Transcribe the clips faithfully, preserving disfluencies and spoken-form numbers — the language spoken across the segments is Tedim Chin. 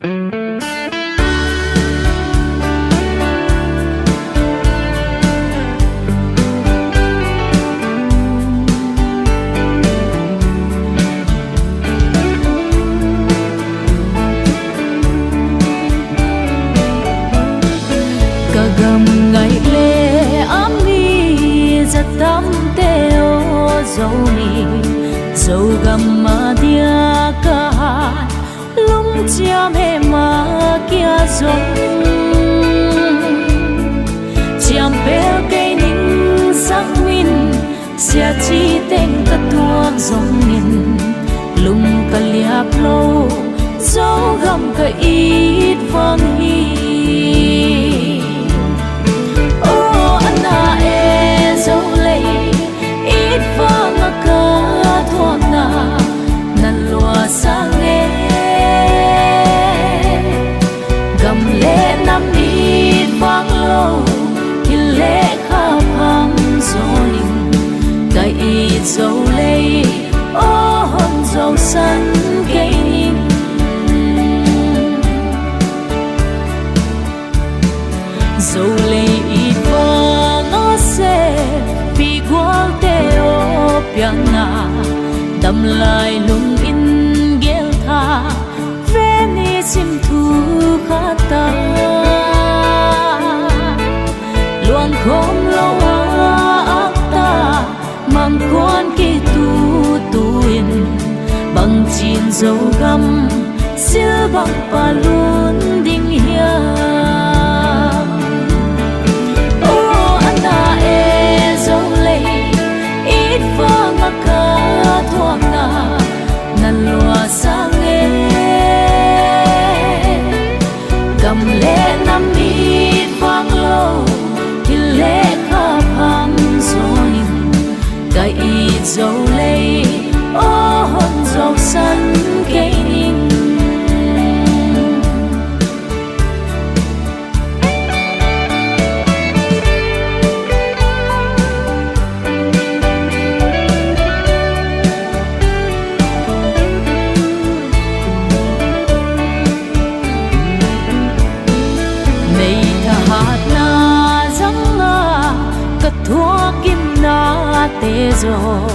Ka gam ngaih le a mi zatamte aw, Zomi Zogam a diak a lungciam he mah kia zong ciampel kei ning. Sak min siaci teng ka tuak zongin lung ka liap lo, Zogam ka it vang hi. Aw a na e Zolei, it vang a ka thuakna na luasa nge. Gam le nam it vang lo, thil le kha phang zawnin ka it Zolei aw hon zosan kei ning. Zolei it vang a se, pi gualte aw piangna, damlai lungin geltha, veni sim thu khata, luangkhawm lo a akta, mangkuan kitu tuin bangcin Zogam silbang palun ding hiam? Aw a na e Zolei, it vang a ka thuakna na luasa nge. Gam le nam it vang lo, thil le kha phang zawnin ka it Zolei aw hon zosan kei ning. Nei thahatna zanga ka thuak gimnate zaw,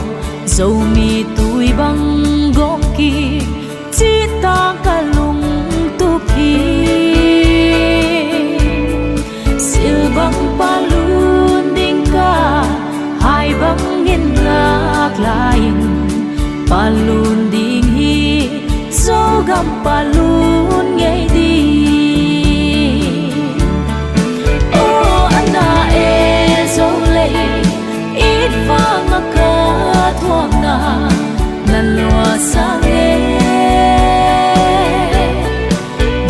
Zomi tui bang gawh kik cihtak ka lungtup hi. Silbang palun ding ka, hai bangin ngak lai-in palun ding hi. Zogam palun ngei ding. Aw a na e Zolei, it vang a ka thuakna na luasa nge.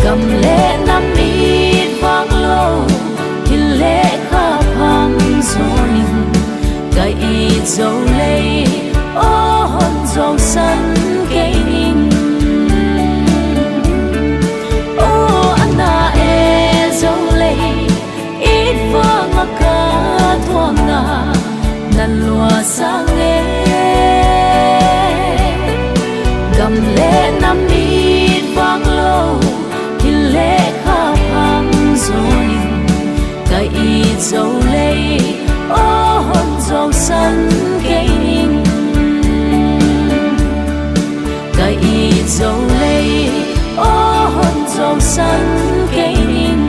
Gam le nam it vang lo, thil le kha phang zawnin ka it Zolei aw hon zosan kei ning. Aw a na e Zolei, it vang a ka thuakna na luasa nge. Gam le nam it vang lo, thil le kha phang zawnin ka it Zolei aw hon zosan kei ning. Ka it Zolei aw hon zosan kei ning.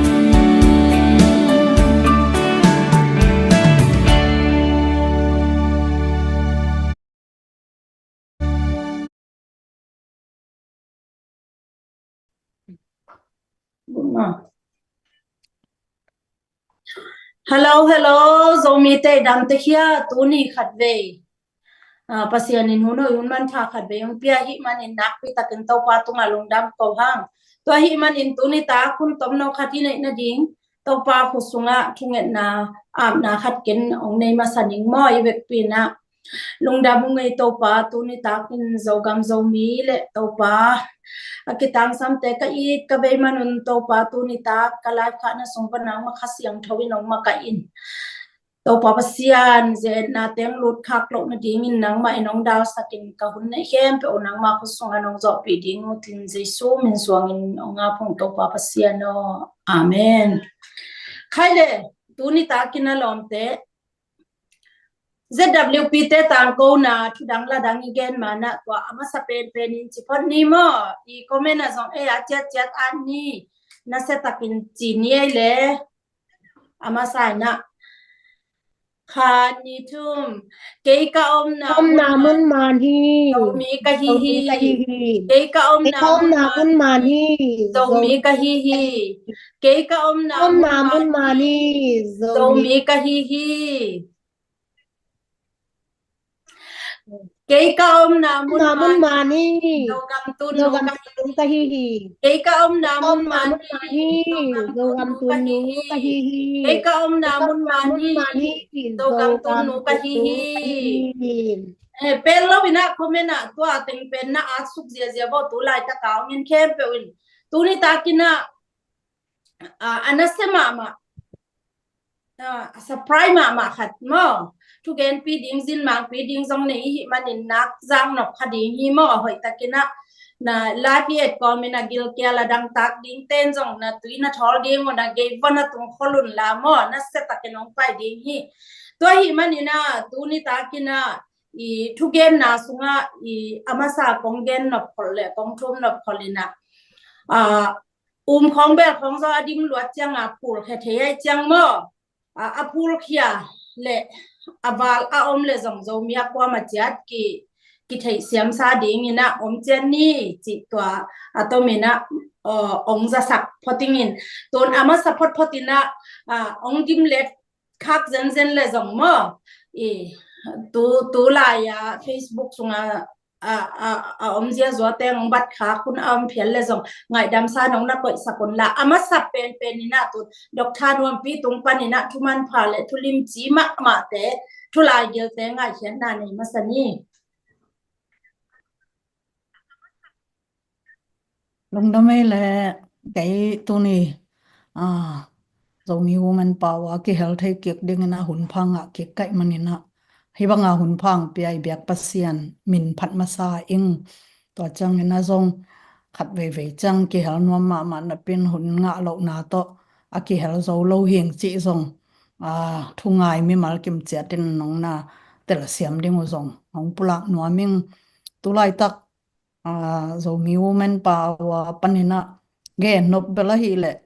Hello, hello, Zomite dam te khia, tuni khatvei. Ah, Pasian in hun hoih hun manpha khatvei hong pia ahih manin nakpi takin Topa tungah lungdam ko hang. Tua ahih manin tuni tak hun tomno khat i neih nading Topa khut sungah thungetna apna khat ken hong nei masa ning maw, i vekpi-in ah. Lungdam ung ei Topa, tuni takin Zogam Zomi le Topa a kitangsamte ka it ka bei manun Topa, tuni tak ka live khahna sung pan nangma Kha Siangtho in hong makaih in. Topa Pasian, ze-etna teng lutkhak loh nadingin nangmah in hong dalsakin ka hun neih khempeuh nangmah khut sungah nong zawhpih ding uh, tin Jesu min suangin hong aphung Topa Pasian aw. Amen. Khai le, tuni takin a lawmte, Z W P te tangkona thudang ladang i gen manah tua a masa penpen in ci phot ni maw? I comment ah zong ei a ciatciat at ni, nasia takin ci ni ei le. A masa inah, khat, nih, thum. Kei ka omna omna mun man hi. Zomi ka hi hi. Kei ka omna mun man hi. Zomi ka hi hi. Kei ka omna mun man hi. Zomi ka hi hi. Kei ka omna mun man hi. Zogam tun nu ka hi hi. Kei ka omna mun man hi. Zogam tun nu ka hi hi. Kei ka omna mun man hi. Zogam tun nu ka hi hi. Eh, pel lo inah comment ah tua teng pen na at suk ziazia bo, tu laitak a hong en khempeuh in. Tuni takin ah, ah, a nasia mahmah, ah, a surprise mahmah khat maw? Thugenpi ding, zinmangpi ding zong nei i hih manin nak zang nop kha ding hi maw? A hoih takin ah na live i et kawmin a gilkial a dangtak ding ten zong na tui na thawl ding uh, na gei vua na tung khol un la maw? Nasia takin hong pai ding hi. Tua hih manin ah tuni takin ah i thugenna sungah i a masa kong gen nop kholh le kong thum nop kholh inah, ah, um khawng bel khawng zaw a dim luat ciang a phulkhia thei ai ciang maw? A, a phulkhia le a val a om le zong Zomi a kuama ciat ki, kitheih siamsa dingin ah om cian ni cih tua a tomin ah, aw, ong zasak phot ingin. Tun a masa photphot inah, a, ong dim let khak zenzen le zong maw? I, tu, tu lai-a Facebook sungah a, a, a om ziazua teng ong bat khak hun a om phial le zong ngaihdamsa nong na koihsak un la. A masa penpen inah tu Doctor Nuampi tung pan inah thumanpha le thulimci mahmahte, thulaigilte ngaihkhiatna nei masa ni. Lungdam ei le, kei tuni, ah, Zomi Women Power kihel thei kik dingin ah hunpha ngah kik kaih manin ah, hih banga hunpha hong pia i biak Pasian min phat masa ing. Tua ciangin ah zong khat veivei ciang kihel nuam mahmah napi in hun ngah lohna tawh a kihel zo lo hing cih zong, ah, thungai mimal kim ciatin nong na telsiam ding uh zong hong pulak nuam ing. Tu laitak, ah, Zomi Women Power panin ah gen nop bel ahih leh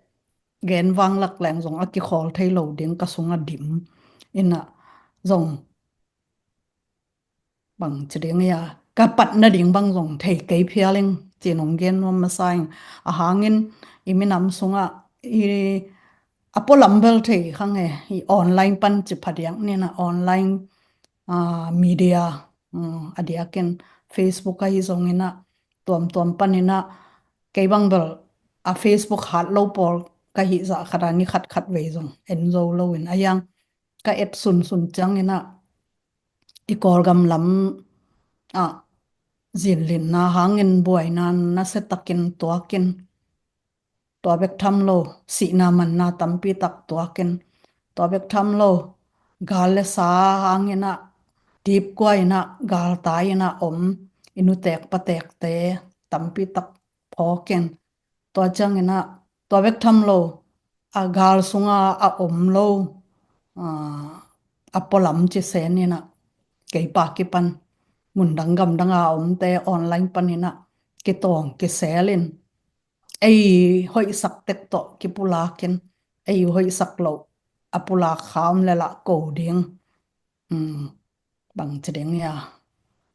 gen vang lak leng zong a kikhawl thei lo ding ka sung a dim inah zong bang ci ding ia, ka pat nading bang zong thei kei phial ing ci-in hong gen nuam masa ing. A hangin i minam sungah i a pualam bel thei kha nge, i online pan ci phadiak ni inah online, ah, media, mm, a diakin Facebook ahi zongin ah tuamtuam panin ah kei bang bel a Facebook hat lo pawl ka hih zah khat a ni khat khat vei zong en zo loin a iang ka et sunsun ciangin ah i Kawlgam lam ah zinlinna hangin buaina nasia takin tuakin tua bek tham lo, sihna manna tampi tak tuakin, tua bek tham lo, gal le sa hangin ah dipkua in ah galtai in ah om, i nutek patekte tampi tak phawkin, tua ciangin ah tua bek tham lo, a gal sunga a om lo, ah, a pualam ci sen in ah kei pa kipan mundang gamdanga omte online panin ah kitawng kiselin, ei hoihsak tek tawh kipulakin, ei hoihsak loh a pulak kha om le lah ko ding. Um, bang ci ding ia,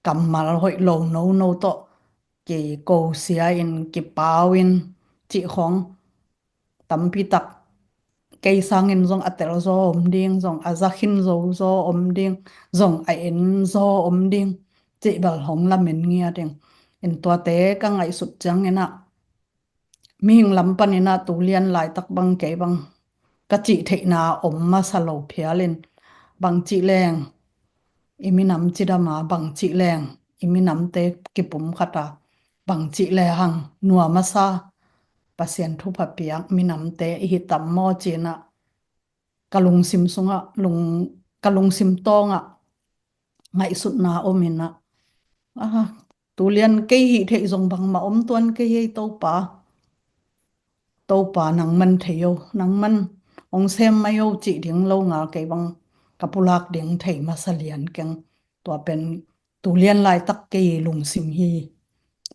kammal hoih lo nono tawh kiko sia in, kipau in cih khawng tampi tak, kei sangin zong a tel zaw om ding, zong a za khin zo zaw om ding, zong a en zaw om ding, cih bel hong lamen ngiat ing. In tuate ka ngaihsut ciangin ah mihing lam panin ah tu lian laitak bang kei bang ka cih theihna om masa lo phialin, bang cih leng i minam cidam a, bang cih leng i minamte kipumkhat a, bang cih lehang nuam a sa, Pasian thupha piak minamte i hi tam maw ci-in ah ka lungsim sungah lung, ka lungsim tawngah ngaihsutna om inah, ah, tulian kei hih theih zong bangmah om tuan kei hei Topa. Topa nangman thei o, nangman hong sem mai o cih ding lo ngal kei bang ka pulak ding thei masa lian keng. Tua pen tulian laitak kei lungsim hi.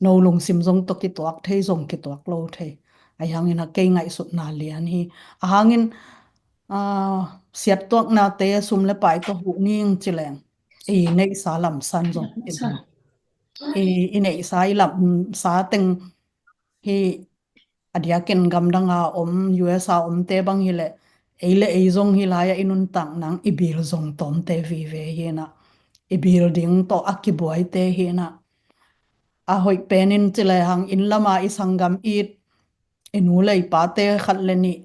No lungsim zong tawh kituak thei zong kituak lo thei. Ahi hangin a kei ngaihsutna lian hi. Ahangin, ah, siattuaknate sum le pai tawh huh ning ci leng, i neihsa lamsan zong i, i neihsa i lamsa teng hi. A diakin gamdanga om, U S a omte bang hileh, ei le ei zong hi lai-ah i nuntak nang i bil zong tawmte vive hi inah, i bil ding tawh a kibuaite hi inah, a hoih penin ci lehang inn lama i sanggam it, i nu le i pate khat le nih,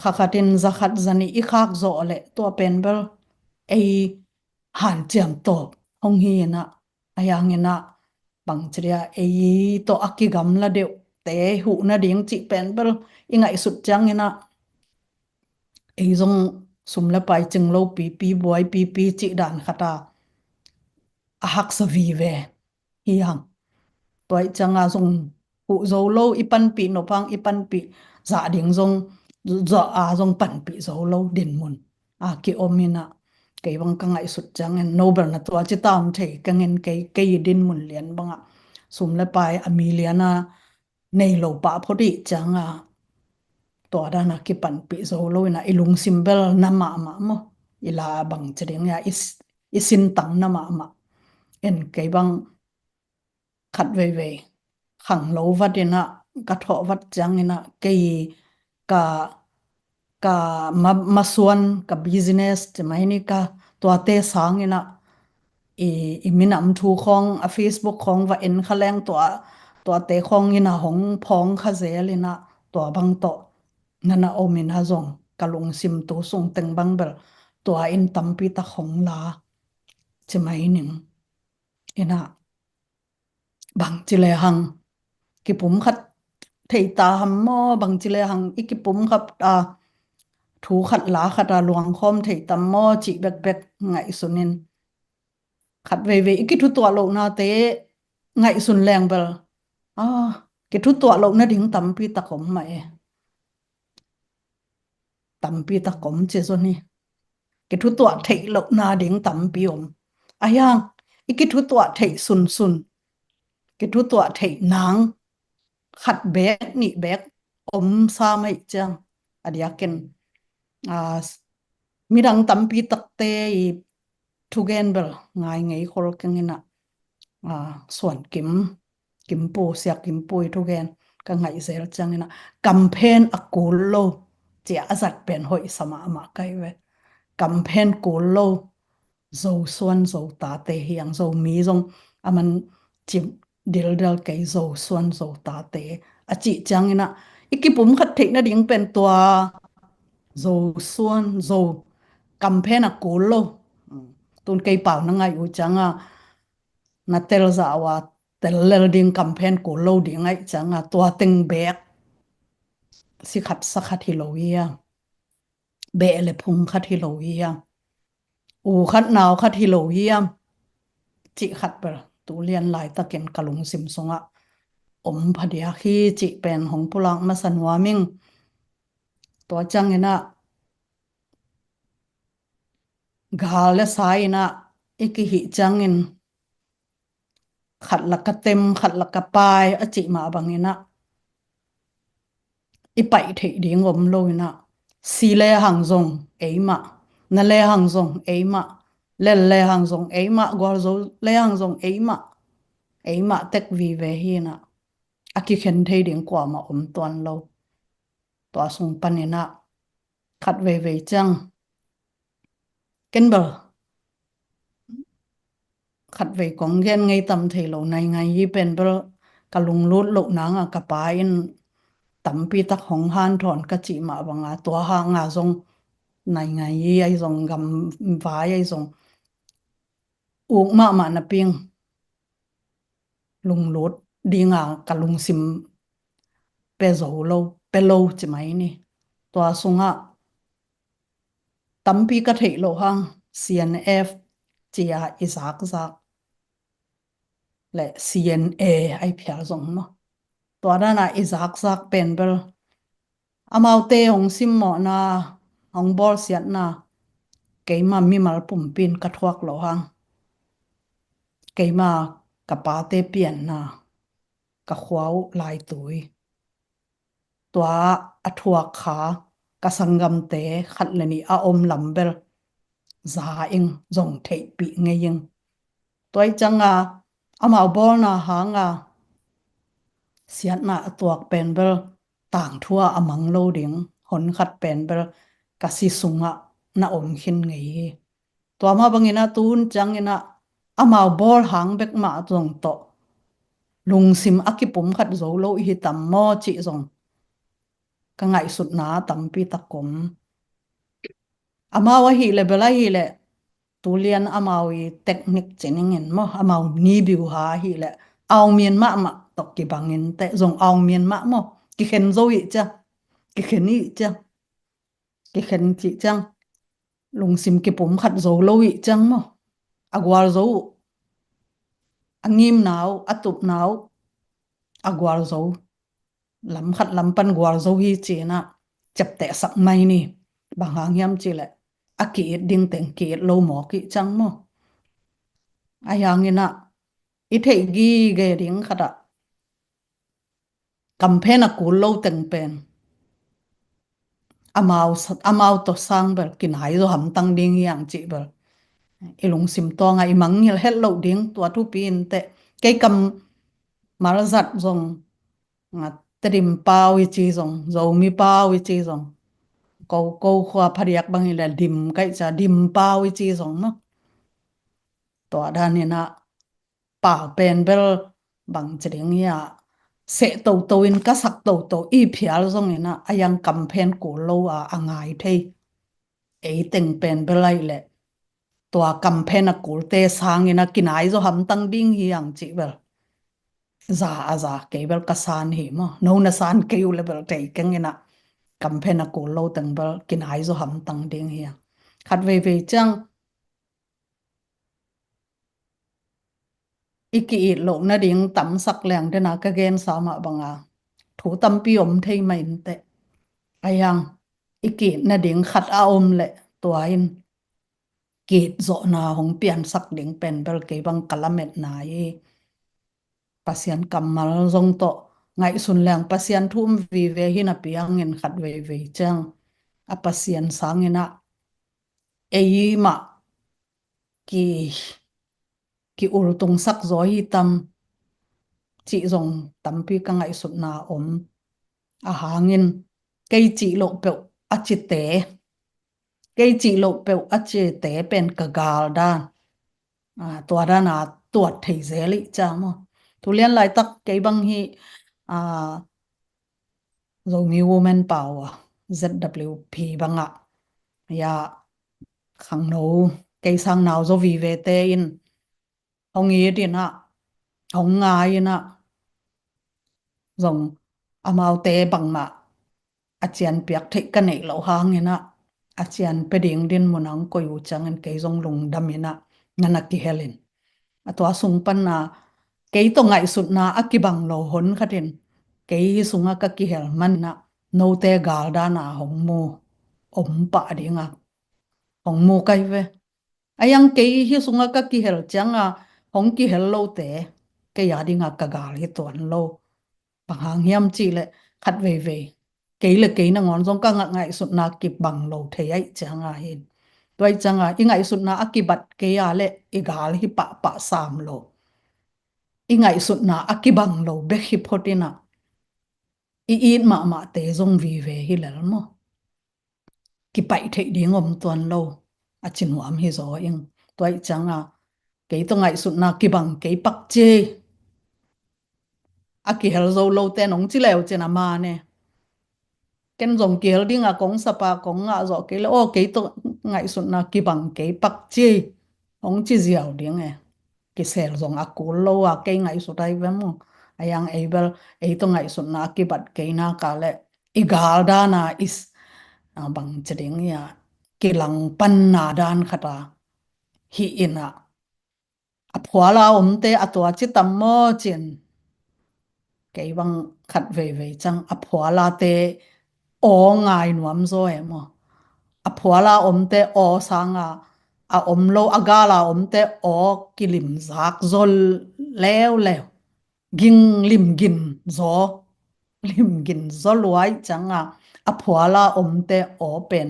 kha khatin za khat za nih i khak zawh leh tua pen bel ei hanciam tawp hong hi inah, ahi hangin ah bangci dia ei tawh a kigamla deuhte huh nading cih pen bel i ngaihsut ciangin ah ei zong sum le pai cing lo pipi, buai pipi cih dan khat a, a haksa vive hi hang. Tua ih cianga zong huh zo lo, i panpih nop hang i panpih zah ding zong, zah a zong panpih zo lo dinmun a kiom inah, kei bang ka ngaihsut ciangin no bel na tua ci tam thei keng in, kei, kei i dinmun lian bangah sum le pai a mi liana nei lo pah phot ih cianga tua dana kipanpih zo lo inah i lungsim bel na mahmah maw, i la bangci ding ia i, i sintang na mahmah. En kei bang khat veivei khang lo vat inah, ka thawh vat ciang inah kei ka, ka ma, masuan, ka business ci mai ni, ka tuate sang inah i, i minam thu khawng a Facebook khawng va en kha leng tua, tuate khawng inah hong phawng kha zel inah tua bang tawh na na om inah zong ka lungsim tu sung teng bang bel tua in tampi tak hong la ci mai ning inah. Bangci lehang kipum khat thei ta ham maw, bangci lehang i kipum khat a thu khat la khat a luangkhawm thei tam maw cih bekbek ngaihsun in. Khat veivei i kithutuah lohnate ngaihsun leng bel, ah, kithutuah loh nading tampi tak om mah e. Tampi tak om ci zon hi. Kithutuah theih loh nading tampi om. Ahi hang i kithutuah theih sunsun, kithutuah theih nang khat bek nih bek om sa mai ciang, a diakin, ah, midang tampi takte i thugen bel ngai ngei khol keng inah, ah, Suan Kim, Kimpu, Sia Kimpu i thugen ka ngaih zel ciang inah, kamphen a kul lo cia a zat pen hoih sa mahmah kai ve. Kamphen kul lo Zosuan Zotate hi ang, Zomi zong a man cim dildel kei, Zosuan Zotate a cih ciang inah i kipum khat theih nading pen tua Zosuan Zo kamphen a kul lo. Tun kei pau na ngaih uh cianga na tel zah uh a tel lel ding kamphen kul lo ding aih cianga tua teng bek si khat sa khat hi lo hi a, beh le phung khat hi lo hi a, u khat nau khat hi lo hi a, cih khat bel tu lian laitakin ka lungsim sungah om phadiak hi cih pen hong pulak masa nuam ing. Tua ciang inah gal le sa inah i kihih ciangin khat la ka tem, khat la ka pai a cih mah bang inah i paih theih ding om lo inah, si lehang zong eimah, na lehang zong eimah, lel lehang zong eimah, gualzo lehang zong eimah, eimah tek vive hi inah, a kikhen thei ding kuamah om tuan lo. Tua sung pan inah khat veivei ciang ken bel khat vei kong gen ngei tam thei lo, nai ngai hi pen bel ka lunglut loh nanga ka pa in tampi tak hong hanthawn ka cih mah banga tua hanga zong nai ngai hi ahi zong, gam vai ahi zong uk mahmah napi ing lunglut dinga ka lungsim pe zo lo, pe lo ci mai ni. Tua sungah tampi ka theih loh hang, C N F ci-a i zakzak le C N A a i phial zong maw. Tua dana i zakzak pen bel amaute hong simmawhna, hong bawlsiatna keima mimal pumpi in ka thuak loh hang, keima ka pate pianna, ka khua uh Laitui, tua a thuak kha ka sanggamte khat le nih a om lam bel za ing, zong theihpih ngei ing. Tua ih cianga amau bawlna hanga siatna a tuak pen bel tangthu a mang lo ding, honkhat pen bel ka si sungah na om khin ngei hi. Tua mah bangin ah tu hun ciangin ah amau bawl hang bek mah zong tawh lungsim a kipumkhat zo lo i hi tam maw cih zong ka ngaihsutna tampi tak om. Amau ahih leh bel ahih leh tulian amau i teknik ci ning in maw, amau ni biuha ahih leh aung mian mahmah tawh kibangin teh zong aung mian mah maw, kikhen zo ih ciang, kikhen ih ciang, kikhen cih ciang lungsim kipumkhat zo lo ih ciang maw, a gualzo uh, a ngimna uh, a tupna uh a gualzo, lam khat lam pan gualzo hi ci-in ah ciaptehsak mai ni. Bang hang hiam cih leh a ki-it ding teng ki-it lo mawk ih ciang maw. Ahi hangin ah i theih gige ding khat ah kamphen a kul lo teng pen amau, amau tawh sang bel kinai zaw hamtang ding hi hang cih bel i lungsim tawngah i mangngilh het loh ding. Tua thupi in teh kei kammal zat zong, a, Tedim pau i ci zong, Zomi pau i ci zong, ko, ko khua phadiak bang hi leh Dim ka ih ciang Dim pau i ci zong maw. Tua danin ah pau pen bel bang ci ding hi a, seh toto in ka sak toto i phial zongin ah a yang kamphen kul lo a, a ngai thei. Ei teng pen bel ahih leh tua kamphen a kulte sangin ah kinai zaw hamtang ding hi hang cih bel za a za kei bel ka san hi maw. No na san kei uh leh bel thei keng in ah kamphen a kul lo teng bel kinai zaw hamtang ding hi hang. Khat veivei ciang i ki-it loh nading tamsak leng dena ka gensa mah banga thu tampi om thei mah in teh. Ahi hang i ki-it nading khat a om leh tua in ki-it zawhna hong piansak ding pen bel kei bang ka lametna hi. Pasian kammal zong tawh ngaihsun leng Pasian thu um vive hi napi hangin khat veivei ciang a Pasian sangin ah ei mah ki, ki-ultungsak zaw hi tam cih zong tampi ka ngaihsutna om. A hangin kei cih loh peuh a cite, kei cih loh peuh a cite pen ka gal dan, a, tua dana tuat thei zel ih ciang maw. Tulian laitak kei bang hi, a, Zomi Women pau a, Z W P bangah, ya, khangno kei sang nau zaw vivete in hong it in ah, hong ngai in ah, zong amaute bangmah a cian piak theih ka neih loh hangin ah, a cian pia ding dinmun ah hong koih uh ciangin kei zong lungdam in ah na na kihel in. A tua sung pan ah kei tawh ngaihsutna a kibang lo hon khat in kei hi sungah ka kihel man ah note gal dan ah hong mu om pah ding ah hong mu kai ve. A yang kei hi sungah ka kihel ciang ah hong kihel lote kei a ding ah ka gal hi tuan lo. Bang hang hiam cih leh khat veivei kei le kei nangawn zong ka ngah ngaihsutna kibang lo thei ahih ciang ah hin. Tua ahih ciang ah i ngaihsutna a kibat kei a leh i gal hi pahpah sam lo. I ngaihsutna a kibang lo bek hi phot in ah i it mahmahte zong vive hi lel maw. Kipaih theih ding om tuan lo, a ci nuam hi zaw ing. Tua ahih ciang ah kei tawh ngaihsutna kibang kei pak ci. A kihel zo lote nong ci leu cin a man e. Ken zong kihel ding ah kong sap a kong ngah zawh kei leh aw kei tawh ngaihsutna kibang kei pak ci. Hong ci ziau ding e. Kisel zong a kul lo a kei ngaihsut ahi ve maw. A yang ei bel ei tawh ngaihsutna a kibat kei nak leh i gal dan a i s-, a bang ci ding ia, kilangpanna dan khat a hi in ah, a phuala omte a tua ci tam maw cin. Kei bang khat veivei ciang a phualate aw ngai nuam zaw e maw. A phuala omte aw sanga a om lo, a gala omte aw kilimzak zaw leuleu. Ging limgin zaw, limgin zaw luai cianga a phuala omte aw pen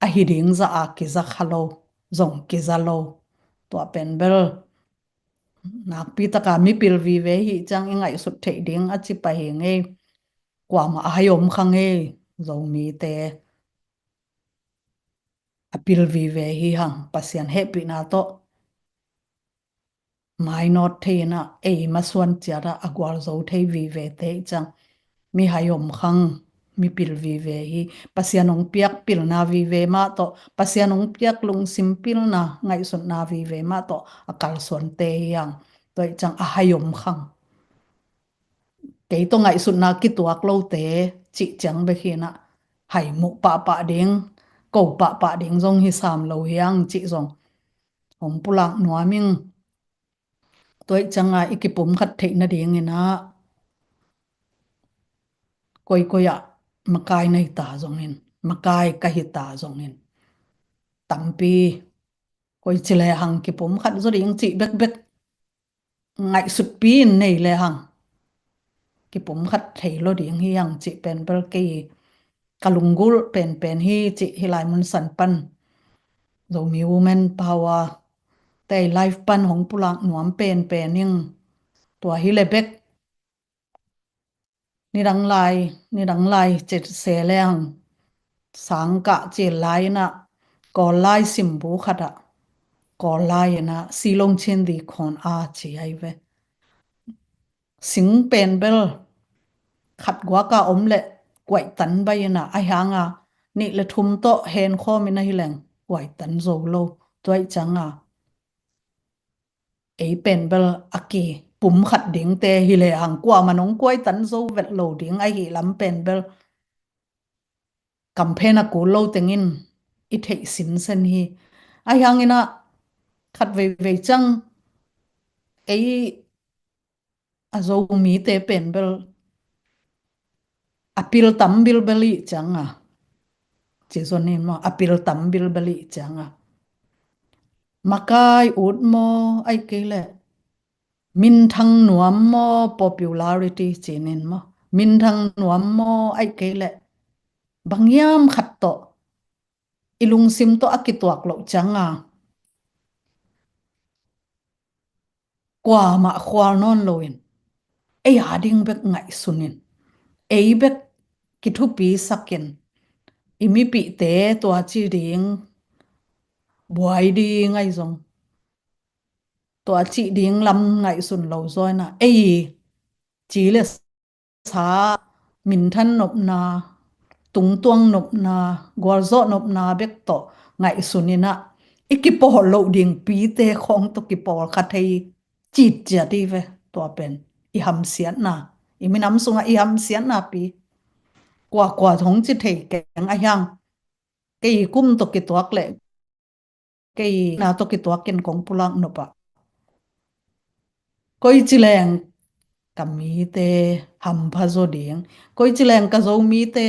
a hi ding zah a kiza kha lo, zong kiza lo. Tua pen bel nakpi taka mipil vive hi ciang i ngaihsut theih ding a ci pah hi ngei. Kuamah a hai om kha ngei. Zomite a pil vive hi hang, Pasian hehpihna tawh mainawt thei in ah, ei masuan ciat ah a gualzo thei vivete i ciang mi hai om khang, mi pil vive hi. Pasian hong piak pilna vive mah tawh, Pasian hong piak lungsim pilna, ngaihsutna vive mah tawh a kalsuante hi hang. Tua i ciang a hai om khang. Kei tawh ngaihsutna kituak lote cih ciang bek hi in ah, hai muh pahpah ding, ko pahpah ding zong hi sam lo hi hang cih zong hong pulak nuam ing. Tua i cianga i kipumkhat theih nading in ah, koikoi ah makai na hi ta zongin, makai ka hi ta zongin, tampi koi ci lehang kipumkhat zaw ding cih bekbek ngaihsutpi in nei lehang kipumkhat thei lo ding hi hang cih pen bel kei ka lunggulh penpen hi cih hih lai mun san pan Zomi Women Power te live pan hong pulak nuam penpen ing. Tua hi le bek nidang lai, nidang lai cih se lehang sangkah cil lai in ah, Kawl lai simbu khat ah, Kawl lai in ah silong chin di khon a ci ai ve. Sing pen bel khat guak a om leh kuaihtan bai in ah, a hi hang a nih le thum tawh hen khawm in ah hi leng kuaihtan zo lo. Tua i cianga ei pen bel a kipumkhat dingte hi lehang kuamah nong kuaihtan zo vet lo ding ahi lam pen bel kamphen a kul lo tengin i theih sinsen hi. A hi hang in ah khat veivei ciang ei a Zomite pen bel a pil tam bilbel i cianga, ci zon in maw, a pil tam bilbel i cianga, makai ut maw, ai kei leh minthang nuam maw, popularity ci nin maw, minthang nuam maw, ai kei leh bang hiam khat tawh i lungsim tawh a kituak loh cianga kuamah khual nawn loin, ei a ding bek ngaihsun in, ei bek kithupi sak in, i mipihte tua ci ding buai ding ai zong, tua cih ding lam ngaihsun lo zaw in ah, ei ci le sa, minthan nopna, tungtuang nopna, gualzawh nopna bek tawh ngaihsun in ah, i kipawl loh ding pite khawng tawh kipawl kha thei citciat i ve. Tua pen i hamsiatna, i minam sungah i hamsiatna pi. Kuakua hong ci thei keng a hi hang, kei kum tawh kituak leh kei na tawh kituak in kong pulak nop ah, koi ci leng ka mite hampha zaw ding, koi ci leng ka Zomite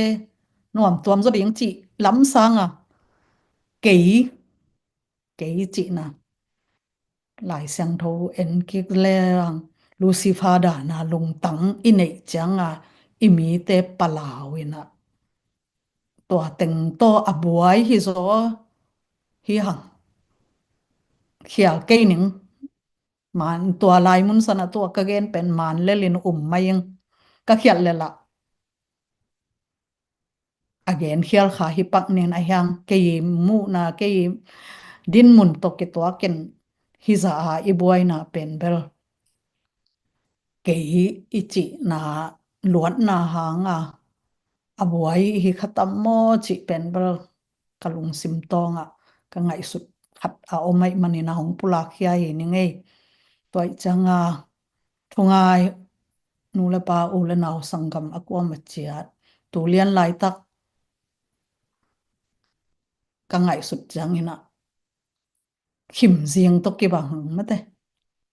nuamtuam zaw ding cih lam sanga kei, kei cihna Lai Siangtho en kik leng Lucifer dana lungtang i neih cianga i mite palau in ah, tua teng tawh a buai hi zaw hi hang. Khial kei ning. Man tua lai mun san ah tua ka gen pen man lelin um mai ing. Ka khial lel ah a gen khial kha hi pak nin a hi hang, kei muhna, kei dinmun tawh kituak in hi za a i buaina pen bel kei i cihna luatna hanga a buai hi kha tam maw cih pen bel ka lungsim tawngah ka ngaihsut khat a om ahih manin a hong pulak khia hi ning ei. Tua i cianga thungai nu le pa, u le nau, sanggam a kuamah ciat, tu lian laitak ka ngaihsut ciangin ah khim zing tawh kibang hang mate.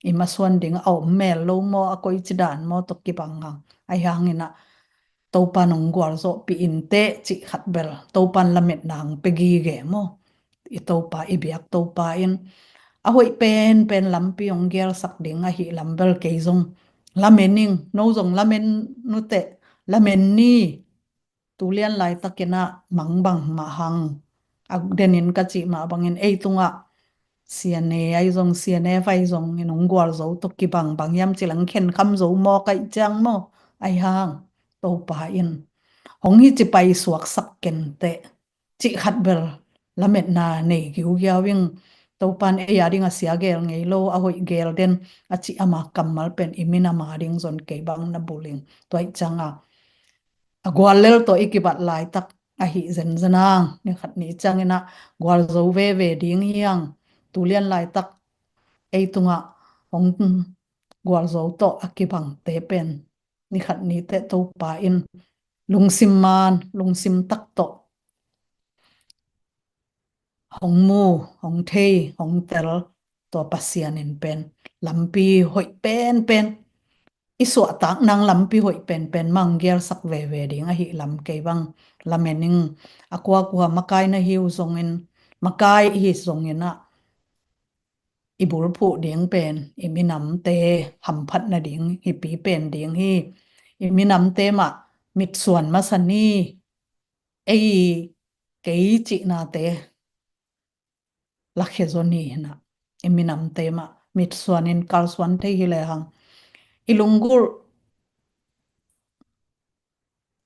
I masuan ding a om mel lo maw, a koici dan maw tawh kibang hang. Ahi hangin ah Topa nong gualzawhpih in teh cih khat bel Topan lametna hong pia gige maw. I Topa, i biak Topa in a hoih penpen lampi hong gelsak ding ahi lam bel kei zong lamen ing, no zong lamen nuteh, lamen ni. Tulian laitakin ah mangbang mah hang. A denin ka cih mah bangin ei tungah C N A ahi zong, C N F ahi zong in hong gualzo tawh kibang, bang hiam cih leh khenkham zo maw, kaih ciang maw. Ahi hang Topa in hong hi ci pai suaksak ken teh cih khat bel lametna nei giugiau ing. Topan ei a ding a sia gel ngei lo, a hoih gel den a cih ama kammal pen i minam a ding zong kei bang na bul ing. Tua ahih ciangin a guallel tawh i kibat laitak ahi zenzen ang, ni khat ni ciangin ah gualzo veve ding hi hang. Tulian laitak ei tungah hong gualzo tawh a kibangte pen ni khat ni teh Topa in lungsim man, lungsim tak tawh hong mu, hong thei, hong tel, tua Pasian in pen lampi hoih penpen, i suahtak nang lampi hoih penpen mah hong gelsak veve ding ahi lam kei bang lamen ing. A kuakua makai na hi uh zongin, makai i hi zongin ah i bulphuh ding pen i minamte hamphat nading hi, pi pen ding hi. I minamte mah mitsuan masa ni, ei kei cihnate lakhia zaw ni hi na. I minamte mah mitsuanin kalsuan thei hi lehang i lunggulh,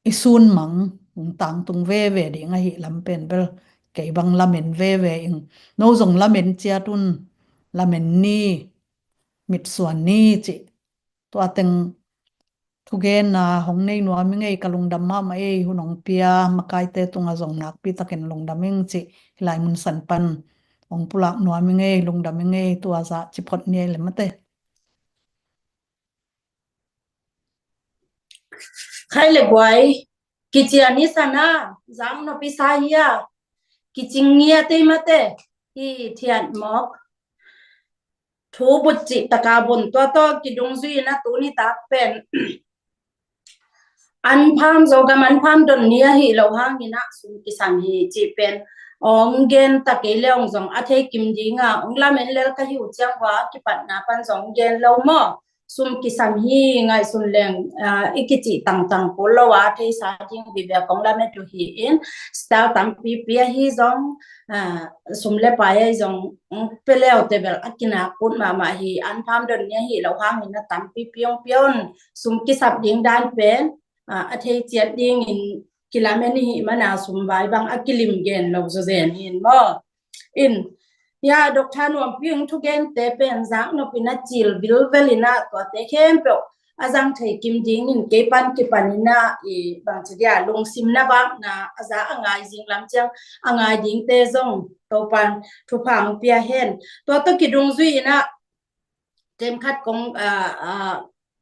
i sunmang hong tangtung veve ding ahi lam pen bel kei bang lamen veve ing. No zong lamen ciat un, lamen ni, mitsuan ni cih. Tua teng thugenna hong nei nuam ing ei, ka lungdam mahmah ei, hun hong pia makaite tungah zong nakpi takin lungdam ing cih hih lai mun san pan hong pulak nuam ing ei, lungdam ing ei, tua zah ci phot ni ei le mate. Khai le guai, kician i sana, zang no pisa hia, kicing ngia tei mate, hi thiat mawk. Thu butcih taka bun tua tawh kidungzui in a tuni tak pen an pham Zogam an pham don ni ahi lo hangin ah sum kisam hi cih pen ong gen ta kei le ong zong a thei kim dinga ong lamen lel ka hi uh ciang hua kipatna pan zong gen lo maw? Sum kisam hi, ngaihsun leng, ah, i kicih tangtang kul lo a theisa ding vive kong lamet uh hi in, style tampipi ahi zong, ah, sum le pai ahi zong, mm, pia leute bel a kinak kut mahmah hi, an pham don ni ahi lo hangin a tampipi ong pia un, sum kisap ding dan pen, ah, a thei ciat dingin kilamen i hih mana sum vai bang a kilim gen lo zawzen hi in maw? In, ya, Doctor Nuampi ong thugente pen zak nopin a cil vilvel in a tuate khempeuh a zang thei kim dingin kei pan kipan in a i bangci dia lungsim na vakna a za a ngai zing lam ciang a ngai dingte zong Topan thupha ong pia hen. Tua tawh kidungzui in a kem khat kong, ah, ah,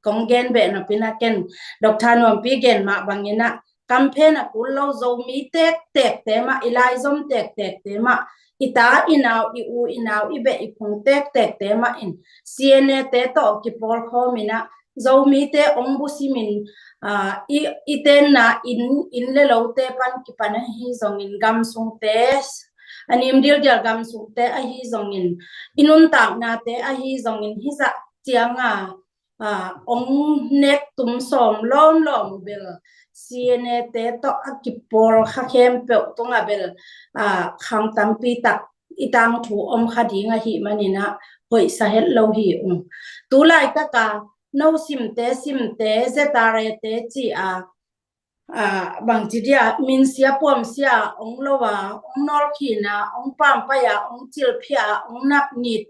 kong gen beh nopin a ken Doctor Nuampi gen mah bangin a kamphen a kul lo Zomi tektekte mah, i laizom tektekte mah, i ta i nau, i u i nau, i beh i phung tektekte mah in C N A te tawh kipawl khawm in a Zomite ong busimin, ah, i, i tenna inn, inn le lote pan kipan ahi zongin gamsungte, a nim dildial gamsungte ahi zongin, i nuntaknate ahi zongin hizah cianga, ah, ong nek tum sawm lawmlawm uh bel C N A te tawh a kipawl kha khempeuh tungah bel, ah, khang tampi tak i tangthu om kha ding ahi manin a hoihsa het lo hi ung. Tu laitaka no simte, simte, zetarete ci a, ah, bangci dia, minsia puamsia ong lo a, ong nawlkhin a, ong pampai a, ong cilphia a, ong nakngit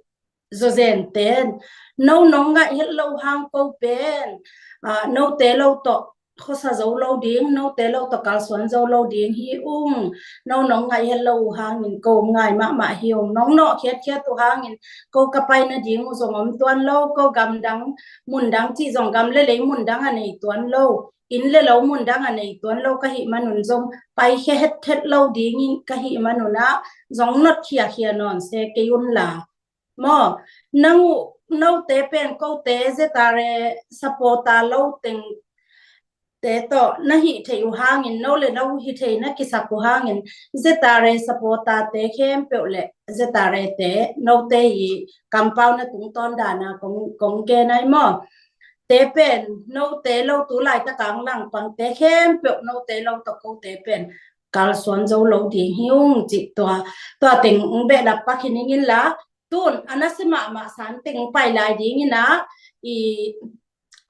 zawzente, no nong ngaih het lo hang ko pen, ah, note lo tawh khuasa zo lo ding, note lo tawh kalsuan zo lo ding hi ung. No nong ngaih het lo uh hangin ko ngai mahmah hi ung. Nong nawh khiatkhiat uh hangin ko ka pai nading uh zong om tuan lo, ko gamdang mundang cih zong gam le lei mundang a nei tuan lo, inn le lo mundang a nei tuan lo ka hih manun zong paikhia hethet lo dingin ka hih manun ah zong notkhia khia nawn se kei un la. maw, nang uh, note pen kote ZRA supporter lo teng te tawh na hih theih uh hangin, no le no hih theih na kisak uh hangin, ZRA supporter te khempeuh le ZRA te note i kampau na tungtawn dana kong, kong gen ai maw. Te pen note lo tu laitaka ang langpangte khempeuh note lo tawh kote pen kalsuan zo lo ding hi ung cih tua, tua teng ung behlap pak hi ning in la, tun a nasia mahmah san teng pai lai ding in a, i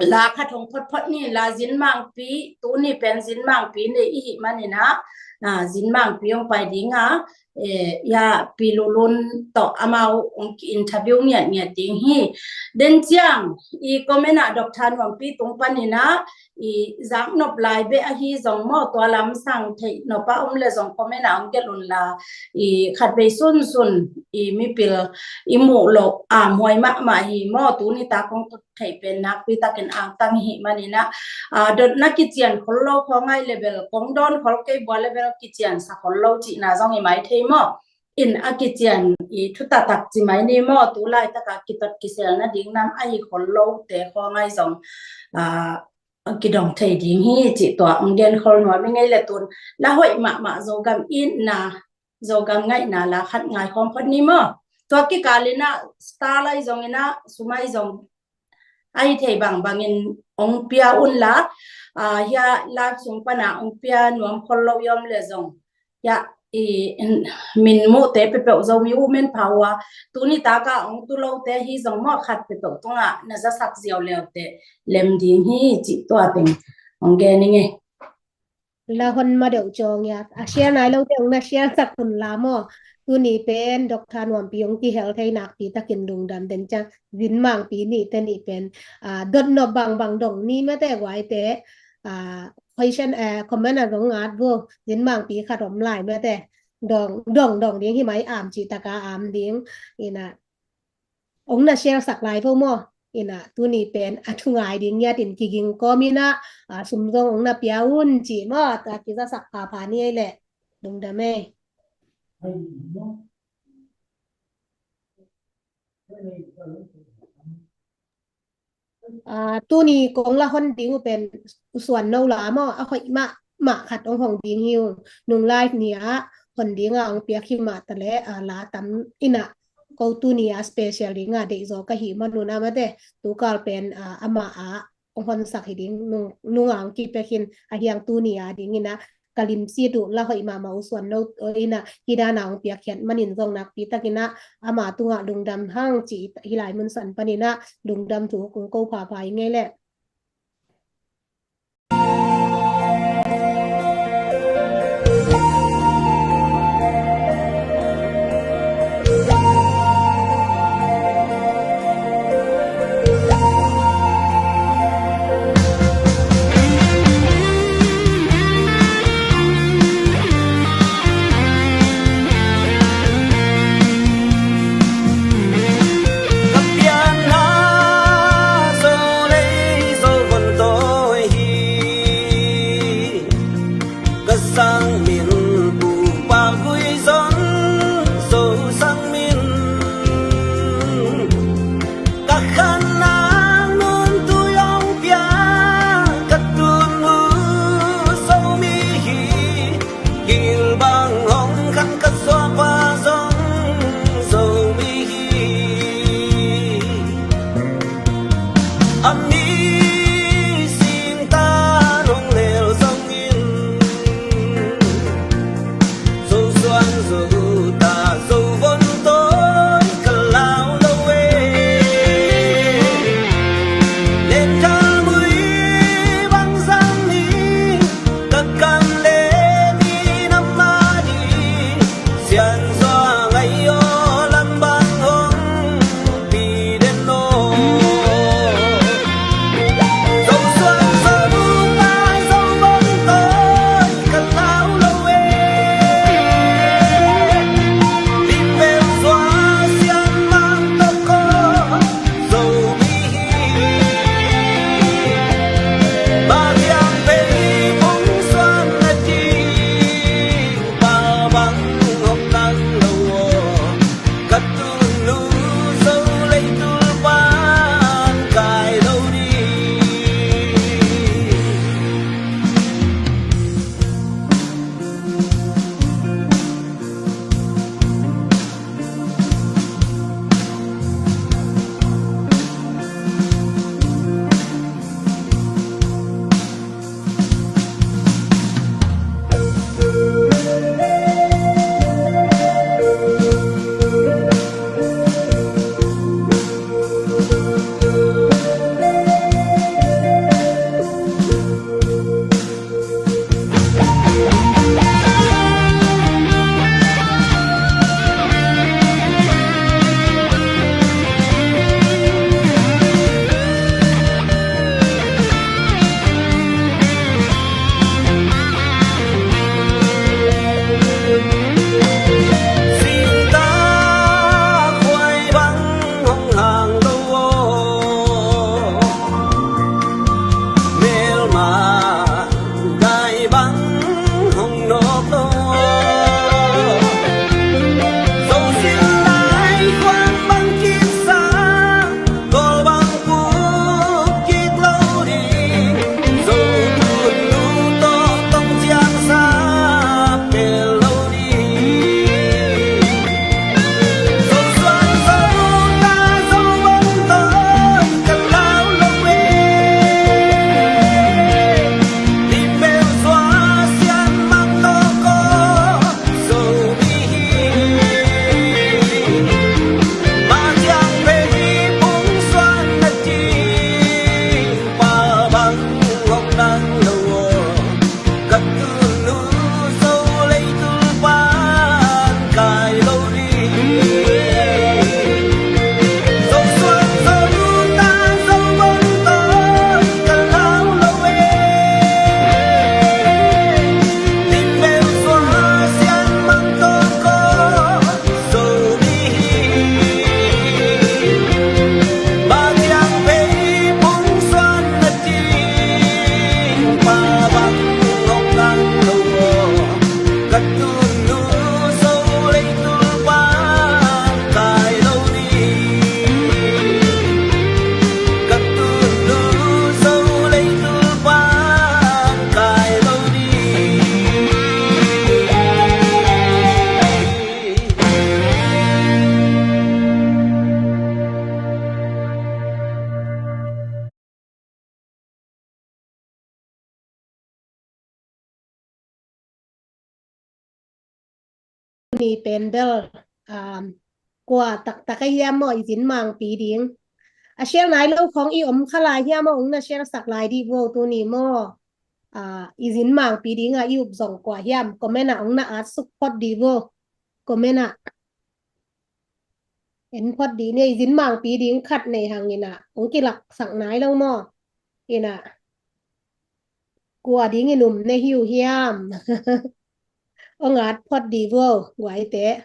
la khat hong photphot ni la, Zinmangpi, tuni pen Zinmangpi ni i hih manin a, a, Zinmangpi hong pai ding a, e, ya Pi Lulun tawh amau hong ki interview ngiatngiat ding hi. Den ciang i comment ah Doctor Nuampi tung panin a, i zaknop lai beh ahi zong maw, tua lam sang theih nop a om le zong comment ah hong gelh un la, i khatvei sunsun i mipil i muh loh a muai mahmah hi maw, tuni ta kong tut theih pen nakpi takin angtang hi manin a, a, dotna kician khol lo khawngai le bel, kong dawn khol kei bua le bel kician sa khol lo cihna zong hi mai thei maw. In a kician i thuta tak ci mai ni maw, tu laitaka kitot kisel nading nam ahi khol lo te khawngai zong, a, kidong thei ding hi cih tua ong gen khol nuam i ngei le tun la hoih mahmah Zogam itna, Zogam ngaihna la khat ngai khawm phot ni maw. Tua kikal in a star lai zong in a sum ai zong ahi thei bangbangin ong pia un la, a, hia live sung pana ong pia nuam khol lo i om le zong, ya, i, in, min muhte pepeuh Zomi Women Power tuni taka ong tu lote hi zong maw, khat pepeuh tungah na zasak ziau leute lem ding hi cih tua teng ong gen i ngei. La hon ma deuh cawng ia, a share nai lote ong na share sak un la maw. Tuni pen Doctor Nuampi ong kihel thei nakpi takin lungdam. Den ciang Zinmangpi ni te ni pen, a, dotnop bangbang dong ni mate guaite, a, question, a, comment a zong ngat vo, Zinmangpi khat om lai mate, dong dong dong ding hi mai am cih taka am ding in a, ong na share sak lai vo maw. In a, tuni pen a thu ngai ding ngiatin kiging kawm in a, a, sum zong ong na pia un ci maw, ta kizasak phapha ni ei leh. Lungdam ei. A, tuni kong la hon ding uh pen U Suan No la maw, a hoih mahmah khat ong hong ding hi ung. Nung live ni a hon ding a ong piak hi mah ta le, a, la tam in a, ko tuni a special ding a deih zaw ka hi manun a mate, tukal pen, a, amah a ong honsak hi ding, nung, nung a ong kipek hin a hiang tuni a ding in a, ka limsit uh la hoih mahmah U Suan No in a, hih dan a ong piakkhiat manin zong nakpi takin a, ama tungah lungdam hang ci hih lai mun san panin a, lungdam thu kong ko phapha i ngei leh. pen bel, um, kua taktak a hiam maw i zin mangpi ding? A share nai lo khawng i om kha lai hiam maw, ong na share sak lai dih vo tuni maw? Ah, i zin mangpi ding a i up zong kua hiam, comment ah ong na at suk phot dih vo. Comment ah en phot dih ni ei. Zin mangpi ding khat nei hang in ah ong kilaksak nai lo maw? In ah kua ding in um na hi uh hiam? Ong at phot dih vo guaite.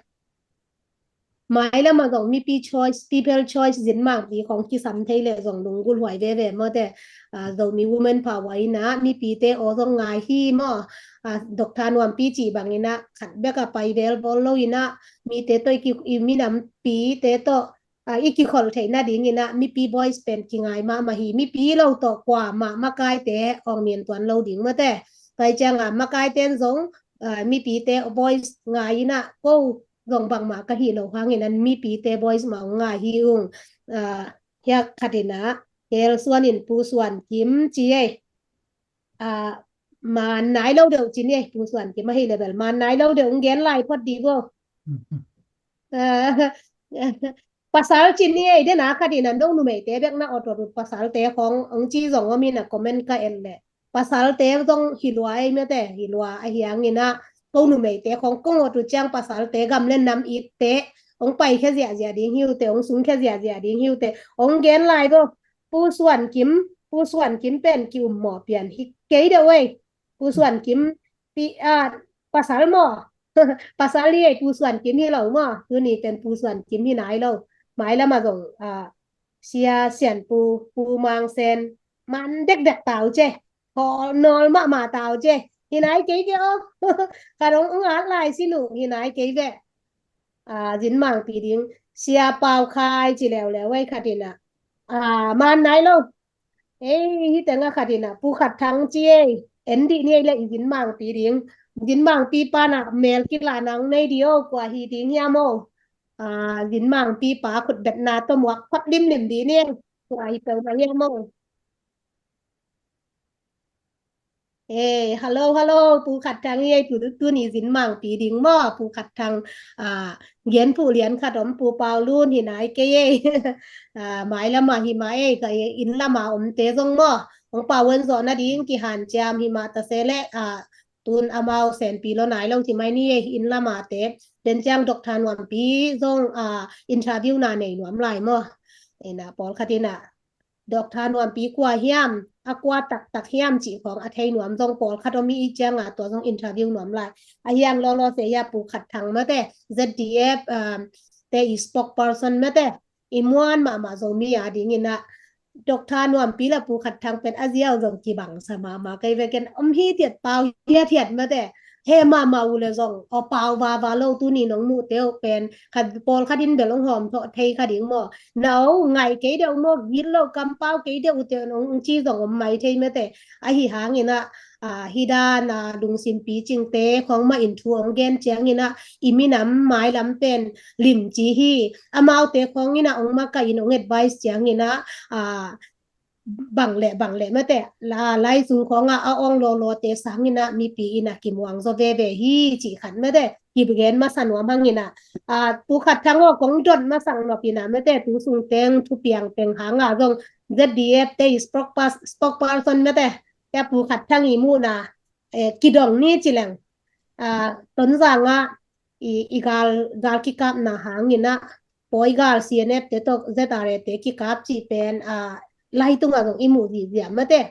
Mailam ah zong mipi choice, people choice zin mangpi khawng kisam thei leh zong lunggulh huai veve maw te. Ah, Zomi Women Power in ah mipite aw zong ngai hi maw? Ah, Doctor Nuampi cih bang in ah khat bek a pai vel bawl lo in ah mite tawh i ki, i minampite tawh, ah, i kikholh theih nading in ah mipi voice pen kingai mahmah hi. Mipi lo tawh kua mah makaite awng min tuan lo ding maw te. Tua ciang ah makaite in zong, ah, mipite voice ngai in ah ko zong bangmah ka hih loh hangin an mipite voice mah ong ngai hi ung. Ah, hiak khat in ah Hel Suan in Pu Suan Kim ci ei. Ah, man nai lo deuh ci ni ei, Pu Suan Kim ahi leh bel man nai lo deuh ong gen lai phot dih vo. Ah, pasal ci ni ei, den a khat in ah no numeite bek na awt awt uh, pasalte khawng ong ci zong om in ah comment ka en leh. Pasalte zong hi lua ei maw te, hi lua ahi hangin ah ko numeite khawng kong awt uh ciang pasalte gam le nam itte ong pai khia ziahziah ding hi uh te, ong sung khia ziahziah ding hi uh te, ong gen lai vo. Pu Suan Kim, Pu Suan Kim pen ki um mawh pian hi kei deuh ei. Pu Suan Kim pi, ah, pasal maw? Pasal hi ei, Pu Suan Kim hi lo maw? Tuni pen Pu Suan Kim hi nai lo. Mailam ah zong, ah, Sia Sian Pu, Pu Mang Sen, man dekdek tau ce. Hawl nawl mahmah tau ce. Hi nai kei ve aw. Ka dong ong at lai sin uh, hi nai kei ve. Ah, zin mangpi ding. Sia Pau Khai ci leuleu ei khat in ah. Ah, man nai lo. Ei, hi teng ah khat in ah Pu Khat Thang ci ei. En dih ni ei leh i zin mangpi ding. Zin mangpi pa na mel kila nang nei dih aw, kua hi ding hiam aw? Ah, zin mangpi pa khutbetna tawh muak phot limlim dih ni ei. Kua hi peuhmah hiam aw? Eh, hello, hello, Pu Khat Thang hi ei. Tu, tu, tuni zin mangpi ding maw, Pu Khat Thang, ah, gen phuh lian khat om, Pu Pau Lun hi nai kei ei. Ah, mailam ah hi mah ei, ka inn lam ah omte zong maw, ong pau wan zawh nading kihanciam hi mah ta se leh, ah, tun amau senpi lo nai lo ci mai ni ei, inn lam ah te. Den ciang Doctor Nuampi zong, ah, interview na nei nuam lai maw. Ina pawlkhat in ah Doctor Nuampi kua hiam, a kua taktak hiam cih khawng a thei nuam zong pawlkhat om i ciang ah tua zong interview nuam lai. A hiang lawlaw se hia Pu Khat Thang maw te, Z D F, um, te i spokesperson maw te, i muan mahmah Zomi a ding in ah Doctor Nuampi le Pu Khat Thang pen a ziau zong kibang sa mahmah kei ve. Ken om hi thiat, pau hi thiat maw te. He mahmah uh leh zong aw pau vava lo, tuni nong muhte uh pen khat pawlkhat in bel ong hawm thawh thei kha ding maw? Na aw ngai kei deuh maw, gilo kampau kei deuh uh te ong ci zong om mai thei maw te. Ahi hangin ah, ah, hi dan a lungsim picingte khawng mah in thu ong gen ciangin ah i minam mailam pen limci hi. Amaute khawng in ah ong makaih in ong advice ciangin ah, ah, bang le bang le maw te, la, lai sung khawng ah a awng lawlawte sangin ah mipi in ah kimuang zaw veve hi cih khat maw te, kigen masa nuam hangin ah, ah, Pu Khat Thang aw, kong dot masang nop in ah maw te, tu sung teng thupiang teng hang ah zong Z D F te i spokesperson maw te, te Pu Khat Thang i muhna, eh, kidong ni ci leng, ah, Tonzang ah i, i gal, gal kikapna hangin ah Pawi gal C N F te tawh Z R A te kikap cih pen, ah, lai tungah zong i muh zihziah maw te.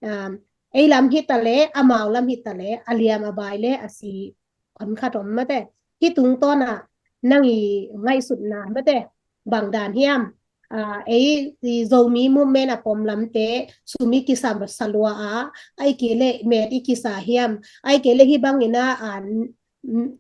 Ah, ei lam hi ta leh, amau lam hi ta leh, a liam a bai le a si hon khat om maw te. Hih tungtawn ah nang i ngaihsutna maw te, bang dan hiam? Ah, ei i Zomi movement a pom lamte sum i kisa sa lua a, ahih kei leh met i kisa hiam? Ahih kei leh hih bangin ah, ah, n-,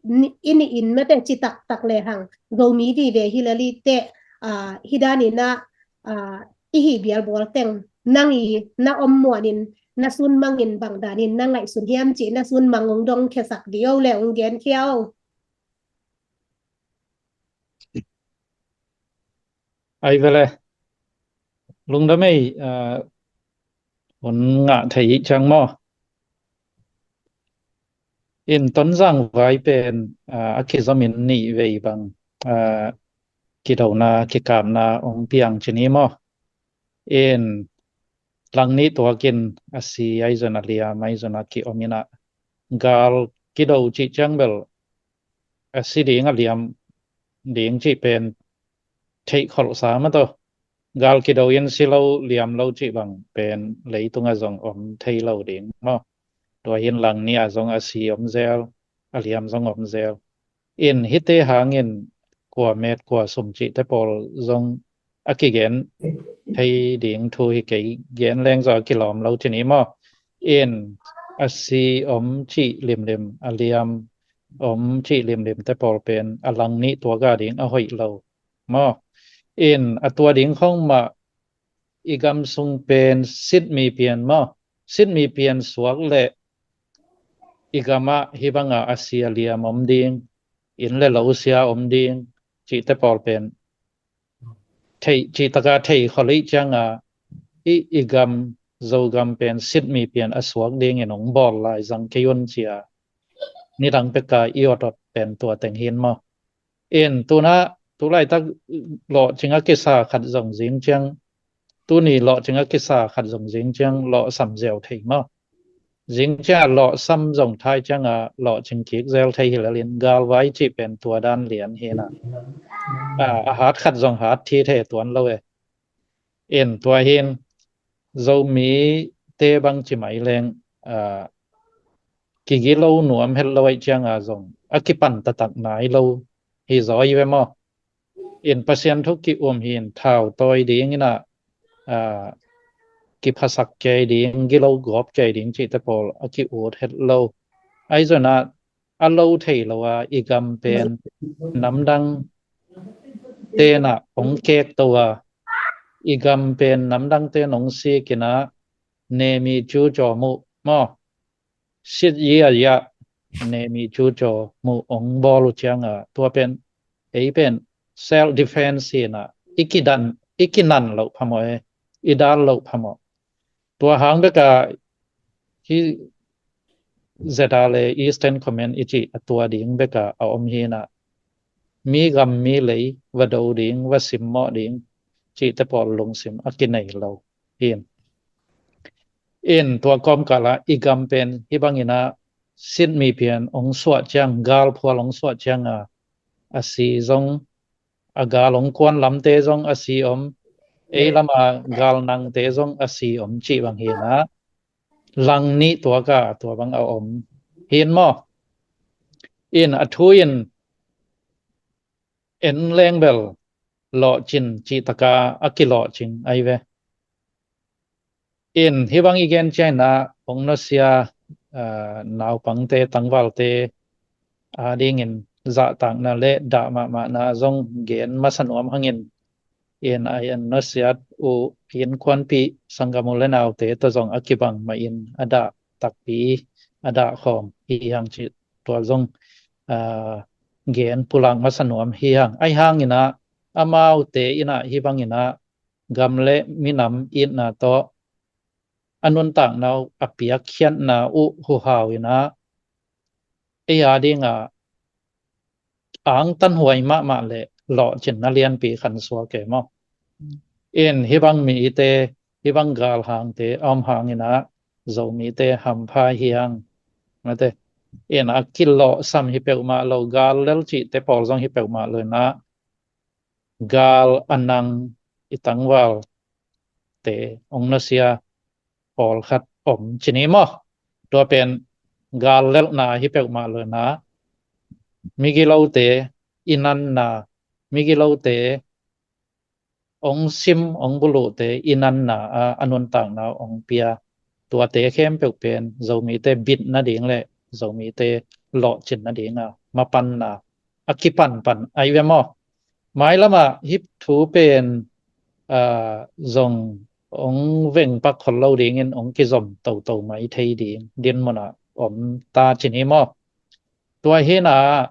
n-, i nih in maw te, ci taktak lehang Zomi vive hi lel i teh, ah, hih danin ah, ah, i hih bialbual teng nang i na om muanin, na sunmangin bang danin na ngaihsun hiam cih na sunmang ong dong khiasak dih o le ong genkhia o. Ai vele. Lungdam ei, ah, hun ngah thei ciang maw. In Tonzang vai pen a kizomin nih vei bang kidona kikapna ong piang ci ni maw? In lang nih tuakin a si ahi zong a liam ahi zong a ki-om in ah, gal kido cih ciang bel a si ding a liam ding cih pen theih kholh sa mah tawh, gal kido in si lo liam lo cih bang pen leitungah zong om thei lo ding maw? Tua hi in lang nih ah zong a si om zel, a liam zong om zel. In hihte hangin kua met kua sum cihte pawl zong a kigen thei ding thu hi kei, gen leng zong a kilawm lo ci ni maw? In a si om cih limlim, a liam om cih limlimte pawl pen a lang nih tuak a ding a hoih lo maw? In a tua ding khong mah i gam sung pen sitmi pian maw? Sitmi pian suak leh i gamah hih bangah a si a liam om ding, inn le lo sia om ding cihte pawl pen theih, cih taka thei kholh ih cianga i, i gam, Zogam pen sitmi pian a suak dingin ong bawl lai zang kei un cia nidang peka i awt awt pen tua teng hi in maw? In tuna tulaitak lawhcing a kisa khat zong zing ciang, tuni lawhcing a kisa khat zong zing ciang lawhsam ziau thei maw? Zing ciang a lawhsam zong thai cianga lawhcing kik zel thei hi lel in galvai cih pen tua dan lian hi in ah, a hat khat zong hat thi thei tuan lo e. In tua hi in Zomite bang ci mai leng kigilo nuam het lo aih cianga zong a kipan taktak nai lo hi zaw hi ve maw? In Pasian thu ki-um hi in thau tawi ding in ah kiphasak kei ding, gilo gawp kei ding cihte pawl a ki-ut het lo. Ahi zong ah a lo thei lo a i gam pen namdang tenah ong kek to a, i gam pen namdang ten ong sik in ah nemi cu caw muh maw? Sit yia yia nemi cu caw muh ong bawl uh cianga tua pen ei pen self defense hi in ah i kidan, i kinan loh phamawh e, i dal loh phamawh. Tua hang beka hi zeda le Eastern Command i cih a tua ding beka a om hi in ah mi gam mi lei va do ding, va simmawh ding cihte pawl lungsim a kinei lo hi in. In tua kawmkal ah i gam pen hih bangin ah sitmi pian ong suah ciang, galphual ong suah cianga a si zong, a gal ong kuan lamte zong a si om, ei lama gal nangte zong a si om cih bang hi in ah lang nih tuaka tua bang a om hi in maw? In a thu in en leng bel lawhcin cih taka a kilawhcing ahi ve. In hih bang i gen ciang in ah ong nusia naupangte, tangvalte a dingin zahtakna le dah mahmahna zong gen masa nuam hangin in a i nusiat uh innkuanpih sanggam u le naute tawh zong a kibang mahin a dah takpi, a dah khawm hi hang cih tua zong gen pulak masa nuam hi hang. Ahi hangin ah amaute in ah hih bangin ah gam le minam itna tawh a nuntakna uh a piakkhiatna uh huhau in ah ei a dinga angtanhuai mahmah le lawhcinna lianpi khansuak e maw? In hih bang mite, hih bang galhangte a om hangin ah Zomite hampha hi hang. Mate, in a kilawhsam hi peuhmah lo, gal lel cihte pawl zong hi peuhmah lo in ah gal a nang i tangvalte ong nusia pawlkhat om ci ni maw? Tua pen gal lelhna hi peuhmah lo in ah migilote i nanna, migilote ong sim, ong buluhte i nanna a, a nuntakna ong pia, tuate khempeuh pen Zomite bit nading le Zomite lawhcin nadinga mapanna a kipanpan ahi ve maw? Mailamah hih thu pen zong ong vengpak khol lo dingin ong kizom toto mai thei ding dinmunah om ta ci ni maw? Tua hi in ah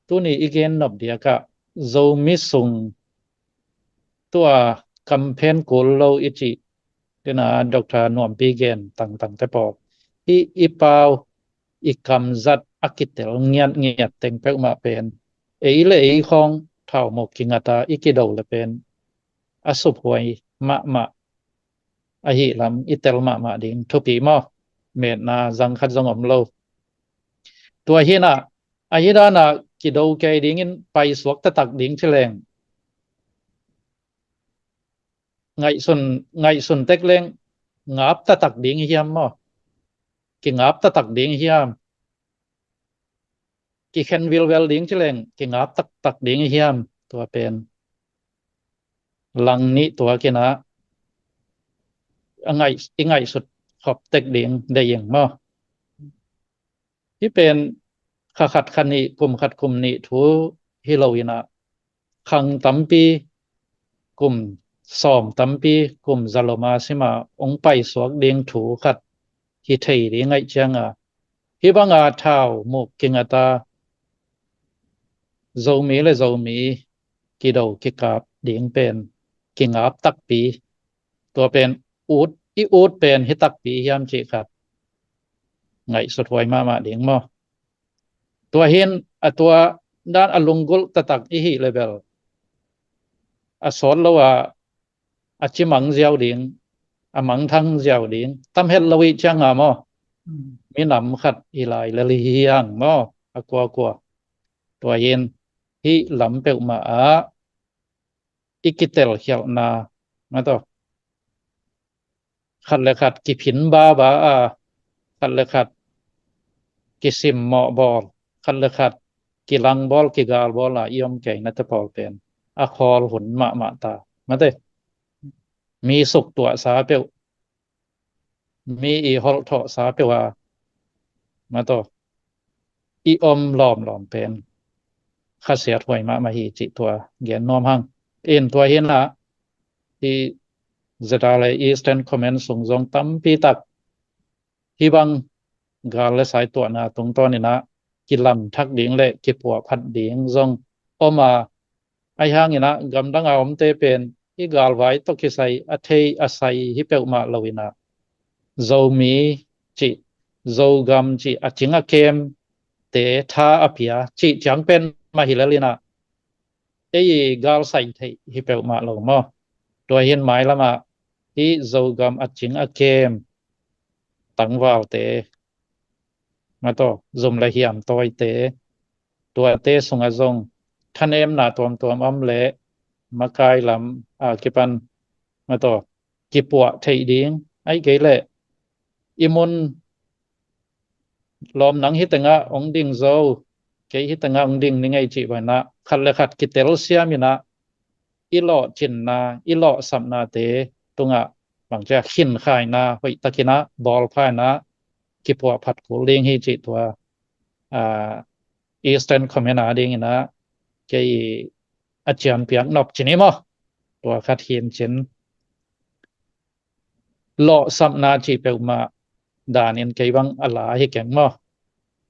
tuni i gen nop diakah Zomi sung tua kamphen kul lo i cih dina Doctor Nuampi gen tangtangte pawl hih i pau i kamzat a kitel ngiatngiat teng peuhmah pen ei le ei khawng thaumuk kingata i kido le pen a suphuai mahmah ahi lam i tel mahmah ding thupi maw? Metna zang khat zong om lo. Tua hinah ahi dana kido kei dingin paisuak taktak ding ci leng ngaihsun, ngaihsun tek leng ngap taktak ding hiam maw? Kingap taktak ding hiam? Kikhen vilvel ding ci leng kingap taktak ding hiam? Tua pen lang nih tua kinah a ngaih, i ngaihsut khop tek ding deih ing maw? Hi pen kha khat kha nih, kum khat kum nih thu hi lo inah khang tampi, kum sawm tampi, kum zaloma sima ong paisuak ding thu khat hi thei ding ngaih cianga hi banga thaumuk kingata Zomi le Zomi kido kikap ding pen kingap takpi. Tua pen ut, i ut pen hi takpi hiam cih khat ngaihsut huai mahmah ding maw? Tua hin a tua dan a lunggulh taktak i hih le bel a sawt lo a, a cimang ziau ding, a mangthang ziau ding tam het lo ih cianga maw? Minam khat i lai le li hiang maw? A kuakua. Tua hin hih lam peuhmah ah i kitelkhialhna, mataw, khat le khat kiphin baba a, khat le khat kisimmawh bawl, khat le khat kilangbawl kigalbawl a i om keina te pawl pen a khawl hun mahmah ta. Mate, mi suktuahsa peuh, mi i holhthawhsa peuh a, mataw, i om lawmlawm pen khasiat huai mahmah hi cih tua gen nuam hang. In tua hinah i ZRA Eastern Command sung zong tampi tak hi bang gal le sai tuahna tungtawn inah kilamthak ding le kipuahphat ding zong om a, ahi hanginah gamdang a omte pen i galvai tawh kisai a thei a sai hi peuhmah lo inah Zomi cih, Zogam cih a cing a kem te tha a pia cih ciang pen mah hi lel inah ei i galsai theih hi peuhmah lo maw? Tua hin mailamah hih Zogam a cing a kem tangvalte, mataw, zum le hiam tawite, tuate sungah zong thanemna tuamtuam om leh makai lam a kipan, mataw, kipuah theih ding, ahih kei leh i mun lawm nang hi tengah hong ding zo, kei hi tengah hong ding ni ngei cih banah khat le khat kitelsiam inah i lawhcinna, i lawhsapnate tungah bangcia khinkhaina hoihtakinah bawlphainah kipuahphat kul ding hi cih tua, aa, Eastern Command a dinginah kei a ciampiak nop cin hi maw? Tua khat hin cin. Lawhsapna cih peuhmah danin kei bang a la hi keng maw?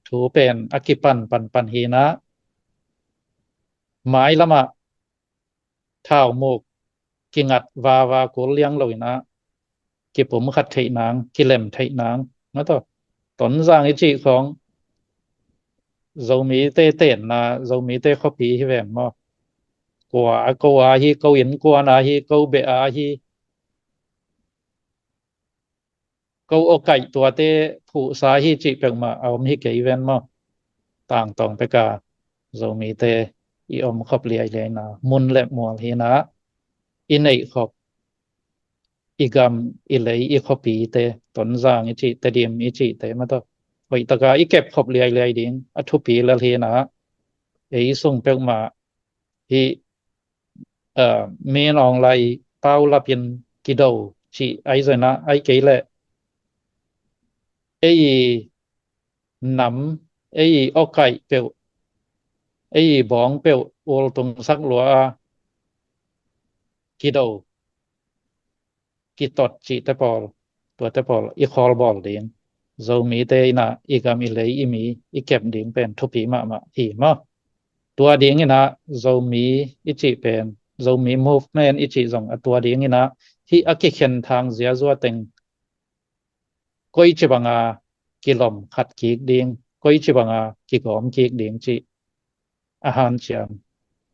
Thu pen a kipan panpan hinah mailamah thaumuk kingat vava kul liang lo inah kipumkhat theih nang, kilem theih nang, mataw, Tonzang i cih khawng Zomite tenna, Zomite khuapi hi veng maw? Kua a ko a hi, ko innkuan a hi, ko beh a hi, ko awkaih tuate phuhsa hi cih peuhmah a om hi kei ven maw? Tangtawng peka Zomite i om khop liailiaina mun le mual hinah i neih khop i gam i lei i khuapite, Tonzang i cih, Tedim i cihte, mataw, hoihtaka i kep khop liailiai ding a thupi lel hinah ei sung peuhmah hih, aa, Min Aung Hlaing paulapin kido cih ahi zonah ahih kei leh ei i nam, ei i awkaih peuh, ei i bawng peuh ultungsak lua a kido, kitot cihte pawl, tuate pawl i khawlbawl ding, Zomite inah i gam i lei i mi i kep ding pen thupi mahmah hi maw? Tua dinginah Zomi i cih pen, Zomi movement i cih zong a tua dinginah hih a kikhen thang ziazua teng koici banga kilom khat kik ding, koici banga kigawm kik ding cih a hanciam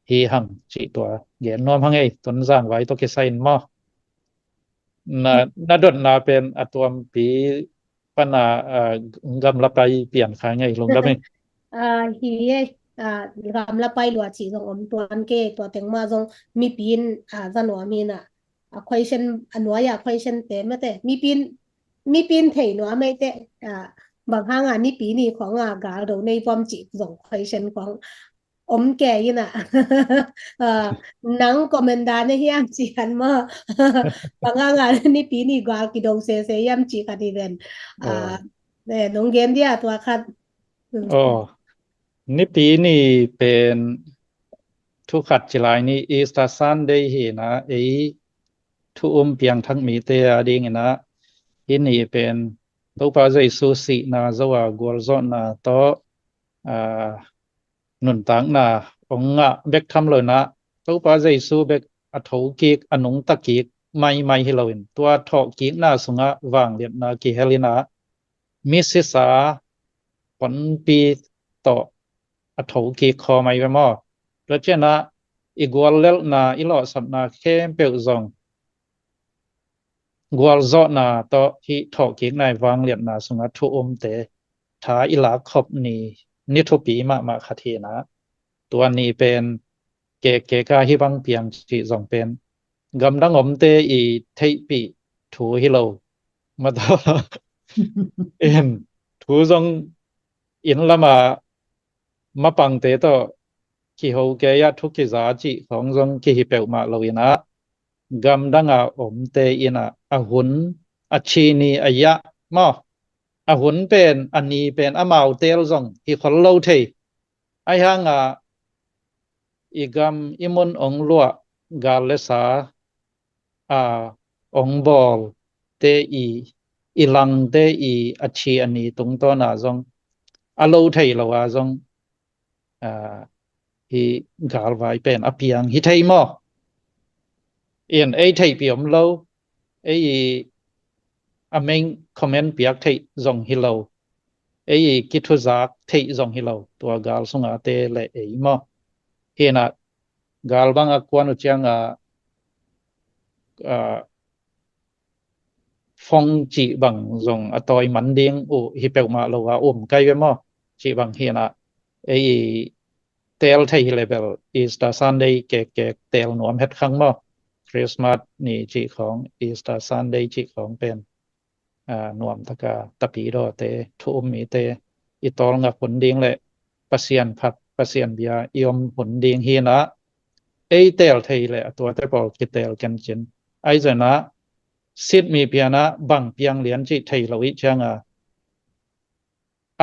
hi hang cih tua gen nuam hang ei, Tonzang vai tawh kisai in maw. Na, na dotna pen a tuampi pana, ah, gamla pai pian kha ngei, lungdam ei. Ah, hi ei, ah, gamla pai lua cih zong om tuan kei, tua teng mah zong mipi in, ah, za nuam hi na, a question, a nuai a question te mate, mipi in, mipi in thei nuam ei te, ah, bang hanga Nipi ni khonga gal do nei pom cih zong question khong om kei ina. Ah, nang comment dan na hiam ci khat maw. Bang hanga Nipi ni gal kido sese hiam ci khat hi ven. Ah, eh, nong gen dia tua khat. Hmm. Oh, Nipi ni pen thu khat ci lai ni, Easter Sunday hi na, ei thu um piangthak mite a ding ina, hih ni pen Topa Jesu sihna zo a gualzawhna tawh, ah, nuntakna ong ngah bek tham lo ina, Topa Jesu bek a thokik, a nungtakik maimai hi loin, tua thawhkikna sungah vangliatna kihel ina, misisa honpi tawh a thokik khawm ahi ve maw. Tua ciangin ah i guallelhna, i lawhsapna khempeuh zong gualzawhna tawh hih thawhkikna i vangliatna sungah thu umte tha i lak khop ni, ni thupi mahmah khat hi na. Tua ni pen kekkek a hih bang piang cih zong pen gamdang omte i theihpih thu hi lo. Mataw in thu zong inn lama mapangte tawh kiho kei ah thu kiza cih khong zong kihi peuhmah lo ina, gamdanga omte ina a hun a ci ni a yah maw, a hun pen, a ni pen amau teel zong hi khol lo thei. Ahi hanga i gam i mun ong luah, gal le sa a ong bawlte i, i langte i a ci a ni tungtawna zong a lo thei lo a zong, ah, hih galvai pen a piang hi thei maw. In ei theihpih om lo, ei i a main comment piak theih zong hi lo, ei i kithuzak theih zong hi lo, tua gal sungate le ei maw. Hi na, gal bang a kuan uh cianga, ah, fong cih bang zong a tawi man ding uh hi peuhmah lo a um kai ve maw. Cih bang hi na, ei i teel thei hi le bel Easter Sunday kekkek teel nuam het khang maw. Christmas ni cih khong, Easter Sunday cih khong pen, ah, nuamtaka tapidawte, thu um mite i tawlngak hun ding le Pasian phat, Pasian bia i om hun ding hi na, ei teel thei le a tuate pawl kiteel kencin. Ahi zongin ah sit mi pian ah bang piang lian cih thei lo i cianga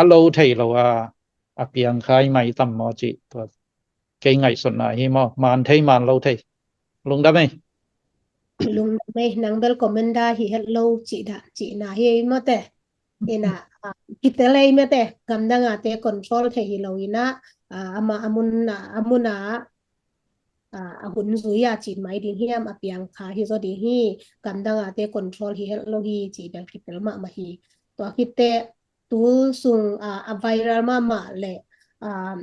a lo thei lo a, a piang khai mai tam maw cih tua kei ngaihsutna hi maw. Man thei man lo thei. Lungdam ei. Lungdam ei, nang bel comment da hi het lo cih da, cihna hi ei mawte. Ina, ah, kitel ei mawte, gamdangate control thei hi lo ina, ah, ama, a mun, ah, a mun a, ah, a hun zui a cih mai ding hiam, a piang kha hi zaw ding hi, gamdangate control hi het lo hi cih bel kitel mahmah hi. Tua khit teh, tul sung, ah, a viral mahmah le, ah,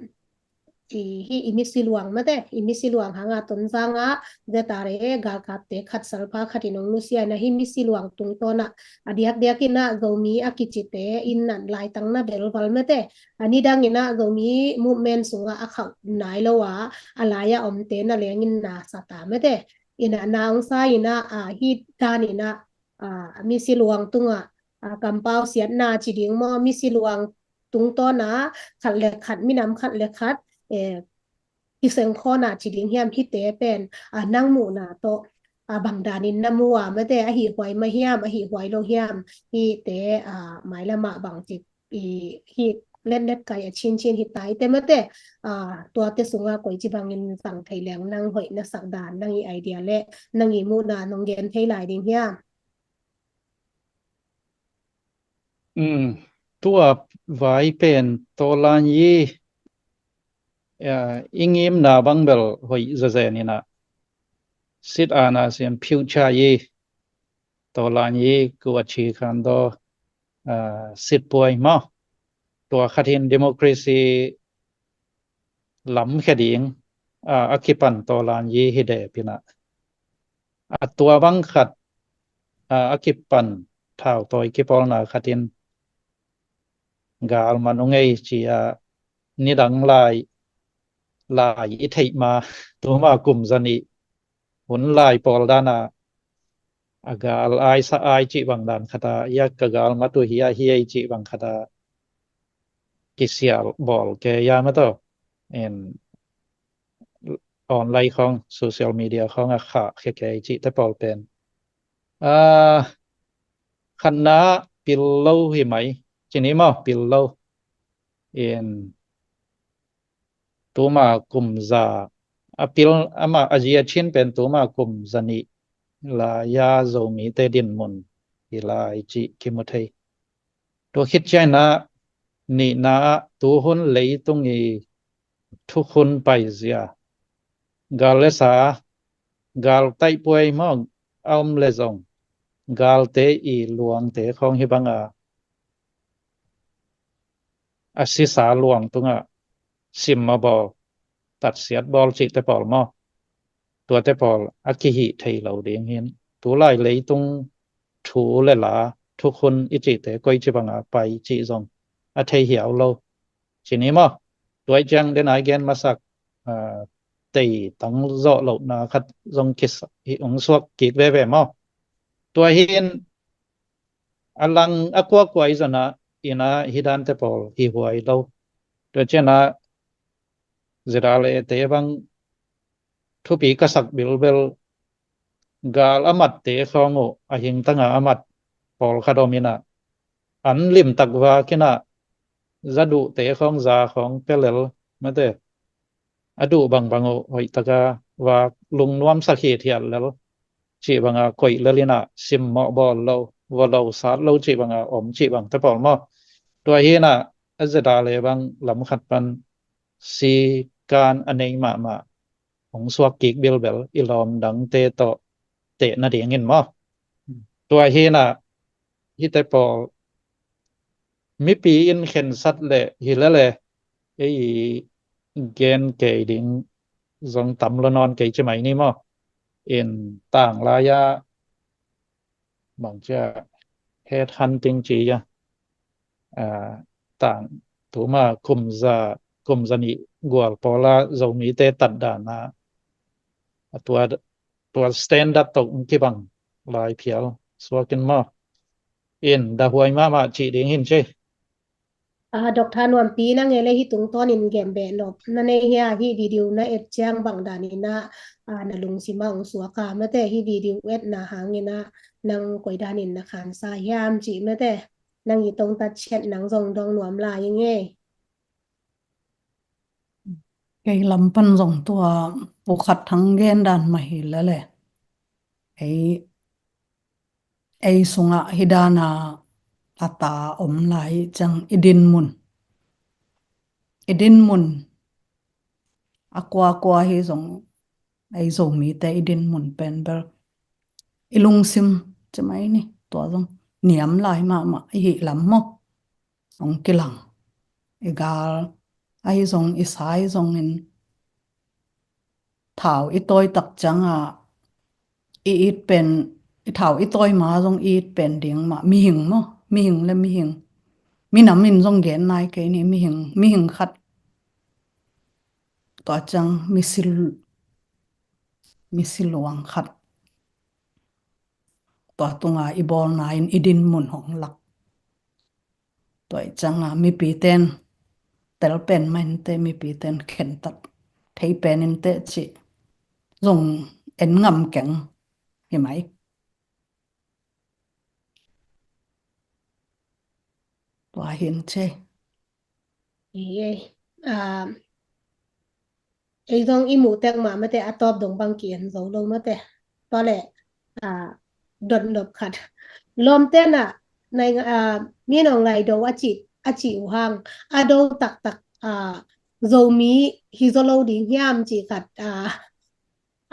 i, hih i misi luang mate, i misi luang hanga Tonzang ah Z R A galkapte khat salpa khat in ong nusia ina, hih misi luang tungtawn ah a diakdiak ina Zomi a kicite in a laitang na belval mate, a nidang ina Zomi movement sungah a khauh nai lo a, a lai a omte na leng in na sa ta mate. Ina na ong sa ina, ah, hih dan ina, ah, misi luang tungah, ah, kampau siatna ci ding maw, misi luang tungtawn ah khat le khat, minam khat le khat, eh, kiseng khawna ci ding hiam, hihte pen, ah, nang muhna tawh, ah, bang danin na mu a mate, a hih huai mah hiam, a hih huai lo hiam, hihte, ah, mailamah bang ci, i, hih letlet kai a cincin hi ta i te mate, ah, tuate sunga koici bangin zang thei leng nang hoih na sak dan, nang i idea le nang i muhna nong gen thei lai ding hiam? Um, tua vai pen tawlan yi, ah, i ngimna bang bel hoih zazen ina, sit ana siam future yi, tawlan yi kua ci khan do, ah, sit puai maw. tua khat hin democracy lamkhia ding a, a kipan tawlan yi hi dep in ah, a tua bang khat a, a kipan thautawi kipawlna khat in gal man ung ei ci a, nidang lai lai i theih ma, tuma kum zanih hun lai pawl dan a, a gal ai sa ai cih bang dan khat a, ia ka gal mat uh hi a hi ei cih bang khat a, kisial bawl ke ia ma tawh, en, online khawng, social media khawng a khah khia ke cih te pawl pen a, khatna pil lo hi mai, ci ni maw, pil lo. In tuma kum za a pil, ama a zia chin pen tuma kum zanih lai a Zomite dinmun hi lai cih kimu thei. Tua khit ciangin ah nihna ah tuhun leitung i thukhun paizia, gal le sa, gal taihpuai maw a om le zong, galte i luangte khawng hi bang a, a sisa luang tungah sim mawh bawl, tatsiat bawl cihte pawl maw, tuate pawl a kihih thei lo ding hin, tulai leitung thu le la, thukhun i cihte koici banga pai cih zong a thei hiau lo, ci ni maw. Tua i ciang den a i gen masak, ah, tei tang zawh lohna khat zong kisa, i ong suak kik veve maw. Tua hin a lang a kuakua i zona ina hi dante pawl hi huai lo. Tua ciana zira le te bang thupi ka sak bilbel, gal a matte khawng uh a hingtanga a mat pawlkhat om ina, an limtak vak ina, za duhte khawng za khawng pia lel mate, a duh bangbang uh hoihtaka vak lungnuamsak hithiat lel, cih banga koih lel ina, simmawh bawl lo, vua lo sat lo cih banga om cih bangte pawl maw. Tua hina a zeda le bang lam khat pan si kan a nei mahmah hong suak kik bilbel i lawm dangte tawh teh nadingin maw. Tua hina hite pawl mipi in khensat le hi lele ei gen kei ding zong tam lo nawn kei ci mai ni maw. In tang lai-a bang cia head hunting ci a, ah, tang tuma kum za, kum za nih gual pawla Zomite tat dana a tua, tua standard tawh kibang lai phial suakin maw. In dahuai mahmah cih ding hin ci. Ah, Doctor Nuampi, nang e le hi tungtawnin gen beh nop na nei hia, hi video na et ciang bang danin ah, ah, na lungsim ah hong suak a mate, hi video etna hangin ah nang koi danin na khansa hiam cih mate, nang i tongtat ciat nang zong dong nuam lai ing e. Kei lam pan zong tua Pu Khat Thang gen dan mah hi lele. Ei, ei sungah hi dana a ta om lai ciang i dinmun, i dinmun a kuakua hi zong, ei Zomite i dinmun pen bel i lungsim ci mai ni, tua zong niam lai mahmah i hih lam maw. Hong kilang. I gal ahi zong, i sa ahi zongin thau i tawi tak cianga i it pen, i thau i tawi ma zong i it pen ding mah, mihing maw, mihing le mihing. Minam in zong gen nai kei ni, mihing, mihing khat, tua ciang misi, misi luang khat, tua tunga i bawlna in i dinmun hong lak. Tua i cianga mipiten tel pen mah inte, mipiten khentat thei pen inte cih zong en ngam keng hi mai. Tua hin ci. Ei, ei. Ah, ei zong i muh tek mah mate, a tawp dong bang ki-en zo lo mate. Tua le, ah, dotnop khat. Lawmte na, nai, ah, Min Aung Hlaing do a ci, a ci uh hang, a do taktak, ah, Zomi hi zo lo ding hiam ci khat, ah,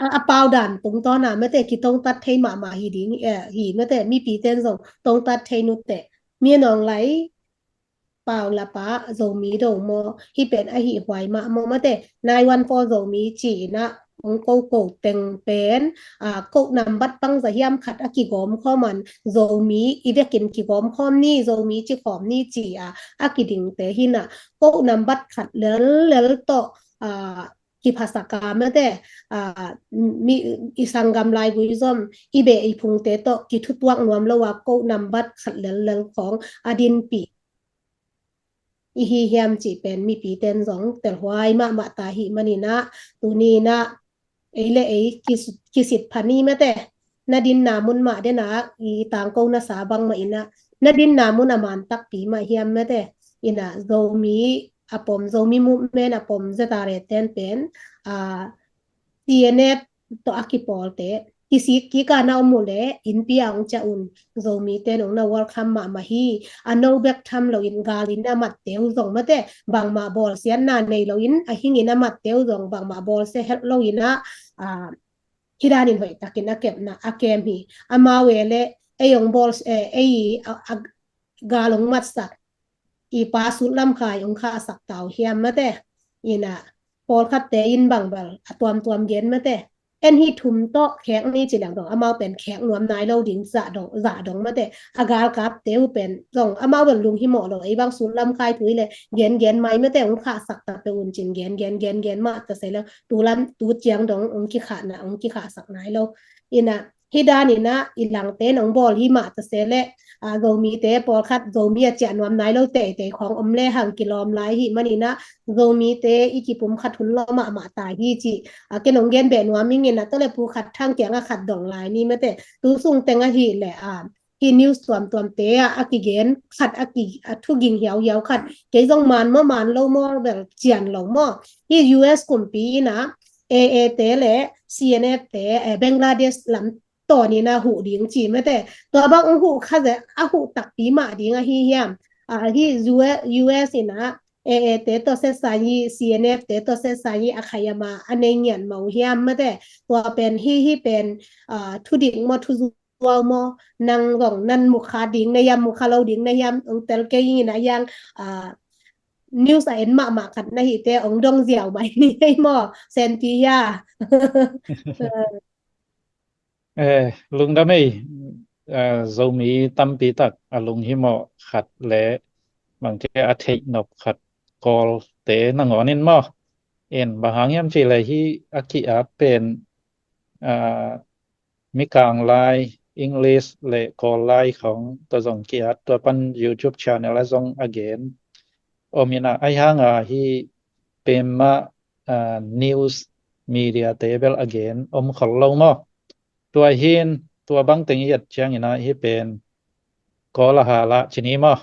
a, a pau dan tungtawna mate, kitongtat thei mahmah hi ding, eh, hi mate, mipiten zong tongtat thei nute. Min Aung Hlaing paulapa Zomi do maw, hih pen a hih huai mah maw, mate, nine one four Zomi ci-in ah hong ko ko teng pen, a, code nambat bangzah hiam khat a kigawm khawm an, Zomi i vekin kigawm khawm ni, Zomi ci khawm ni ci-a a kidingte hi-in ah, code nambat khat lellel tawh, a, kiphasak a, mate, a, mi, i sanggam laigui zom, i beh i phungte tawh kithutuak nuam lo a, code nambat khat lellel khawng a dinpih i hi hiam cih pen mipite'n zong telhuai mahmah ta ahih manin ah, tuni-in ah ei le ei kis-, kisit pha ni, mate. Na dinna mun mah den ah i tangko na sa bangmah in ah, na dinna mun a man takpi mah hiam, mate. In ah Zomi a pom, Zomi movement a pom Z R A te'n pen, a, T N F tawh a kipawlte kisik kik a na om uh leh, innpi ah hong ciah un. Zomite'n hong na welcome mahmah hi. A no bek tham loin, galin a matte uh zong, mate, bangmah bawlsiatna nei loin, a hingin a matte uh zong bangmah bawlsia het loin ah, a, hih danin hoihtakin a kepna a kem hi. Amau e le, ei hong bawl, eh, ei a, a, gal hong matsak i pa Sut Lam Khai hong khahsak ta uh hiam, mate. In ah pawlkhatte in bang bel a tuamtuam gen, mate. En hih thum tawh khek ni ci leng dong, amau pen khek nuam nai lo ding zah dong, zah dong, mate. A galkapte uh pen zong amau bel lunghimawh lo, ei bang Sut Lam Khai thu hi leh gen gen mai, mate, hong khahsak ta peuh un ci-in gen gen gen gen mah ta se leh, tu lam tu ciang dong hong kikhahna, hong kikhahsak nai lo. In ah hih danin ah i langte'n hong bawl hi mah ta se leh, a, Zomite pawlkhat, Zomi a ciah nuam nai lo teitei khawng om le hang kilawm lai ahih manin ah, Zomite i kipumkhat hun lawh mahmah ta hi ci. A, ken hong gen beh nuam ing in ah, tua leh Pu Khat Thang kiangah khat dong lai ni, mate. Tu sung teng ahih leh, a, hih news tuamtuamte ah a kigen khat, a ki, a thu ging hiauhiau khat, kei zong man maw, man lo maw, bel cian lo maw. Hih U S kumpi in ah A A te le C N F te, eh, Bangladesh lam tawnin a huh ding ci, mate. Tua bang hong huh kha ze, a huh takpi mah ding ahi hiam? A, hih U S, U S in ah A A te tawh setsai hi, C N F te tawh setsai hi, a khai a ma a nei ngiat mah uh hiam, mate. Tua pen hih, hih pen, a, thudik maw, thuzuau maw, nang zong nan mukha ding na hiam, mukha lo ding na hiam, hong tel kei in ah hiang, a, news a en mahmah khat na hihte hong dong ziau mai ni hei maw, Senpi hia? Eh, lungdam ei, eh, Zomi tampi tak a lunghimawh khat le bangte a theihnop khat Kawlte nangawn in maw. In bang hang hiam cih leh hih a ki-at pen, ah, Mikang lai, English le Kawl lai khawng tawh zong ki-at, tua pan YouTube channel ah zong a gen om in ah, ahi hang a hih pen mah, ah, news media te bel a gen om khol lo maw. Tua hi-in, tua bang teng i et ciangin ah hih pen Kawl a hal ah ci ni maw.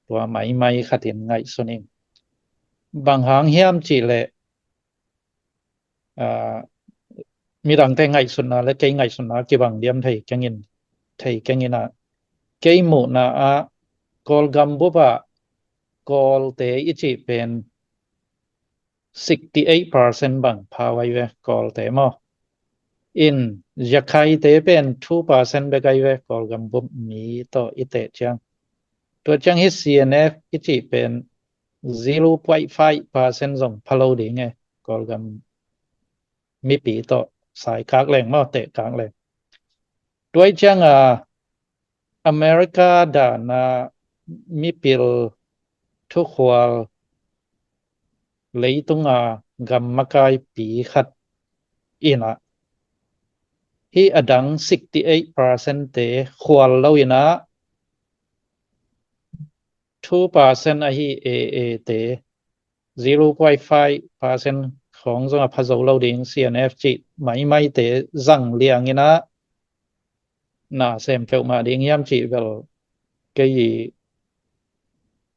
Tua maimai khat in ngaihsun ing. Bang hang hiam cih leh, ah, midangte ngaihsutna le kei ngaihsutna kibang diam thei keng in, thei keng in ah, kei muhna ah Kawlgam bup ah Kawlte i cih pen sixty eight percent bang pha uh ai ve, Kawlte maw. In Zakhaite pen two percent bek ai ve, Kawlgam bup mi tawh i teh ciang. Tua ciang hih C N F i cih pen zero point five percent zong pha lo ding e, Kawlgam mipi tawh saikak leng maw, tehkak leng. Tua i ciang a, America dan a mipil thukhual leitung a gam makaipi khat in ah, hih a dang sixty eight percent te khual lo in ah, two percent ahi A A te, zero point five percent khawng zong a pha zo lo ding, C N F cih maimai te zang liang in ah, na sem peuhmah ding hiam cih bel kei i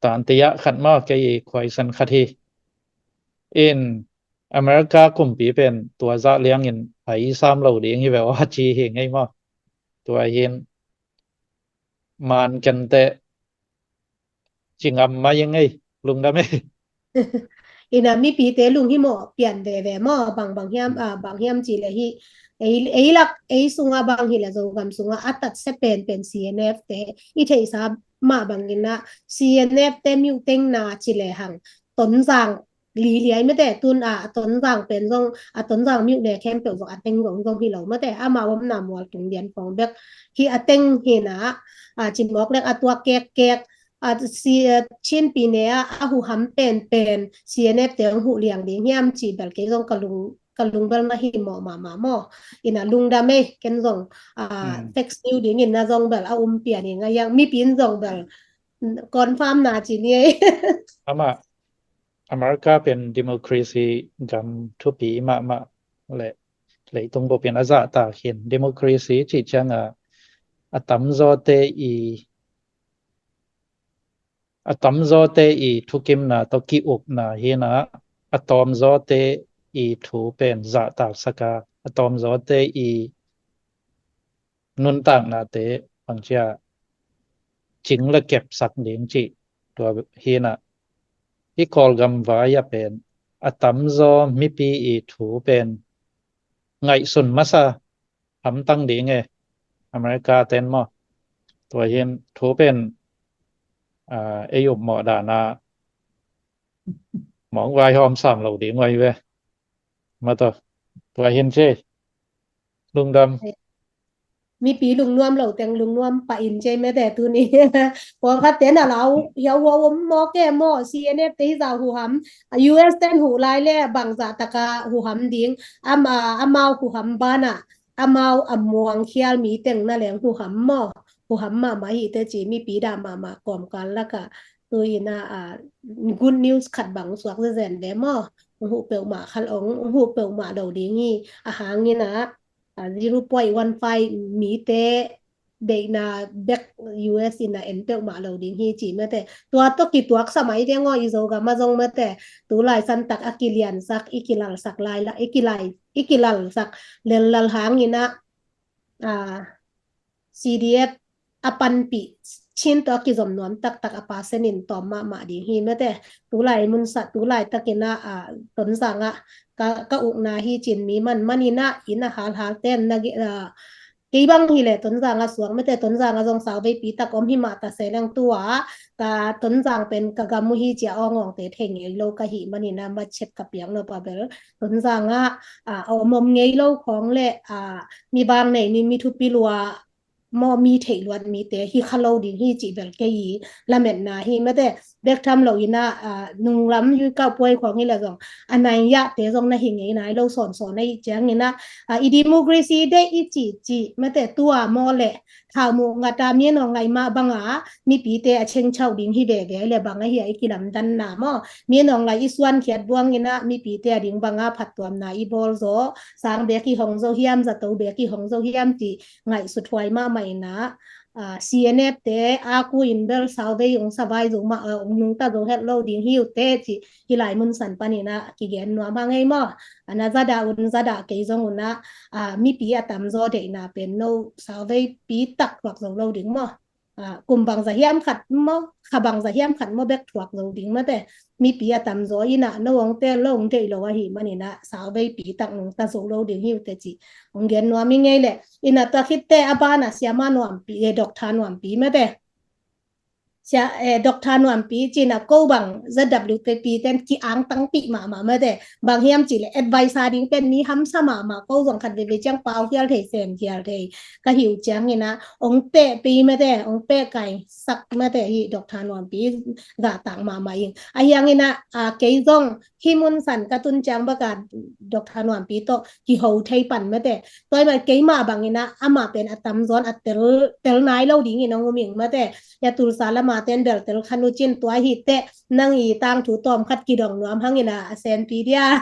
tante ah khat maw, kei i khuaisan khat hi. In America kumpi pen tua zah liang in a i sam lo ding hi ve aw, a ci hi ngei maw. Tua hi-in man kenteh ci ngam mai ing ei, lungdam ei. In ah mipite lunghimawh pian veve maw, bang, bang hiam, ah, bang hiam cih leh hih, ei, ei lak, ei sungah bang hi leh Zogam sungah a tatsia penpen C N F te, i theihsa mah bangin ah C N F te miuh tengna ci lehang Tonzang liliai mate tun a, a Tonzang pen zong, a Tonzang miuh le khempeuh zong a teng zong zong hi lo mate, ama omna mual tung lian khong bek hi a teng hi na, a, cimawk lek a tuak kek kek, a, si, a, Chin pi ne a, a huham pen pen C N F te hong huh liang ding hiam ci bel kei zong ka lung, ka lung bel na hi mawh mahmah maw. Ina lungdam ei, ken zong, a, text niu dingin na zong bel a um pian hi ngai hiang, mipi in zong bel confirm na ci ni ei. Ama, America pen democracy gam thupi mahmah le leitung bupin a zahtak hin democracy cih cianga a tamzawte i, a tamzawte i thukimna tawh ki-ukna hi na, a tawmzawte i thu pen zahtaksaka, a tawmzawte i nuntaknate bangcia cing le kepsak ding cih tua hi na, i Kawlgam vai a pen a tamzaw mipi i thu pen ngaihsun masa hamtang ding e, America ten maw. Tua hin thu pen, a, ei upmawh dana mawng vai hawm sam lo ding vai ve. Mataw, tua hin ci. Lungdam. Mipi lungnuam lo teng lungnuam pah in ci mate tuni. Pawlkhat ten a lau hiau hua om maw ke maw, C N F te hi zah huham, U S ten huh lai le bangzah taka huham ding, ama, amau huham bana amau a muangkhial mi teng na leng huham maw, huham mahmah hi te ci, mipi dah mahmah kawmkal laka. Tu ina, a, good news khat bang suak zezen ve maw. Hong huh peuhmah khal ong, hong huh peuhmah lo ding hi. A hangina, a, zero point one five mite deihna bek U S ina en peuhmah lo ding hi ci mate. Tua tawh kituaksa mai deng aw i Zogam a zong mate. Tulai santak a kiliansak, i kilalsak lai la, i kilai, i kilalsak lellal hangina, a, C D F a panpih Chin tawh a kizom nuam taktak a percent in tawm mahmah ding hi mate. Tulai munsa, tulai takina, a, Tonzanga ka, ka ukna hi cin mi man manina, ina halhal ten na, a, kei bang hi le Tonzanga suak mate, Tonzanga zong sauveipi tak om hi mah ta se leng tua ka Tonzang pen ka gam uh hi cia awngawngte thei ngei lo ka hi manina, machet ka piak no pa bel Tonzanga, a, a om om ngei lo khong le, a, mi bang nei ni mi thupi lua maw mi theih luat mite hi kha lo ding hi cih bel kei i lametna hi mate. Bek tham lo ina, a, nunglam yui kau puai khong hi la zong a nai yahte zong na hi ngei nai lo sawnsawn a i ciangina, a, i democracy deih i cih cih mate tua maw le thau muh ngata mi nong lai mah banga mipite a chengchau ding hi veve le banga hi a i kilamdanna maw. Mi nong lai i suankhiat buangina mipite a ding banga phattuamna i bawl zaw, sang bek i hong zo hiam, zato bek i hong zo hiam ti ngaihsut huai mahmah ina, a, C N F te a ku in bel sauvei ong savai zo mah, a, ong nungta zo het lo ding hi uh te ci hi lai munsan panina kigen nuam hang ei maw. A na zada un zada kei zong una, a, mipi a tamzaw deihna pen no sauveipi tak thuak zo lo ding maw. A, kum bangza hiam khat maw, kha bangza hiam khat maw bek thuak zo ding mate. Mipi a tamzaw ina no ong tel lo ong deih lo ahi manina sauveipi tak nungta zo lo ding hi uh te ci ong gen nuam i ngei le. Ina tua khitte a bana siama nuampi, e, Doctor Nuampi mate. Sia, e, Doctor Nuampi cina ko bang Z W T P ten ki-ang tangpih mahmah mate. Bang hiam cih le advice a ding pen mi hamsa mahmah, ko zong khat veve ciang pau hial thei, sem hial thei ka hi uh ciangina ong peh pi mate, ong peh kai sak mate hi Doctor Nuampi zahtak mahmah ing. A hiangina, a, kei zong hi munsan ka tun ciang baka Doctor Nuampi tawh kiho thei pan mate. Tua i mah keimah bangina ama pen a tamzawn a tel, tel nai lo dingin ong um ing mate. Ya Tulsa lama ten bel tel khan uh cin tua hi te nang i tangthu tawm khat kidong nuam hangina a senpi dia.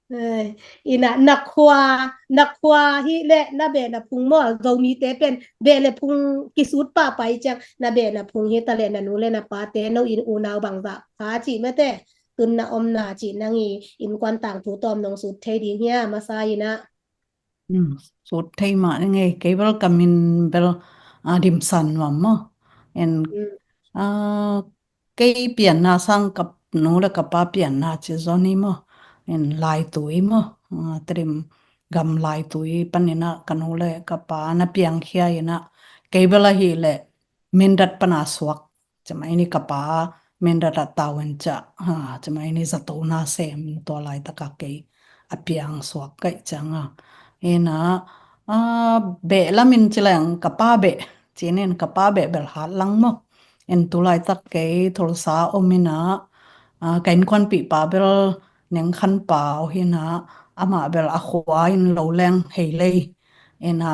Ai, ina na khua, na khua hi le na beh na phung maw, Zomite pen beh le phung kisut pahpah i ciang na beh na phung hi ta le na nu le na pate no in unau bangzah pha cih mate. Tun na omna cih nang i innkuan tangthu tawm nong sut thei ding hia masa ina. Hmm, sut thei mah ngei, kei bel ka min bel, a, Dimsan Nuam maw. En, a, kei pianna sang ka nu le ka pa pianna ci zaw ni maw. En Laitui maw. A, Tedim gam Laitui panina ka nu le ka pa na piangkhia ina kei bel ahi le Mindat pana suak. Cima ini ka pa Mindat a tau in ca, ha, cima ini zato na sem in tua laitaka kei a piang suak kaih cianga. Ina, a, beh lamin cileng ka pa beh. Cinin ka pa beh bel hat lang maw. In tu laitak kei Tulsa om ina, a, ka innkuanpih pa bel Neng Khan Pau hina, amah bel a khua in lo leng hei lei. Ina,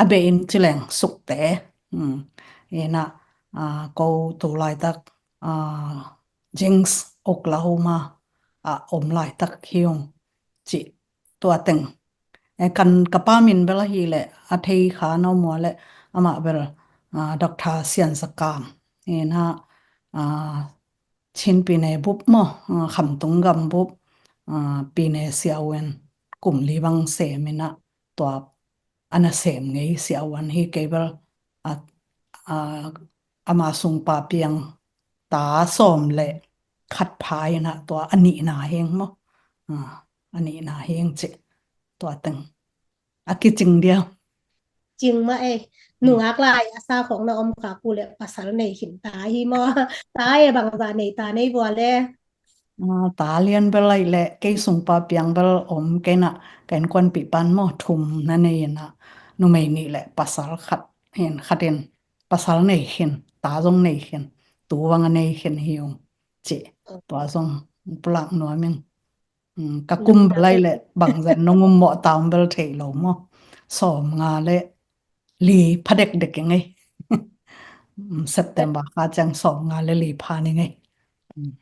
a beh in cileng sukte. Hmm. Ina, a, ko tu laitak, a, Jenks, Oklahoma a om laitak hi ung ci tua teng. E, kan ka pa min bel ahi le a thei kha no mua le amah bel, a, Doctor Sian Za Kam. Ina, a, Chin Pyine Bup maw, a, Khamtung Gam Bup, a, Pyine Siawen kum li bang sem ina tua ana sem ngei Siawen hi kei bel a, a, ama sungpa piang ta sawm le khat pha ina tua a nihna heng maw. A, a nihna heng ci tua teng. A kicing dia. Cing mah ei. Nungak lai a sa khong na om kha ku le pasal nei khin ta hi maw. Ta e bangza nei ta nei vua le. A, ta lian bel lai le kei sungpa piang bel om kei na ka innkuanpih pan maw thum na nei ina numei nih le pasal khat hin khat in pasal nei khin ta zong nei khin tu bang a nei khin hi ung ci tua zong pulak nuam ing. Mm, ka kum bel lai le bangzan nong um mawh ta um bel thei lo maw. Sawm nga le li pha dekdek ing ei. Mm, September kha ciang sawm nga le li pha ning ei. Mm.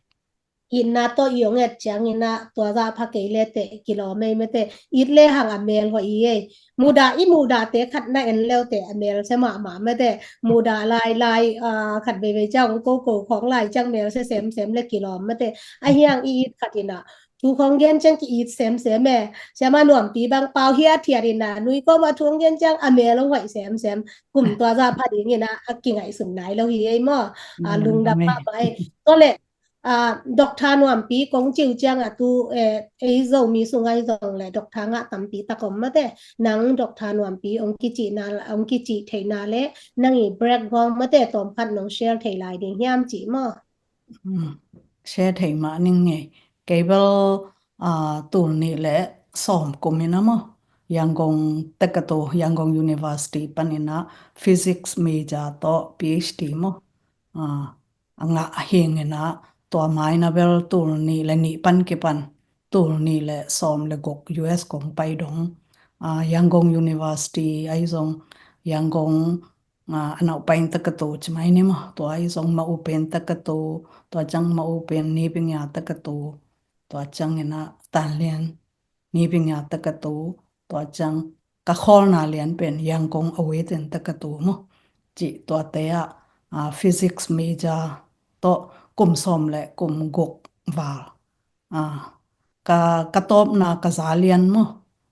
Itna tawh i ong et ciang ina tua zah pha kei le te kilawm ei mete it le hang a mel hua i ei. Muda i muda te khat na en leu te a mel se mahmah mete muda lai lai, a, khat veivei ciang ko ko khawng lai ciang mel se semsem le kilawm mete a hiang i it khat ina thu khawng gen ciang ki it semsem e. Siama Nuampi bang pau hiat hiat ina nui kawm a thu khawng gen ciang a mel hong hoih semsem kum tua zah pha ding ina a kingaihsun nai lo hi ei maw. A, lungdam mahmah ei. Tua le, a, Doctor Nuampi kong ciu ciang a tu, e, ei Zomi sungai zong le Doctor ngah tampi tak om mate nang Doctor Nuampi ong kici na, ong kici theina le nang i background mate tawm khat nong share thei lai ding hiam ci maw. Hmm. Share thei mah ning ngei. Kei bel, a, tul nih le sawm kum ina maw Yangon tekatu, Yangon University pan ina physics major tawh PhD maw. A, a ngah hing ina tua ma ina bel tul nih le nih pan kipan tul nih le sawm le guk US kong pai dong. A, Yangon University ai zong Yangon, a, a nauh pai in tekatu ci mai ni maw. Tua ai zong ma u pen tekatu, tua ciang ma u pen ni bing ya tekatu, tua ciang ina tan lian ni bing ya tekatu, tua ciang ka khawlna lian pen Yangon a weten tekatu maw. Ci tua te ah, a, physics major tawh kum sawm le kum guk val. A, ka, ka tawpna ka za lian maw.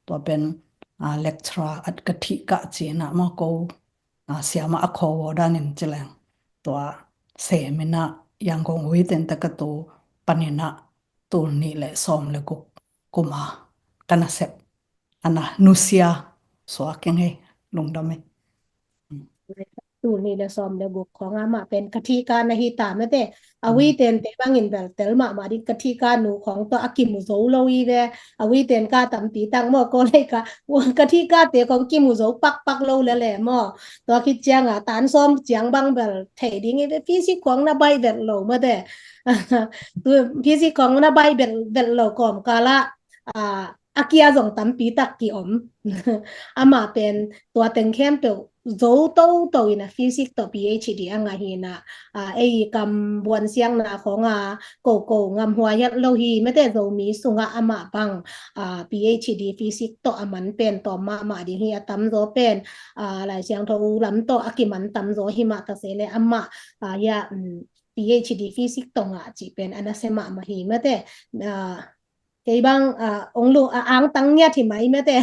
Tua pen, a, lecturer at ka thih kah ci ina maw ko, a, siama a khaw danin ci leng. Tua sem ina Yangon weten tekatu pan ina tul nih le sawm le guk kuma ka nasep ana nusia suak ing ei lungdam ei. Tul nih le sawm le guk khawng amah pen ka thika na hi ta mate. A wi tente bangin bel tel mahmah ding ka thika nu khawng tawh a kimu zo lo i ve. A wi ten ka tampi tak maw ko lei ka ka thika te khawng kimu zo pakpak lo le le maw. Tua khit cianga tan sawm ciang bang bel thei ding i ve physics khawng na baih vet lo mate. Physics khawng na baih vet lo kawm kala, a, a kia zong tampi tak ki om. Amah pen tua teng khempeuh zo toto ina physics tawh PhD a ngah hi ina, a, ei kam buan siangna khawnga ko ko ngam huaiat lo hi mate Zomi sunga amah bang, a, PhD physics tawh a man pen tawm mahmah ding hi a tamzaw pen, a, Lai Siangtho lam tawh a kiman tamzaw hi mah ta se le amah, a, ya, um, PhD physics tawh ngah cih pen a nasia mahmah hi mate, a, kei bang, a, ong lu, a, angtang ngiat hi mai mate.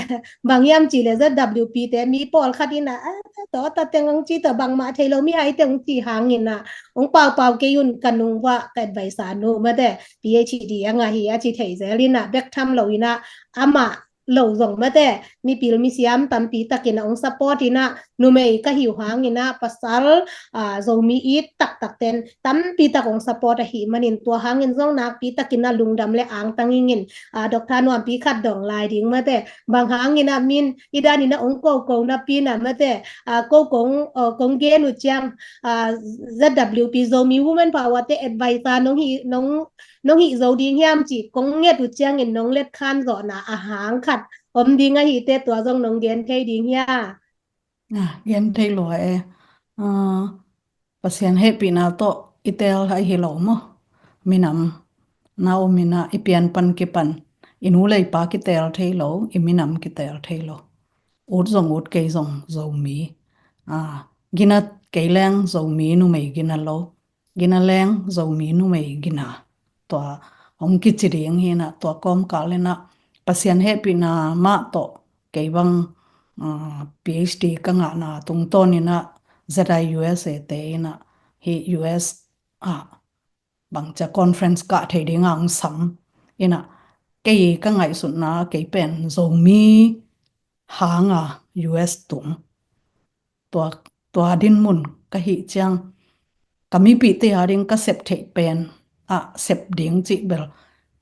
Bang hiam ci le ZWP te mi pawlkhat ina, a, tawh ta teng ong ci tawh bangmah thei lo mi hai te ong ci hang ina ong paupau kei un ka nung vua ka advice a nu mate PhD a ngah hi a ci thei zel ina bek tham lo ina amah lo zong mate mipil misiam tampi tak ina ong support ina numei ka hi uh hangin ah pasal, ah, Zomi it taktak ten tampi tak hong support ahih manin tua hangin zong nakpi takin ah lungdam le angtang ing in, ah, Doctor Nuampi khat dong lai ding mate, bang hangin ah min i danin ah hong koko napi in ah mate, ah, ko kong, ah, kong gen uh ciang, ah, Z W P Zomi Women Power te advisor nong hi, nong, nong hi zo ding hiam ci kong nget uh ciangin nong let khan zawhna a hang khat om ding ahih teh tua zong nong gen thei ding hia? Ah, gen thei lua e. Ah, Pasian hehpihna tawh i teel ahi lo maw? Minam na om in ah i pian pan kipan i nu le i pa kiteel thei lo, i minam kiteel thei lo. Ut zong ut, kei zong Zomi. Ah, gina kei leng Zomi numei gina lo, gina leng Zomi numei gina. Tua hong kici ding hi in ah tua kawmkal in ah Pasian hehpihna mah tawh kei bang, ah, P H D ka ngahna tungtawn in ah Z I U S A te in ah hih U S ah bangcia conference kah thei ding a hong sam in ah kei ka ngaihsutna kei pen Zomi hanga U S tung tua, tua dinmun ka hih ciang ka mipihte a ding ka sep theih pen ah sep ding cih bel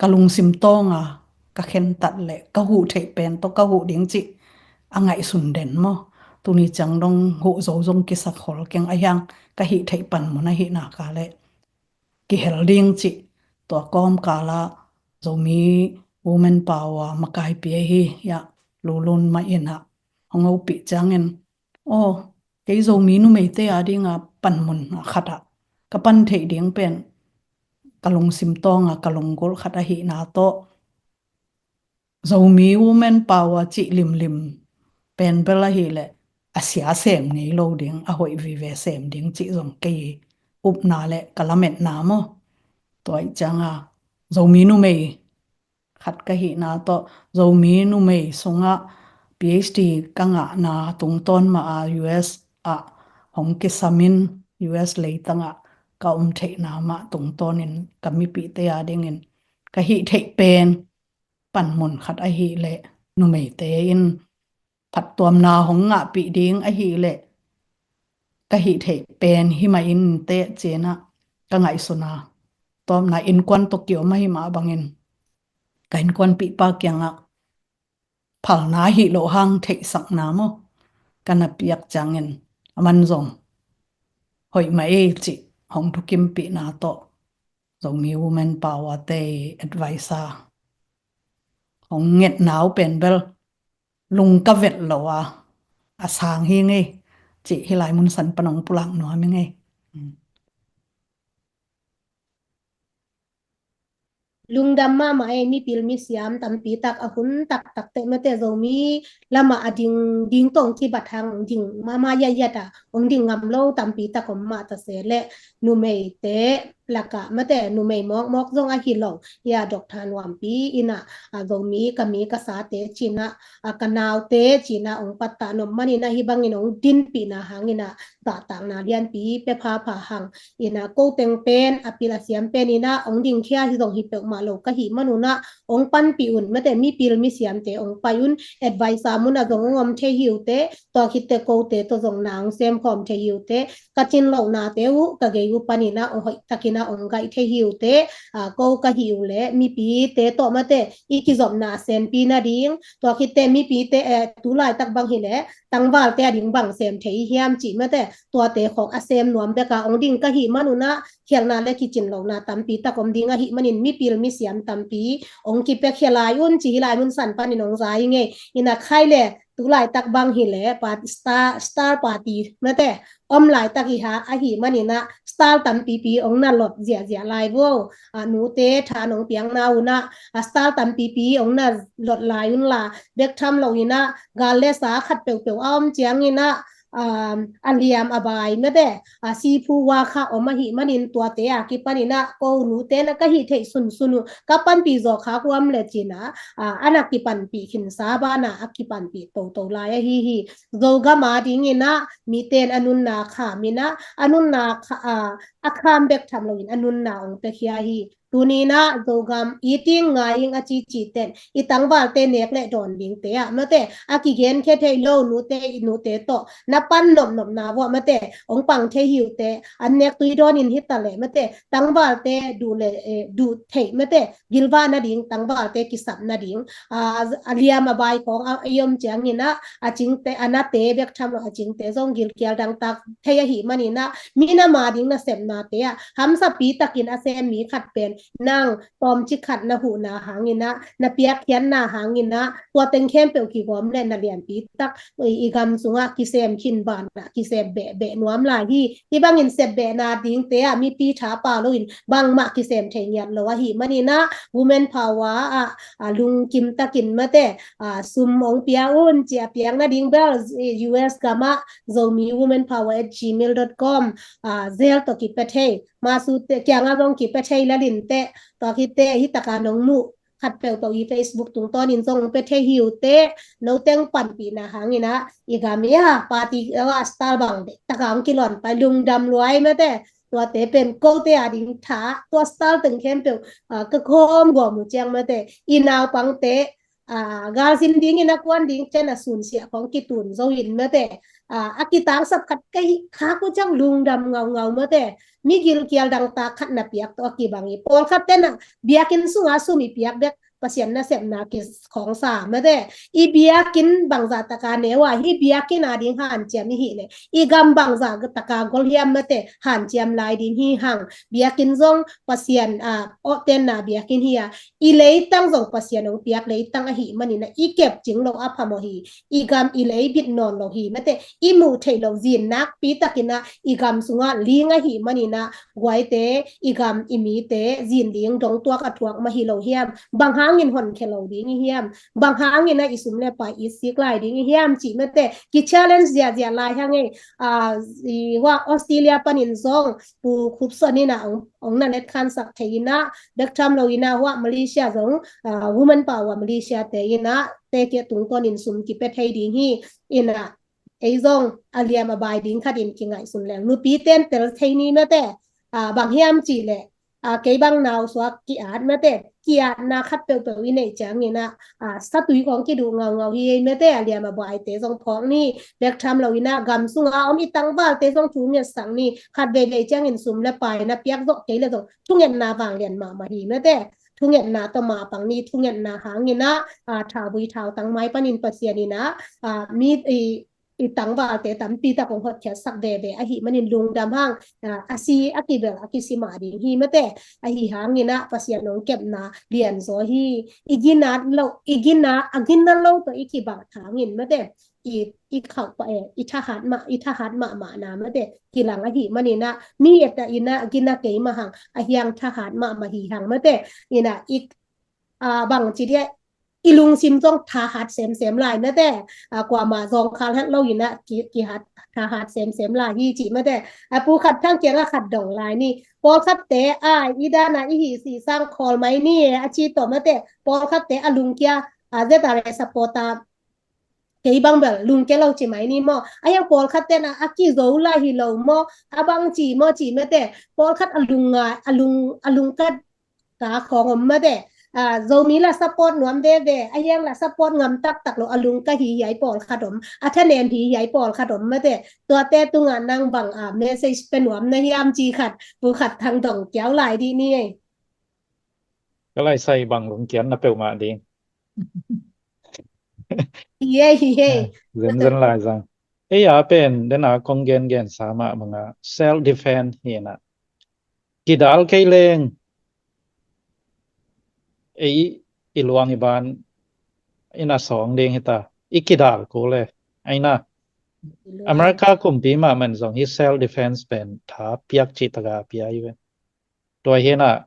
ka lungsim tawnga ka khentat le ka huh theih pen tawh ka huh ding cih a ngaihsun den maw? Tuni ciang dong huh zo zong kisak hol keng a hiang ka hih theih panmun ahih nak leh kihel ding cih tua kawmkal ah Zomi Women Power makaipi ahi hiah Lulun mah in ah hong hopih ciangin, aw, kei Zomi numeite a dinga panmun a khat ah ka pan theih ding pen ka lungsim tawnga ka lunggulh khat ahihna tawh Zomi Women Power cih limlim pen bel ahih leh a sia sem ngei lo ding, a hoih vive sem ding cih zong kei upna le ka lametna maw? Tua ih cianga Zomi numei khat ka hihna tawh Zomi numei sungah P H D ka ngahna tungtawn mah a U S ah hong kisamin U S leitangah ka om theihna mah tungtawnin ka mipihte a dingin ka hih theih pen panmun khat ahih leh numeite in phattuamna hong ngahpih ding ahih leh ka hih theih pen hi mah in teh ci-in ah ka ngaihsun a, tawpna innkuan tawh kiom ahi mah bangin ka innkuanpihpa kiangah phalna ahih loh hang theihsakna maw ka na piak ciangin aman zong hoih mah ei cih hong thukimpihna tawh Zomi Women Power te advisor hong ngetna uh pen bel lung ka vet lo a, a sang hi ngei cih hih lai mun san pan hong pulak nuam hi ngei. Lungdam mahmah ei, mipil misiam tampi tak a hun taktak teh mate Zomi lamah a ding ding tawh hong kibat hang hong ding mahmah yayat a hong ding ngam lo tampi tak om mah ta se leh numeite lakah mate numei mawkmawk zong ahi lo. Hia Doctor Nuampi in ah, a Zomi ka mi ka sate ci-in ah, a ka naute ci-in ah hong pattah nop manin ah hih bangin hong dinpihna hangin ah zahtakna lianpi pia phapha hang. In ah ko teng pen a pil a siam pen in ah hong dingkhia hi zong hi peuhmah lo ka hih man un ah hong panpih un mate mipil misiamte hong pai un, advisor mun ah zong hong om thei hi uh teh, tua khit teh kote tawh zong na hong sem khawm thei hi uh teh, ka cin lohnate uh ka gei uh panin ah hong hoihtakin ah hong gaih thei hi uh teh, a, ko ka hih uh leh mipite tawh mate i kizopna a sempi nading, tua khit teh mipite, eh, tu laitak bang hi leh tangvalte a ding bang sem thei hiam cih mate tuate khawk a sem nuam bek a hong ding ka hih man un ah khialhna le kicin lohna tampi tak om ding ahih manin mipil misiam tampi hong kipiakhia lai un ci hih lai mun san panin hong za hi ngei. In ah khai le tu laitak bang hi leh part, star, star party mate om laitak hi ha ahih manin ah star tampipi hong na lot ziahziah lai vo. A, nute tha nong piakna un ah a star tampipi hong na lot lai un la bek tham loin ah gal le sa khat peuhpeuh a om ciangin ah, um, a liam a bai mate, a, siphu wa kha om ahih manin tuate a kipanin ah ko nute na ka hih theih sunsun uh ka panpih zawh kha huam le ci-in ah, a, a na kipanpih khinsa banah a kipanpih toto lai ahi hi. Zogam a dingin ah mite in a nunna kham in ah a nunna kha, a, a kham bek tham loin a nunna hong piakhia hi. Tuni-in ah Zogam i ting ngai ing a cici ten i tangvalte nek le dawn dingte ah mate, a kigenkhia thei lo nute, i nute tawh na pan nopnopna vuah mate, hong pang thei hi uh teh, an nek tui dawnin hi ta leh mate, tangvalte duh le, eh, duh theih mate, gilvah nading, tangvalte kisap nading, a, a liam a bai khawng a, a i om ciangin ah, a cingte, a nate bek tham lo, a cingte zong gilkial dangtak thei ahih manin ah, mi na ma ding nasepnate ah hamsapi takin a sem mi khat pen nang tawmcik khat na huhna hangin ah, na piakkhiatna hangin ah, tua teng khempeuh kigawm le na lianpi tak i, i gam sungah kisem khin banah kisem behbeh nuam lai hi. Hih bangin sepbehna dingte ah mipi tha pau loin bangmah kisem thei ngiat lo ahih manin ah, women power ah, a, lungkim takin mate, a, sum hong pia un, ci a piak nading bel, eh, U S gam ah Zomi Women Power at gmail dot com, a, Zelle tawh kipia thei, Masu te kiangah zong kipia thei lel in teh, tua khit teh hih takah nong muh khat peuhpeuh i Facebook tungtawnin zong hong pia thei hi uh teh, no teng panpihna hangin ah i gam i a party a style bang bek takah hong kilawn pai, lungdam lua ei mate. Tuate pen kote a ding tha, tua style teng khempeuh, a, ka khawm gawm uh ciang mate, i naupangte, a, galzin dingin a kuan ding ciang a sunsiah khawng kitun zo in mate, a, a kitangsap khat ka hih khak uh ciang lungdam ngaungau mate. Mi gilkial dangtak khat na piak tawh a kibang hi. Pawlkhat ten ah biakinn sungah sum i piak bek Pasian nasepna kikhawngsa mate. I biakinn bangzah taka neu a, hih biakinn a ding hanciam i hih leh, i gam bangzah taka gol hiam mate, hanciam lai ding hi hang. Biakinn zong Pasian, a, awhtenna biakinn hi a, i leitang zong Pasian hong piak leitang ahih manin ah, i kepcing loh a phamawh hi. I gam i lei bit nawn lo hi mate, i muh theih loh zin nakpi takin ah i gam sungah ling ahih manin ah, guaite, i gam i mite zin ding dong tuak a thuak mah hi lo hiam? Bang hangin honkhia lo ding i hiam? Bang hangin ah i sum le pai i sik lai ding i hiam cih mate, ki challenge ziahziah lai hang ei. A, i hua Australia panin zong Pu Khupson in ah hong, hong na letkhansak thei in ah, bek tham lo in ah hua Malaysia zong, a, Women Power Malaysia te in ah te kia tungtawnin sum kipia thei ding hi. In ah ei zong a liam a bai ding khatin kingaihsun leng, nupi ten tel thei ni mate, a, bang hiam cih leh, a, kei bang nausuak ki-at mate, ki-atna khat peuhpeuh i neih ciangin ah, a, satui khawng kiduh ngaungau hi ei mate, a liam a baite zong phawk ni, bek tham lo in ah gam sungah om i tangvalte zong thungetsak ni, khat veivei ciangin sum le pai na piak zawh kei leh zong thungetna vanglian mahmah hi mate. Thungetna tawh mapang ni, thungetna hangin ah, a, thauvui thautang mai panin Pasian in ah, a, mi, i, i tangvalte tampi tak hong hotkhiatsak veve ahih manin lungdam hang, a, a si a kibel a kisi mah ding hi mate. Ahi hangin ah Pasian hong kepna lianzaw hi. I ginat lo, i gina, a gina lo tawh i kibang hangin mate, i, i khauh pah, eh, i thahat mah, i thahat mahmahna mate kilang ahih manin ah, mi et a in ah gina kei mah hang, a hiang thahat mahmah hi hang mate. In ah i, a, bang ci dia, i lungsim zong thahat semsem lai mate. A, kuamah zawngkhal het lo in ah ki, kihat, thahat semsem lai hi cih mate. A, Pu Khat Thang kiangah khat dong lai ni. Pawlkhatte a, i dan a i hih sih sang khawl mai ni e a ci tawh mate. Pawlkhatte a lungkia, a, Z R A supporter kei bang bel lungkia lo ci mai ni maw? A hiang pawlkhat ten a, a kizo lai hi lo maw? A bang ci maw ci mate. Pawlkhat a lung ngai, a lung, a lungkat ka khawng om mate. A, Zomi la support nuam veve, a hiang la support ngam taktak lo, a lungka hi hiai pawlkhat om, a thanem hi hiai pawlkhat om mate. Tuate tungah nang bang, a, message pe nuam na hiam ci khat, Pu Khat Thang dong kiau lai dih ni ei. Ka lai sai bang lungkiatna peuhmah ding. Hi ei, hi ei. Zenzen lai zang. Ei a pen, den a kong gengen sa mah bangah self defense hi na. Kidal kei leng, ei i luang i ban in a sawng ding hi ta. I kidal ko le. Ai na. America kumpi mah man zong hi self defense pen tha piak cih taka pia hi ve. Tua hi na,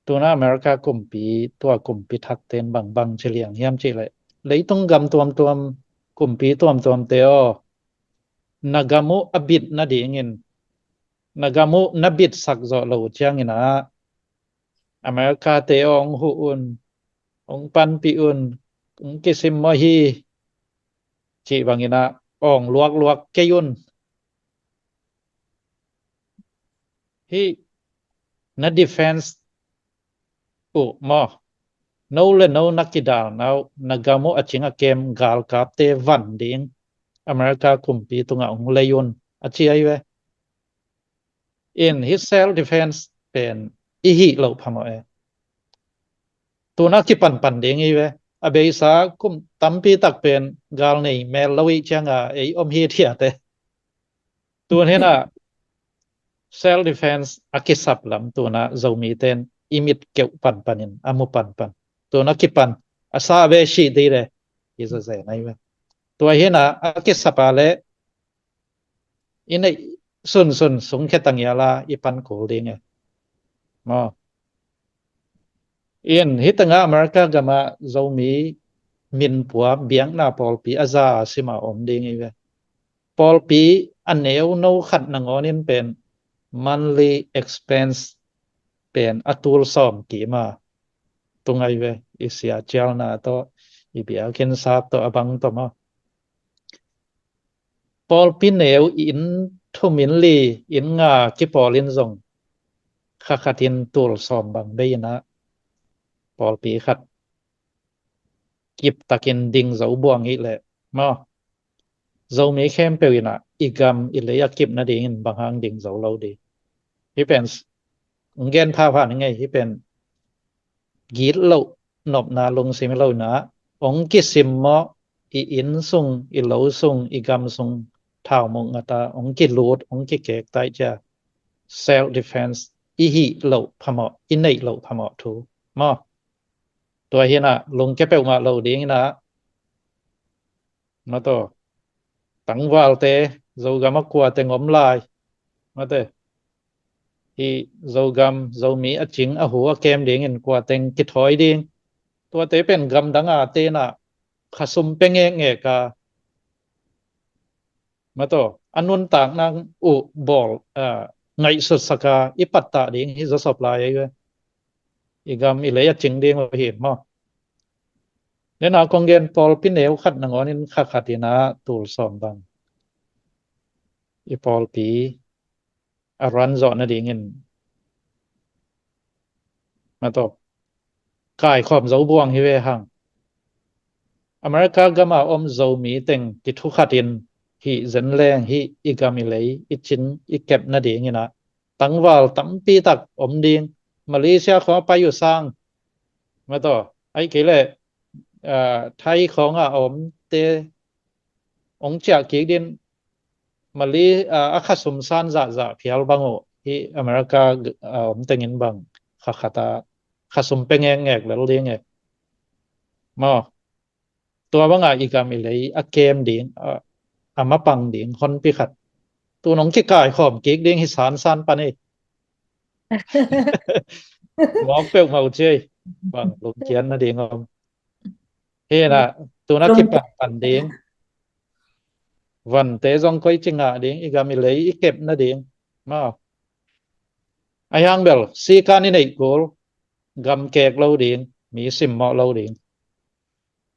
tuna America kumpi, tua kumpi thak ten bangbang ci liang hiam cih leh, leitung gam tuamtuam, kumpi tuamtuam te aw, na gam uh a bit nadingin, na gam uh na bitsak zawh lo ciangin ah, America te aw hong huh un, hong panpih un, hong kisim maw hi, cih bangin ah, awng luakluak kei un. Hih na defense uh maw, no le no na kidalna uh, na gam uh a cing a kem galkapte van ding America kumpi tungah hong lei un, a ci ahi ve. In hih self defense pen i hih loh phamawh e. Tuna kipanpan ding hi ve. A beisa kum tampi tak pen gal nei mel lo ih cianga ei om hithiate. Tun hinah self defense a kisap lam tuna Zomiten i mit keuh panpanin a mu panpan. Tuna kipan a sa ve sih dei le i zazen ahi ve. Tua hinah a kisap a le i neih sunsun sungkhia tangiala i pan kul ding e. Maw. In hih tengah America gamah Zomi minpua biakna pawlpi a za a sima om ding hi ve. Pawlpi a neu no khat nangawn in pen monthly expense pen a tul sawm kima tung ahi ve. I sia cialna tawh, i biakinn sap tawh, a bang tawh maw. Pawlpi neu inn thum inn li inn nga kipawl in zong kha khatin tul sawm bang bei inah pawlpi khat kiptakin ding zo buang ih leh maw. Zomi khempeuh inah i gam i lei a kip nadingin bang hang ding zo lo di. Hih pen s-, gen phapha ni ngei, hih pen gitloh nopna lungsim i lo inah hong kisimmawh i inn sung, i lo sung, i gam sung thaumuk ngata hong kilut, hong kikek taih cia self defense i hih loh phamawh, i neih loh phamawh thu maw. Tua hinah lungkia peuhmah lo ding inah mataw, tangvalte Zogam a kua teng om lai mate, hih Zogam Zomi a cing a hu a kem dingin kua teng kithawi ding. Tuate pen gamdang a tenah khasum pia ngekngek a mataw, a nuntakna uh bawl, a, ngaihsutsak a i pattah ding hi zawsop lai ahi ve. I gam i lei a cing ding uh hi maw. Nena kong gen pawlpi neu khat nangawn in kha khat inah tul sawm bang i pawlpi a run zawh nadingin mataw, kaikhawm zo buang hi ve hang. America gama om Zomi teng kithukhatin hih zenleng hih i gam i lei i cin i kep nading inah tangval tampi tak om ding. Malaysia khawng a pai uh sang mataw, ahi kei leh, ah, Thai khawng a omte hong ciah kik din, Mali, ah, a khasum san zahzah phial bang uh hih America, ah, om tengin bang kha khata khasum pia ngekngek lel ding e maw. Tua banga i gam i lei a kem ding, a, a mapang ding honpi khat tun hong kikaikhawm kik ding hi sansan pan hi. Mawk peuhmah uh ci ei. Bang lungkian nading om. Hinah tuna kipanpan ding, vante zong koici ngah ding, i gam i lei i kep nading maw. Ahi hang bel sikan i neih kul, gam kek lo ding, mi simmawh lo ding,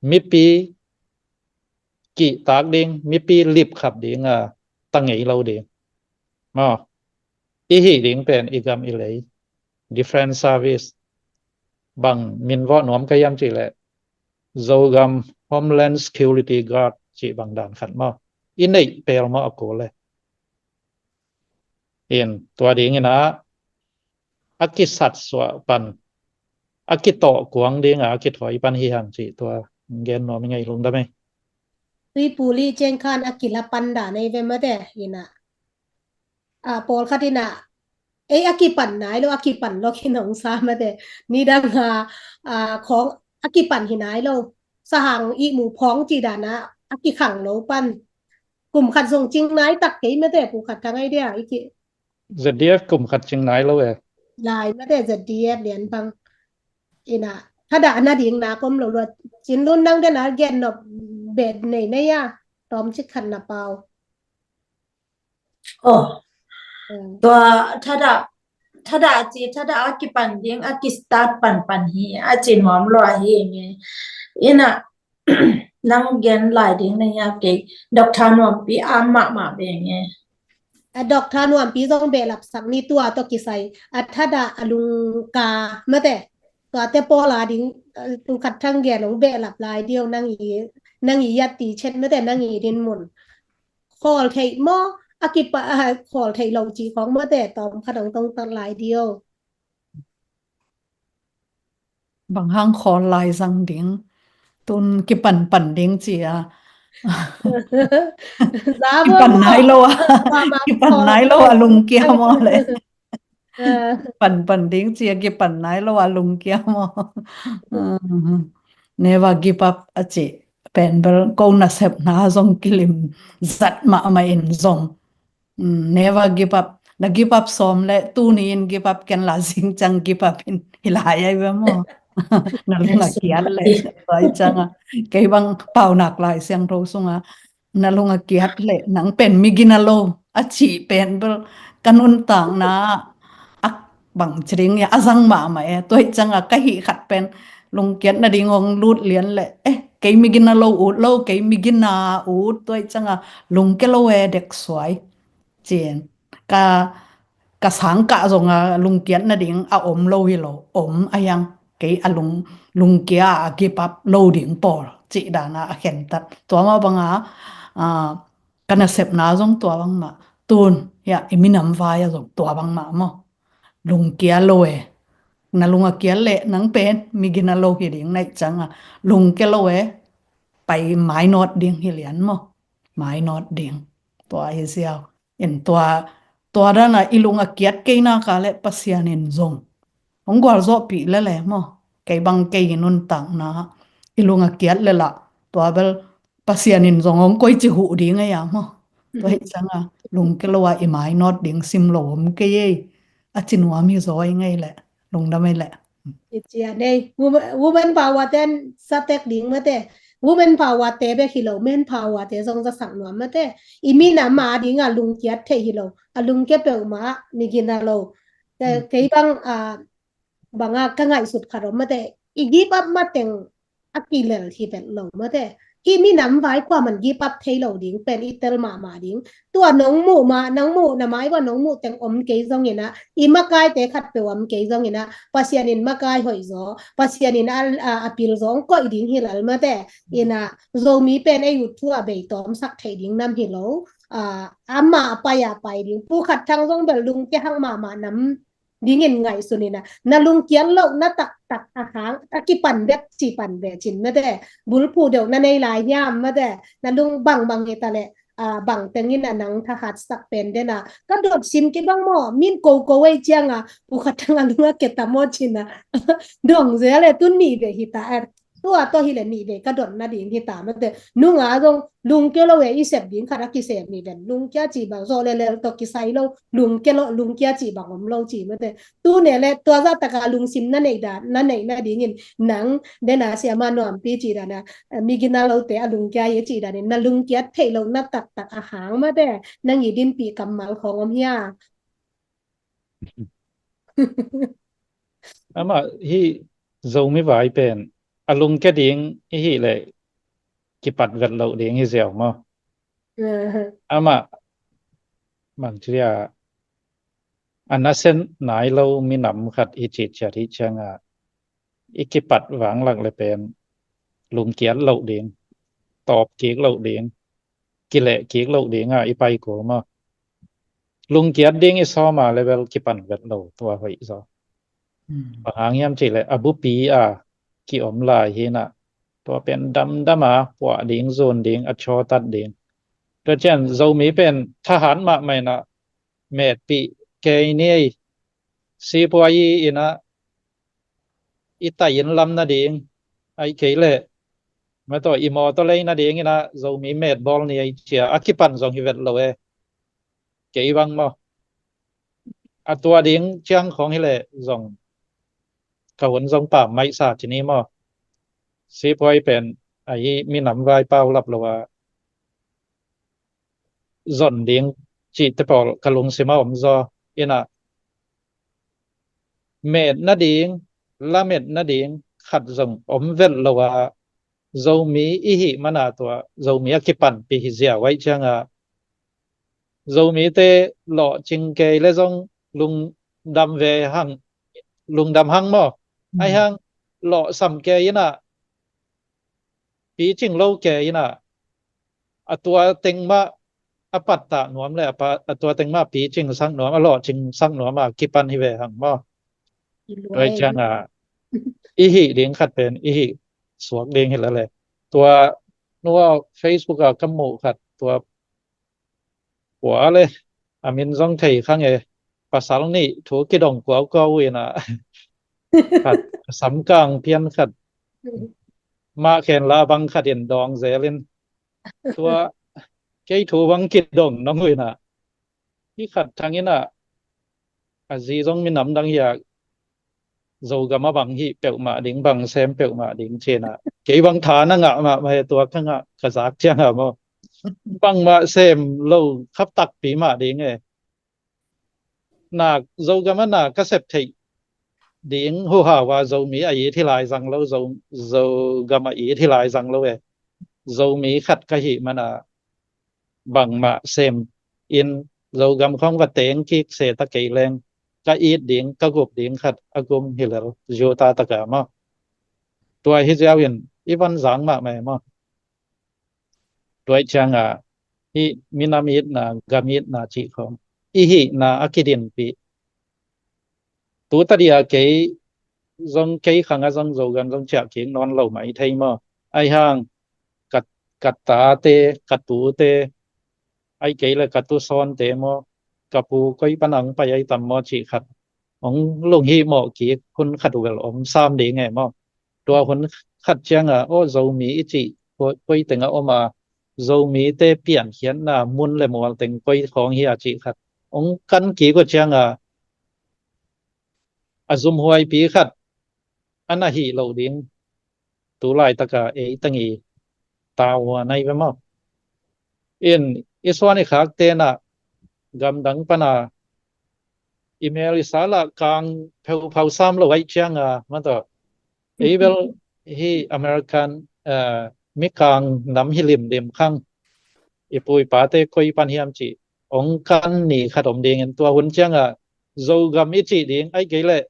mipi kihtak ding, mipi lipkhap ding a ta ngei lo ding maw. I hih ding pen i gam i lei defense service, bang min vawh nuam ka hiam cih leh Zogam Homeland Security Guard cih bang dan khat maw. I neih pel maw a kul le. In tua ding inah a kisatsuah pan, a kitawh kuang dinga a kithawi pan hi hang cih tua gen nuam i ngei, lungdam ei. Tuipu li ceng khan a kila pan dan ei ve mate inah. A, pawlkhat inah ei a kipan nai lo, a kipan lo khin hong sa mate. Nidang a, a, khawng a kipan hi nai lo. Sahang ihmu phawng cih dana a kikhang lo pan. Kum khat zong cing nai tak kei mate, pu khat kha ngai dia i ki. Z D F kum khat cing nai lo e. Lai mate Z D F lian bang. Inah thadah nading na kom lo luat. Cin Lun nang dena gen nop bet nei nei a. Tawm cik khat na pau. Oh. Mm. Tua thadah, thadah ci, thadah a kipan ding, a kistart panpan hi, a ci nuam lua hi nge. Inah nang gen lai ding na hia kei, Doctor Nuampi a mahmah ve nge. A Doctor Nuampi zong behlap sak ni tua tawh kisai, a thadah a lungka mate. Tuate pawl a ding, eh, U Khat Thang gen hong behlap lai ding uh, nang i, nang i yat ti chet mate, nang i din mun. Khawl theih maw, a kipa, ah, khawl theih lo ci khawng mate, tawm khat hong tong tat lai ding uh. Bang hang khawl lai zang ding. Tun kipan pan ding ci a. Za kipan maw, nai lo a. Kipan nai lo a lungkia maw le. Pan pan ding ci a kipan nai lo a lungkia maw. Never give up a ci pen bel ko nasepna zong kilim zat mahmah in zong. Never give up. Na give up sawm le tuni in give up ken la zing ciang give up in hi lai ai ve maw. Na lung a kiat le tua i ciang a. Kei bang Paunak Lai Siangtho sung a na lung a kiat le nang pen mi gina lo a cih pen bel ka nuntakna a bang ci ding a zang mahmah e. Tua i ciang a ka hih khat pen lungkiat nading hong lut lian le, eh, kei mi gina lo ut lo, kei mi gina ut, tua i ciang a lungkia lo e, dek suai. Cin ka, ka sangkah zong a lungkiat nading a om lo hi lo, om a hiang, kei a lung, lungkia a give up lo ding pawl cih dan a a khentat. Tua mah bang a, ah, ka nasepna zong tua bang mah. Tun hiah i minam vai a zong tua bang mah maw. Lungkia lo e. Na lung a kiat le nang pen mi gina lo hi ding na i ciang a lungkia lo e. Pai mainawt ding hi lian maw. Mainawt ding. Tua hi ziau. In tua, tua dan a i lung a kiat kei nak a le Pasian in zong hong gualzawhpih le le maw. Kei bang kei i nuntakna i lung a kiat le lah tua bel Pasian in zong hong koici huh ding a ia maw. Tua hi ciang a lungkia lo a i mainawt ding sim lo om kei ei. A ci nuam hi zaw i ngei le. Lungdam ei le. I cian ei. Woman, woman power ten sa tek ding mate. Woman power te bek hi lo, man power te zong zasak nuam mate. I minam a ding a lungkiat theih hi lo. A lungkia peuhmah mi gina lo. Kei bang, ah, bang a ka ngaihsut khat om mate. I give up mateng a kilel hi vet lo mate. Hih minam vai kua man give up thei lo ding pen i tel mahmah ding. Tua nong muh mah, nong muh na mai bang nong muh teng om kei zongin a, i makaite khat peuh om kei zongin a, Pasian in makai hoih zaw, Pasian in a, a, a pil zaw hong koih ding hi lel mate. In a, Zomi pen ei ut thu a bei tawmsak theih ding nam hi lo. A, amah a pai a pai ding. Pu Khat Thang zong bel lungkia hak mahmah nam dingin ngaihsun in a, na lungkiat loh na taktak a hang a kipan bek ci pan ve cin mate. Bulphuh deuh na nei lai hiam mate. Na lung bangbang hi ta le, ah, bang tengin a nang thahatsak pen den a. Ka dot sim kibang maw, min koko ei ciang a, Pu Khat Thang a lung a keta maw cin a. Dong zel e, tun nih ve hi ta e. Tua tawh hi le nih ve ka dot nading hi ta mate. Nung a zong lungkia lo e i sep ding khat a kisem hi ven. Lungkia ci bang zawh le lel tawh kisai lo. Lungkia lo, lungkia ci bang om lo ci mate. Tu ne le tua zah taka lungsim na neih dan, na neih nadingin nang den a siama nuampi ci dan a, eh, mi gina lote a lungkia hi ci danin na lungkiat theih loh na taktak a hang mate. Nang i dinpih kammal khawng om hia. Amah hih Zomi vai pen a lungkia ding i hih leh kipat vet loh ding hi ziau maw. Amah bang ci dia a nasep nai lo minam khat i cih ciat hih ciang a i kipat vanglak le pen lungkiat loh ding, tawp kik loh ding, kileh kik loh ding a i pai kul maw. Lungkiat ding i sawm a le bel kipan vet lo tua hoih zaw. Bang hang hiam cih leh a bupi a kiom lai hi na, tua pen damdam a puah ding, zun ding, a cawtat ding. Tua ciang Zomi pen thahat mahmah in a metpih kei ni ei. Sipuai in a i tai inn lam nading, ai kei leh mataw i mawtaw lei nading in a Zomi metbawl ni ei cia a kipan zong hi vet lo e. Kei bang maw. A tua ding ciang khawng hi leh zong ka hun zong pam maihsa ci ni maw. Sipuai pen a hi minam vai pau lap lo a zon ding cihte pawl ka lungsim a om zaw in a met nading, lamet nading khat zong om vet lo a Zomi i hih man a tua Zomi a kipanpih hi ziau ai ciang a Zomite lawhcing kei le zong lungdam ve hang, lungdam hang maw. Ai hang lawhsam kei in ah, picing lo kei in ah, a tua teng mah a pattah nuam le a pa, a tua teng mah picing sak nuam, a lawhcing sak nuam a kipan hi ve hang maw. Tua hi ciang a, i hih ding khat pen i hih suak ding hi lel e. Tua nua Facebook a ka muh khat, tua kua le, a min zong thei khang e, pasal nih thu kidong kuaukuau in ah, khat samkang pian khat, mah khen la bang khat in dawng zel in, tua kei thu bang kidong nong uh in ah, hi khat thang in ah, a zi zong minam dang hi a, Zogam a bang hih peuhmah ding, bang sem peuhmah ding ci in ah, kei bang tha na ngah mahmah hi, tua ka ngah ka zak ciang a maw, bangmah sem lo khap takpi mah ding e. Na, Zogam a na ka sep theih ding huhau a, Zomi a it hi lai zang lo, Zo, Zogam a it hi lai zang lo e. Zomi khat ka hih man a, bangmah sem in Zogam khong va teng kik se ta kei leng, ka it ding, ka gup ding khat a gum hi lel, zuta tak a maw. Tua hi ziau in i van zang mahmah e maw. Tua hi ciang a, hih minam itna, gam itna cih khong, i hihna a kidinpih. Tu ta dia kei zong, kei khang a zong Zogam zong ciah kik nawn lo mah i thei maw. Ahi hang ka, ka tate, ka tute, ahih kei le ka tusawnte maw, ka pu koi pan a hong pai ahi tam maw cih khat hong lunghimawh kik hun khat uh bel om sam ding e maw. Tua hun khat ciang a, aw, Zomi i cih koi, koi teng a om a, Zomite piankhiatna mun le mual teng koi khawng hi a cih khat hong kan kik uh ciang a, a zumhuaipi khat a na hih loh ding tu laitak a ei teng i tau a nai ve maw. In i suan i khakte na gamdang pan a i mel i sal ah kang pheuphau sam lo ahih ciang a, maw, tua ei bel hi American, eh, mikang nam hi limlim khang, i pu i pate koi pan hiam cih hong kan ni khat om ding in, tua hun ciang a Zogam i cih ding, ahih kei leh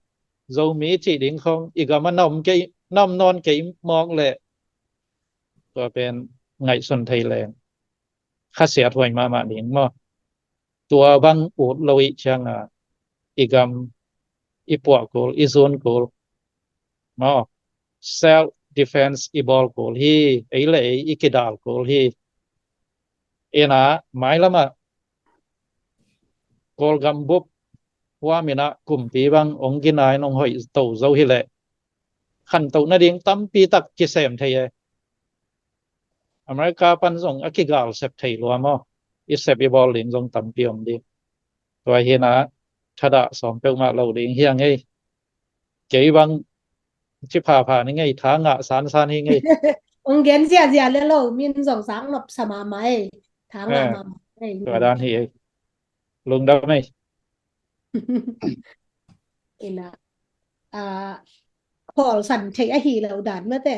Zomi i cih ding khong i gam a na om kei, na om nawn kei mawk leh, tua pen ngaihsun thei leng khasiat huai mahmah ding maw. Tua bang ut lo i ciang a, i gam i puah kul, i zun kul maw, self defense i bawl kul hi, ei le ei i kidal kul hi. In a, mailam ah Kawlgam bup huam in a kumpi bang hong gina in hong hoih to zo hi leh, khantoh nading tampi tak kisem thei e. America pan zong a kigal sep thei lua maw, i sep i bawl ding zong tampi om ding. Tua hi in a, thadah sawm peuhmah lo ding hi a ngei. Kei bang ci phapha ni ngei, tha ngah sansan hi ngei. Hong gen ziahziah le lo, min zong sang nop sa mahmah ei. Tha ngah, eh, mahmah ei. Tua dan hi ei. Lungdam ei. In a, ah, pawlsan thei ahi lo dan mate.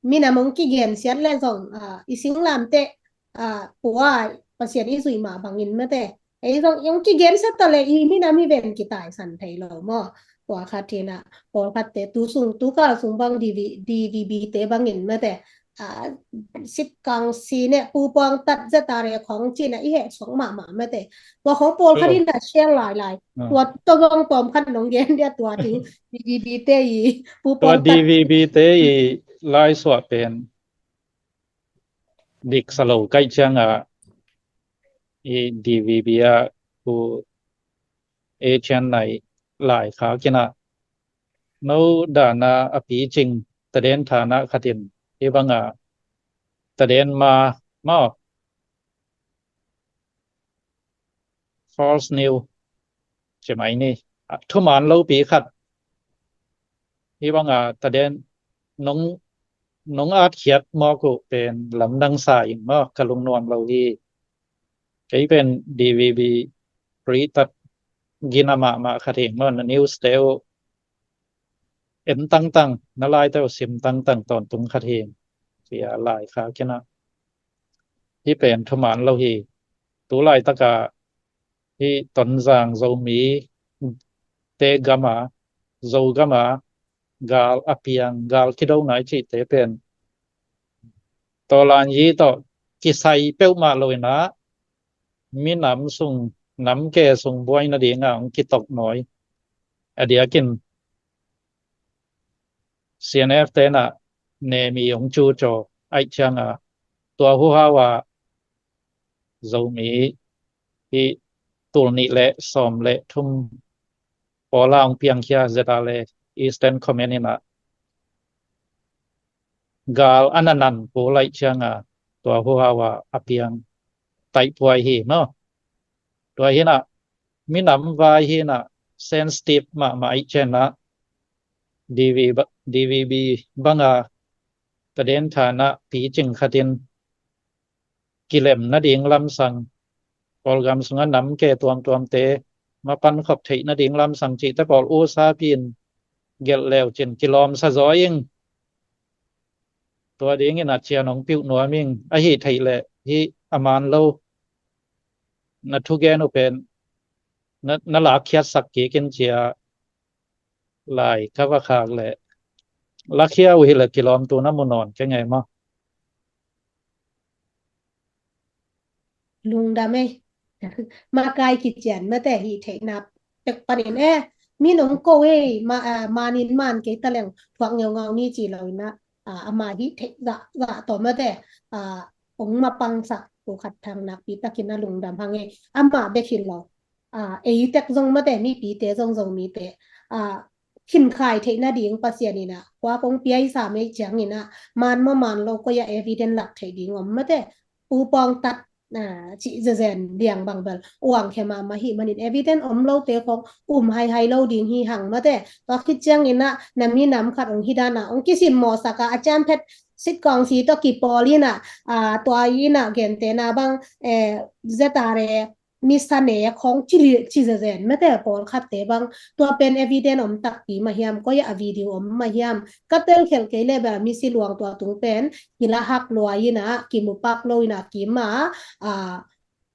Minam hong kigensiat le zong, ah, i singlamteh, ah, pua Pasian i zuih mah bangin mate. Ei zong hong kigensiat ta le i minam hi ven kitaisan thei lo maw. Tua khat hi in a, pawlkhatte tu sung, tu kal sung bang D V, D V B te bangin mate. Ah, sitkang si ne pu puang tat zeta re khong ci in a i heh song mahmah mate. Tua khong pawlkhat in a share lailai. Ah. Tua tawh zong tawm khat nong gen dia tua ding. D V B te i pu puang tat. Tua D V B te i lai suah pen dik sa lo kaih ciang a, i D V B a pu Asian nai lai kha kina, no dana a picing taden thana khatin, i banga taden ma, maw, false news ci mai ni. A, thuman lopi khat, i banga taden nong, nong atkhiat mawk uh pen lamdang sa ing maw, ka lungnuam lo hi. Kei pen D V B free tat gina mahmah khat hi ing maw, na news te uh en tangtang, na lai te uh sim tangtang tawntung khat hi ing. Cia lai kha kina, hi pen thuman lo hi. Tu laitaka hi Tonzang Zomi te gama, Zo gama gal a piang, gal kido nai cihte pen tawlanyi tawh kisai peuhmah lo inah minam sung, nam ke sung buai nadinga hong kitok nawi. A diakin C N F tenah nemi hong cucaw aih cianga tua huhau a Zomi hi tul nih le sawm le thum pawla hong piangkhia Z R A Eastern Command inah gal a nanan pu laih cianga tua huhau a a piang taihpuai hi maw. Tua hinah minam vai hinah sensitive mahmah aih cianah D V, D V B banga ka den thanah picing khatin kilem nading lamsang, Kawlgam sungah nam ke tuamtuamte mapan khop theih nading lamsang cihte pawl usapi in gelh leu cin kilawmsa zaw ing. Tua dingin a cian hong piuh nuam ing. Ahi theih leh hih a man lo na thugen uh pen na, na lakkhiatsak kik in cia lai ka va khak leh lakhia uh hileh kilawmtu na mu nawn kei ngei maw? Lungdam ei. Makai kician mate hi theihna pek panin e, min hong ko ei, ma, ah, manin man kei taleng thuak ngeungau ni ci lo inah, ah, ama hi theih zah, zah tawh mate, ah, hong mapangsak tu khat thang nakpi takin a lungdam hang ei. Ama bek hi lo. Ah, ei tek zong mate, mipite zong, Zomite, ah, khinkhai theih nading Pasian inah kua kong piaisa mei ciang inah man maw man lo koi a evidence lak theih ding om mate. Pu Pawng Tat, ah, cih zezen liang bang bel uang khia mahmah hi manin evidence om lote khong um haihai lo ding hi hang mate. Tua khit ciang inah na minam khat hong hi dana hong kisimmawhsak a, a ciamphet sitkawng si tawh kipawl inah, ah, tua inah gentehna bang, eh, Z R A misa ne khong ci li, ci zezen mate pawlkhatte bang. Tua pen evidence om takpi mah hiam, koi a video om mah hiam, ka telkhelh kei leh bel misi luang tua tung pen kila hak luai inah kimupak lo inah kima, ah,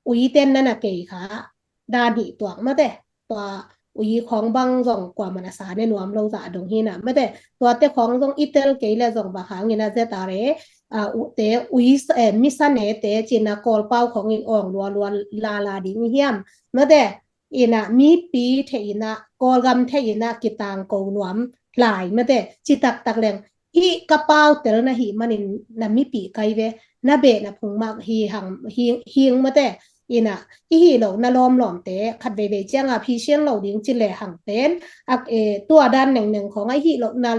uiten nana kei kha dan hi tuak mate. Tua ui khawng bang zong kuaman a sa ne nuam lo zah dong hinah mate. Tuate khawng zong i tel kei le zong bang hangin a Z R A, ah, ute ui, eh, misa nete cina Kawlpau khawngin awng lualua lala ding i hiam mate. Inah mipi thei inah Kawlgam thei inah kitangko nuam lai mate. Ci taktak leng hih ka pau tel na hih manin na mipi kai ve, na beh na phung mah hi hang, hi, hing mate. Inah i hih loh na lawmlawmte khat veivei cianga phisian lo ding ci le hang pen ak, e, tua dan nengneng khawng a i hih loh na,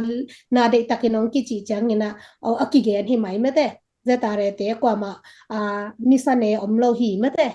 na deihtakin hong kici ciang inah a kigen hi mai mate. Z R A te kuamah, a, misa ne om lo hi mate.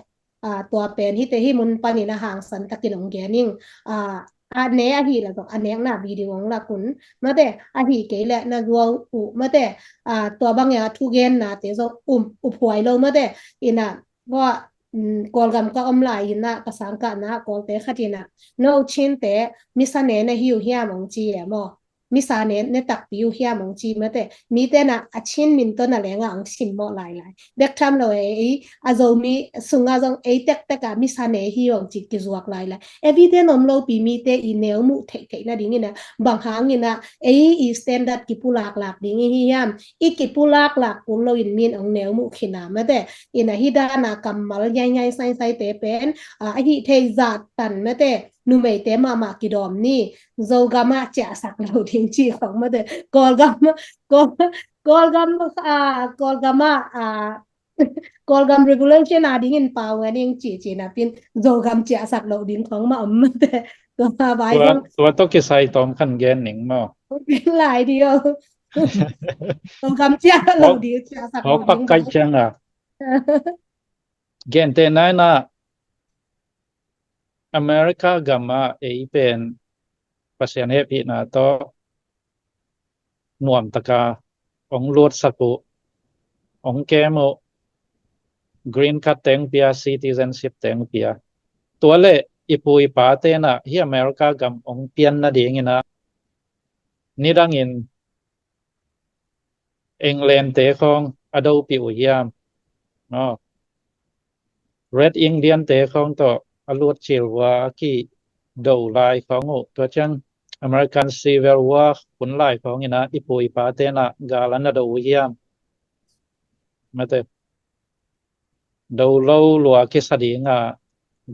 A, tua pen hite hi mun panin a hangsan takin hong gen ing. A, a ne ahi la zong a nekna video hong lak un mate, ahi kei le na zuau uh mate. A, tua bangin a thugennate zong um uphuai lo mate. Inah bua, um, Kawlgam ka om lai inah ka sangkahna Kawlte khat inah no Chinte misa ne na hi uh hiam hong ci e maw. Misa ne, ne takpi uh hiam hong ci mate. Mite na a Chin min tawh na lenga hong simmawh lailai. Bek tham lo e, ei a Zomi sunga zong ei tektek a misa ne hi hong ci kizuak lailai. Evidence om lopi mite i neu muh theihtheih nading inah bang hang inah ei i standard kipulaklak ding i hi hiam. I kipulaklak kul loin min hong neu muh khina mate. Inah hi dana kammal nyainyaisaisaite pen, a, ahi thei zat tan mate. Numeite mahmah kidawm ni. Zogam ah ciahsak lo ding ci khong mate. Kawlgam, Kawl, Kawlgam, ah, Kawlgam ah, ah, Kawlgam revolution a dingin pau ngan ing ci ci napin Zogam ciahsak lo ding khong mah om mate. Tua vai tua, zong tua tawh kisai tawm khan gen ning maw. Lai dio. Zogam ciah lo ding, ciahsak lo ding. Hawk pak kai ciang a. Gente naina America gam ah ei pen Pasian hehpihna tawh nuamtaka hong lutsak uh, hong kem uh, green card teng pia, citizenship teng pia. Tua le i pu i pa tenah hi America gam hong pian nadingin ah nidangin England te khawng a dopih uh hiam? Aw. Red Indian te khawng tawh a lut cil vua a kido lai khawng uh. Tua ciang American Civil War hun lai khawng in ah i pu i pate in ah gal a na do uh hiam? Mate, do lo lua kisa ding a,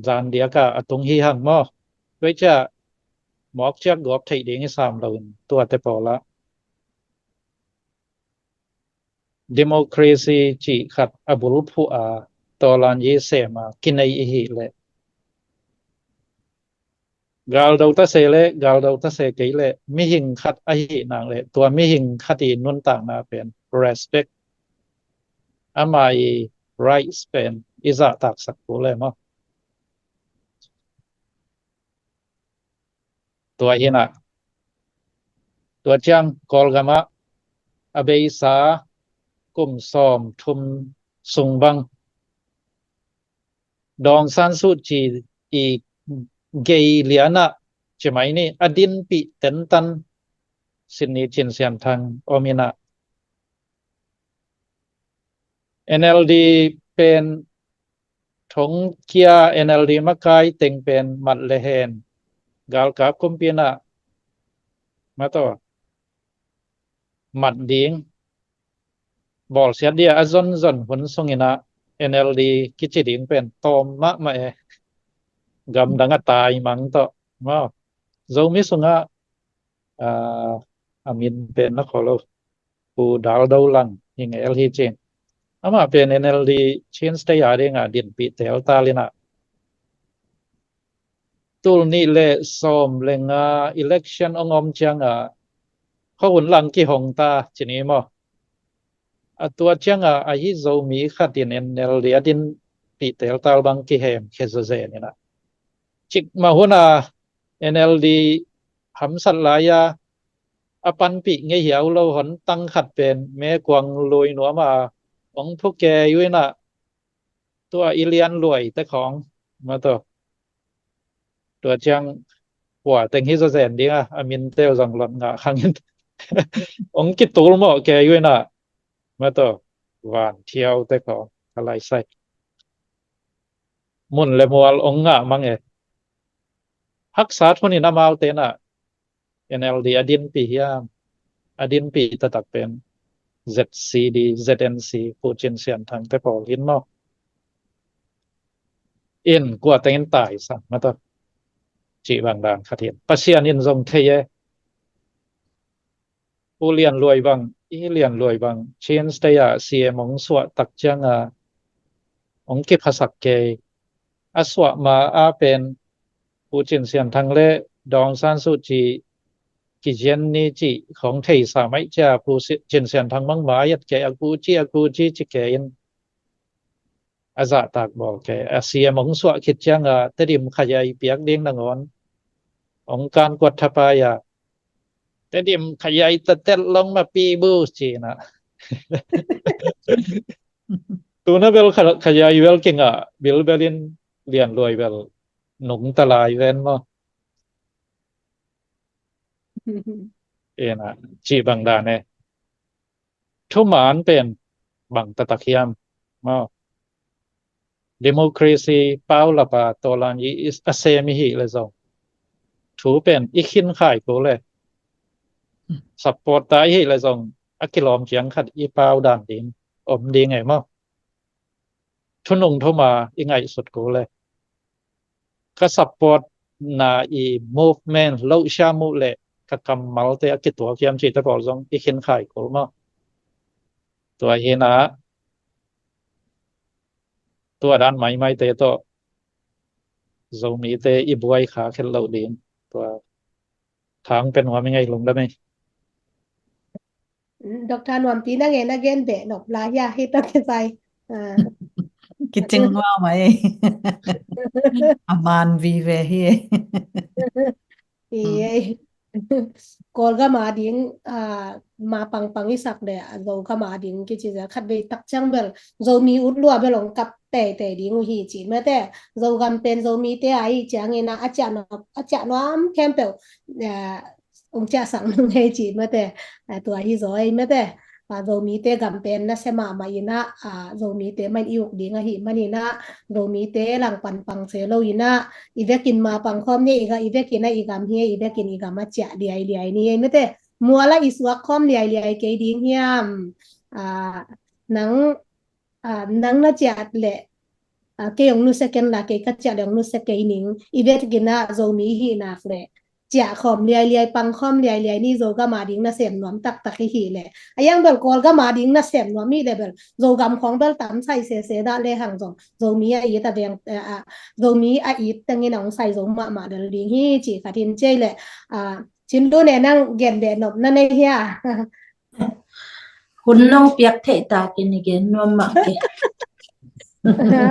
zan diak a a tung hi hang maw. Tua ciah mawk ciak gawp theih ding i sam lo in tuate pawl ah democracy cih khat a bulphuh a, tawlanyi sem a kinei i hih leh, galdo ta se le galdo ta se kei le mihing khat ahih nak le tua mihing khat i nuntakna pen respect, ama i rights pen i zahtaksak kul le maw. Tua hi in ah, tua ciang Kawlgam ah a beisa kum sawm thum sung bang Daw Aung San Suu Kyi i gei lian ah ci mai ni, a dinpih tentan Sydney Cin Sian Thang om in ah, N L D pen thong kia N L D makai teng pen mat le hen, galkap kumpi in ah mataw mat ding, bawlsiat dia a zonzon hun sung in ah N L D kici ding pen tawm mahmah e. Gamdang a tai mang tawh maw, Zomi sungah, ah, a min pen na khaw lo, Pu Dal Do Lang hi ngel hi cin. Amah pen N L D Chin State a ding a dinpih teltal in ah, tul nih le sawm le nga election ong om ciang a, khuahun lang kihong ta ci ni maw. A tua ciang a, ahi Zomi khat in N L D a dinpih teltal bang kihem khia zawzen in ah, cikmah hun a N L D hamsat lai a, a panpih ngei hiau lo hon tang khat pen Mekuang lui nuam a ong phu kei uh in ah, tua i lianluai te khawng mataw, tua ciang pua teng hi zawzen ding a, a min teu zong lot ngah khang in ong kitul mawh kei uh in ah mataw, van thiau te khawng ka lai sai, mun le mual ong ngah mang e. Haksat hun in amaute in ah N L D a dinpih hiam? A dinpih taktak pen Z C D, Z N C, Pu Cin Sian Thang te pawl hi in maw. In kua teng in taisan mataw, cih bang dan khat hi in, Pasian in zong thei e. U Lian Luai bang, i Lian Luai bang Chin State a C M ong suah tak ciang a, ong kiphasak kei. A suah ma a pen Pu Cin Sian Thang le Daw Aung San Suu Kyi kizian ni cih khong theisa mai cia Pu Si-, Cin Sian Thang mang mai at kei, a ku ci, a ku ci ci kei in a zahtak bawl kei. A C M ong suah khit ciang a Tedim Khayai piak ding nangawn ong kan kuat thapai a, Tedim Khayai tatet long ma pi bu ci in ah. Tuna bel Kha-, Khayai bel kingah bilbel in Lian Luai bel nungta lai ven maw. Ena, cih bang dan e. Thuman pen bang taktak hiam maw. Democracy pau lapa tawlan i, i a sem i hih le zong, thu pen i khin khai ko le, support ta i hih le zong, a kilawm ciang khat i pau dan ding om ding e maw. Thunung thuma i ngaihsut ko le, ka support na i movement lo sia mu le ka kammalte a kituak hiam cihte pawl zong i khin khai ko maw. Tua hi na, tua dan maimaite tawh Zomite i buai kha khet lo ding. Tua thang pen nuam i ngei lungdam ei. Doctor Nuampi, na ngen a gen beh nop lai hia, hi tawh kisai. Ah. Kicing huau mai. A man vive hi. Hi ei. Kawlgam a ding, ah, ma pangpang i sak le, a Zogam a ding kici zel khat vei tak ciang bel Zomi ut lua bel ong kap teitei ding uh hi ci mate. Zogam pen Zomite a hi ciangin a, a ciah nuam, a ciah nuam khempeuh, ah, ong ciahsak nung hei ci mate. Ah, tua hi zaw ei mate. a, Zomite gam pen nasia mahmah in ah, a, Zomite mah in i uk ding ahih manin ah, Zomite langpan pang se lo in ah, i vekin mah pang khawm ni, i ga, i vekin ah i gam hi, i vekin i gam ah ciah liailiai ni hi, mite. Mual ah i suak khawm liailiai kei ding hiam? A, nang, a, nang na ciah leh, a, kei hong nusia ken la, kei ka ciah leh hong nusia kei ning. I vekin ah Zomi i hih nak leh ciah khawm liailiai, pang khawm liailiai ni, Zogam a ding nasem nuam taktak i hih leh. A hiang bel Kawlgam a ding nasem nuam i hih leh bel Zogam khawng bel tam sai sese dah lehang zong, Zomi a it a veng, a, a, Zomi a it tengin a hong sai zo mahmah lel ding hi, cih khat in ci leh, a, Cin Lu ne, nang gen beh nop na nei hia? Hun nong piak theih takin i gen nuam mah kei.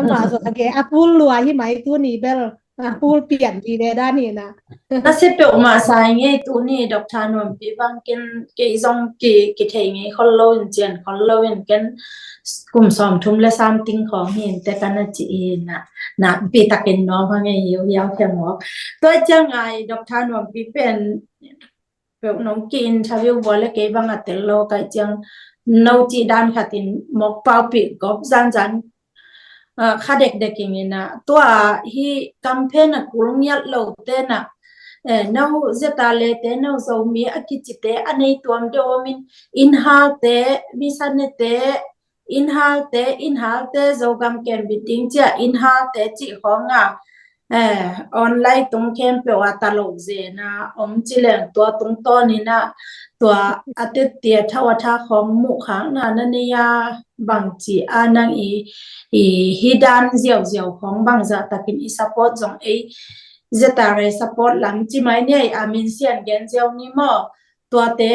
Mah zong a gen, a pul lua hi mai tuni bel, a pul pian vive dan hi na. Nasia peuhmah sa i ngei tuni, Doctor Nuampi bang ken kei zong ki, kithei ngei khol lo in, cian khol lo in, ken kum sawmthum le sam ting khawng hi in teh ka na ci hi na, na pi takin nuam hang ei hiau hiau khe mawk. Tua ciang a i Doctor Nuampi pen peuh nong ki interview bual le kei bang a tel lo ka hih ciang no cih dan khat in mawk paupih gawp zanzan, a, kha dekdek ing in ah, tua hi campaign a kul ngiat lo te na, eh, no Zeta le te, no Zomi a kici te a nei tuam deuh om in, innhal te, misane te, innhal te, innhal te, Zogam kembit ding ciah innhal te cih khawng a, eh, online tung khempeuh a ta lo zen a om ci leng, tua tungtawn in ah tua a tette a thau a tha khawng muh khakna na nei a, bangci a nang i, i hi dan ziauziau khawng bangzah takin i support zong ei, Zeta le support lam ci mai ni, a, min sian gen ziau ni maw? Tuate,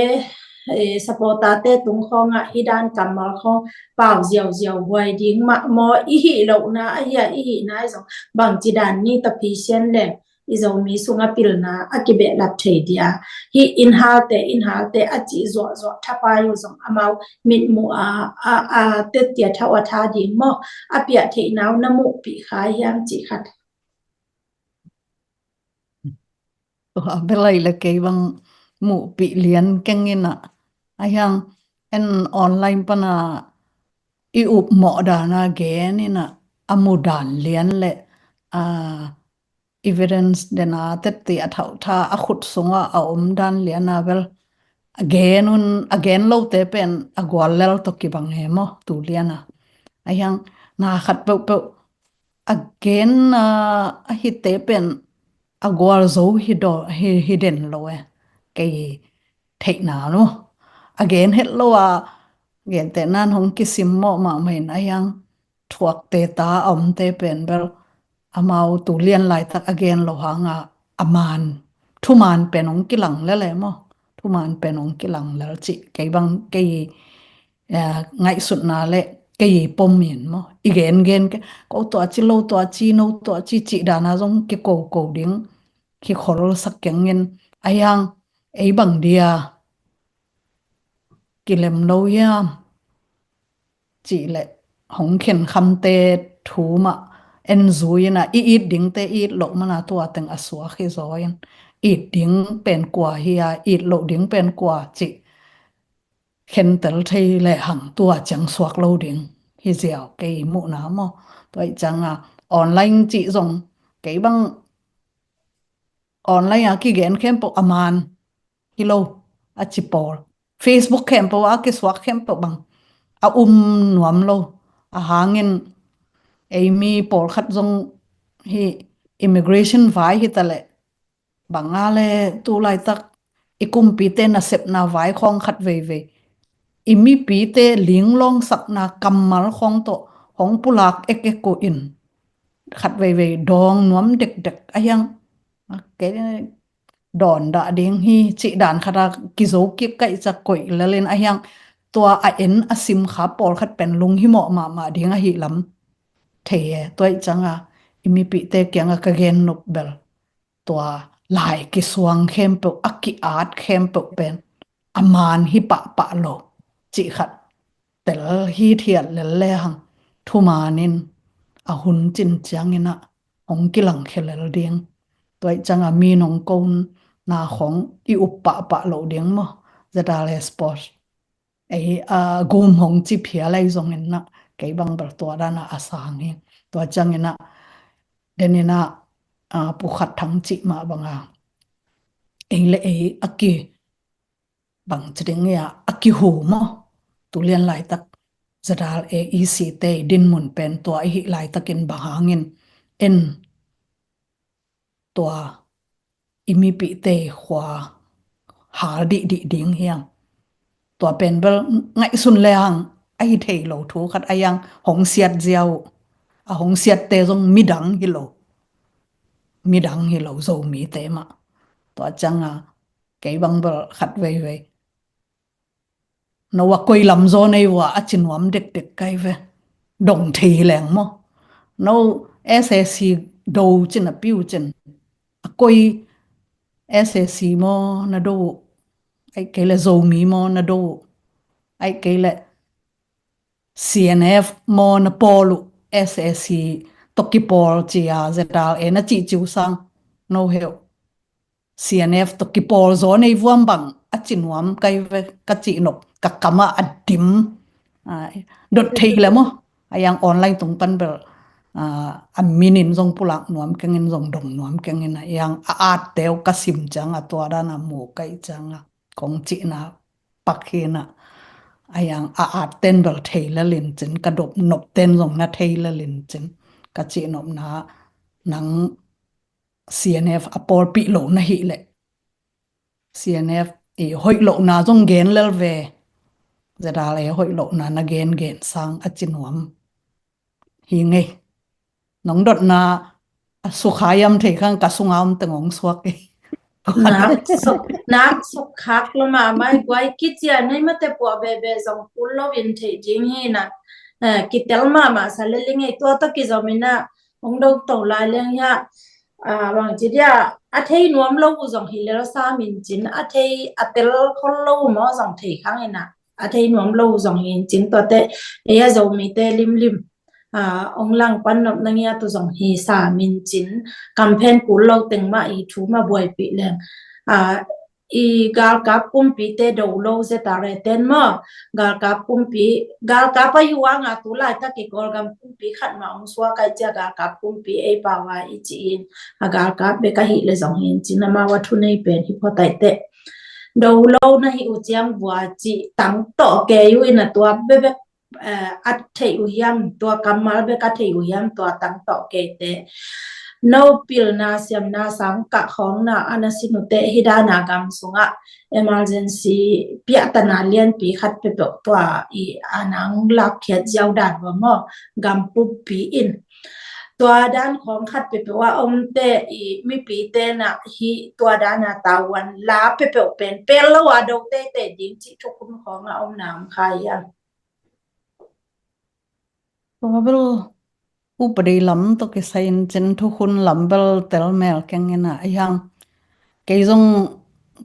eh, supporter te tung khawng ah hi dan kammal khawng pau ziauziau huai ding mah maw, i hih lohna ahi a, i hihna i zong bangci dan ni ta phi sian leng i Zomi sung a pilna a kibehlap thei dia. Hi innhal te, innhal te a cih zuahzuah thapai uh zong amau mitmuh a, a, a tette a thau a tha ding maw, a piah theihna uh na muhpih kha hiam cih khat. Tua bel ai le kei bang muhpih lian keng in ah, a hiang en online pan a i upmawh dan a gen in ah, a mu dan lian le, a, evidence den a tette a thau tha a khut sungah a om dan lian a bel a gen un, a gen lote pen a gual lel tawh kibang e maw tu lian a. A hiang na khat peuhpeuh a gen, a, a hite pen a gual zo hi daw, hi, hi den lo e. Kei theihna lo. A gen het lo a, gentehna in hong kisimmawh mahmah in a hiang thuakte ta a omte pen bel amau tu lian laitak a gen lo hang a, a man, thuman pen hong kilang lel e maw. Thuman pen hong kilang lel cih kei bang kei, eh, ngaihsutna le kei pom in maw. I gengen ke, ko tua ci lo tua ci, no tua ci cih dan a zong kikoko ding, kikholsak keng in a hiang ei bang dia kilem lo hiam cih leh hong khenkhamte thu mah en zui in ah, i it dingte i it loh man a tua teng a suak hi zaw in, it ding pen kua hi a, it loh ding pen kua cih khentel thei lehang tua ciang suak lo ding hi ziau kei muhna maw. Tua ih ciang a online cih zong kei bang online a kigen khempeuh a man hi lo a ci pawl. Facebook khempeuh a kisuak khempeuh bang a um nuam lo. A hangin ei mi pawlkhat zong hi immigration vai hi ta leh bang a le tu laitak i kumpite nasepna vai khawng khat veivei i mipite linglawngsakna kammal khawng tawh hong pulak ekek uh in khat veivei dawng nuam dekdek a hiang. Kei dawn dah ding hi cih dan khat a kizo kik kaih ciang koih lel in a hiang tua a en a sim kha pawlkhat pen lunghimawh mahmah ding ahi lam thei e. Tua ih ciang a i mipite kiang a ka gen nop bel tua lai kisuang khempeuh, a ki-at khempeuh pen a man hi pahpah lo cih khat tel hithiat lel lehang thuman in a hun cin ciangin ah hong kilangkhia lel ding. Tua ih ciang a mi nong kona khawng i up pahpah loh ding maw. Zeta le support ei, a, gum hong ci phial ahi zongin ah, kei bang bel tua dan ah a sang hi. Tua ciangin ah, den in ah, a, Pu Khat Thang cih mah bang a, ei le ei a ki bang ci ding ia, a kihu maw. Tu lian laitak ZRA EC te i dinmun pen tua i hih laitakin bang hangin en tua i mipihte i khua hal dihdih ding hiam. Tua pen bel ngaihsun le hang a hi thei lo thu khat a, iang hong siat zia uh. A hong siatte zong midang hi lo. Midang hi lo, Zomite mah. Tua ciang a, kei bang bel khat veivei, no a koi lam zaw nei vua a ci nuam dekdek kai ve. Dong thei hi leng maw. No SAC do cin a piu cin, a koi SAC maw na do uh, ai kei le Zomi maw na do uh, ai kei le CNF maw na pawl uh, SAC tawh kipawl ci a ZRA na cihciu sang, no heuh. CNF tawh kipawl zaw nei vuam bang a ci nuam kai ve, ka cih nop, ka kam ah a dim. A, dot thei le maw. A iang online tung pan bel, a, a min in zong pulak nuam keng in, zong dong nuam keng in, a iang a atte uh ka sim ciang a, tua dan a mu kai ciang a, kong cihna pak hi na. A iang a atten bel thei le lin cin, ka dop nop ten zong na thei le lin cin, ka cih nopna, nang CNF a pawlpih lo na hih leh, CNF i hoih lohna zong gen lel ve. ZRA hoih lohna na gen gen sang a ci nuam hi ngei. Nong dotna a sukha hiam thei khang, ka sunga om teng hong suak hi. Nak suk, nak suk khak lo mahmah hi. Guai kicia nei mate puah bebe zong kul lo in thei ding hi na. Eh, kitel mahmah sa le ling ei, tua tawh kizom in a hong dong to lai leng hia. Ah, bang ci dia, a thei nuam lo uh zong hi lel sa min cin, a thei a tel khol lo uh maw zong thei khang in a, a thei nuam lo uh zong hi in cin, tuate ei a Zomite limlim, ah, hong langpan nop na ngiat uh zong hi sa min cin, kamphen kul lo teng mah i thu mah buaipih leng. Ah, i galkap kumpite do lo ZRA ten maw, galkap kumpi, galkap a hi uh a, nga tu laitak i Kawlgam kumpi khat mah hong suak ai cia, galkap kumpi ei pau a i ci in, a galkap bek a hih le zong hi in cin, amau a thunei pen hi phot ai teh. Do lo na hi uh ciang vua ci tang tawh kei uh in a, tua bebek, eh, a theih uh hiam, tua kammal bek a theih uh hiam, tua tang tawh kei teh. No pilna siamna sang kah khawngna a na sin uh teh, hi dan a gam sungah emergency piahtana lianpi khat peuhpeuh tua i a nang lakkhiat ziau dan vua maw, gam pumpi in. Tua dan khawng khat peuhpeuh a om teh i mipite na hi tua dan a tavuan la peuhpeuh pen pel lo a do teitei ding cih thukhun khawng a om na om kha hiam? Tua bel upadi lam tawh kisai in cin, thukhun lam bel tel mel keng in a, a iang kei zong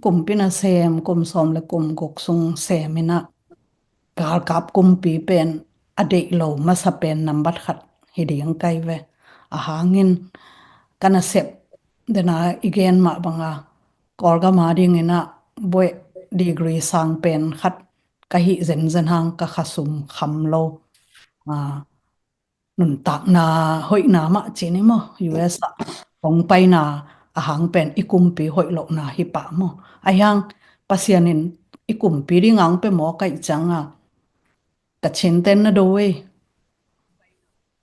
kumpi nasem kum sawm le kum guk sung sem in a, galkap kumpi pen a deih lo masa pen nambat khat hi ding kai ve. A hangin ka nasep den a i gen mah bang a, Kawlgam a ding in a buaih degree sang pen khat ka hih zenzen hang ka khasum kham lo. Ah, nuntakna hoihna mah ci ni maw, US ah hong paina a hang pen i kumpi hoih lohna hi pah maw. A iang Pasian in i kumpi ding a hong pia maw kai ciang a, Kachin ten na do ei,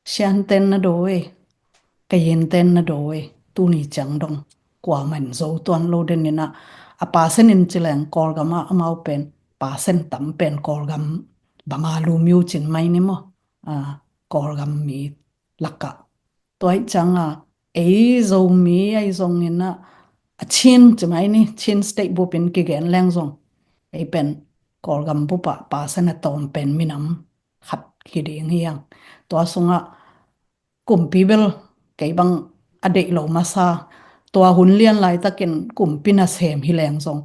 Shan ten na do ei, Kayin ten na do ei, tuni ciang dong kuamah in zo tuan lo den in a, a pasen in ci leng Kawlgam ah amau pen pasen tam pen Kawlgam bang a lu miu cin mai ni maw. Ah, Kawlgam mi lakah. Tua hi ciang a, ei Zomi ahi zongin a, a Chin ci mai ni, Chin State bup in kigen leng zong, ei pen Kawlgam bup ah pasen a tawm pen minam khat hi ding hi hang. Tua sungah kumpi bel kei bang a deih lo masa, tua hun lian laitakin kumpi nasem hi leng zong,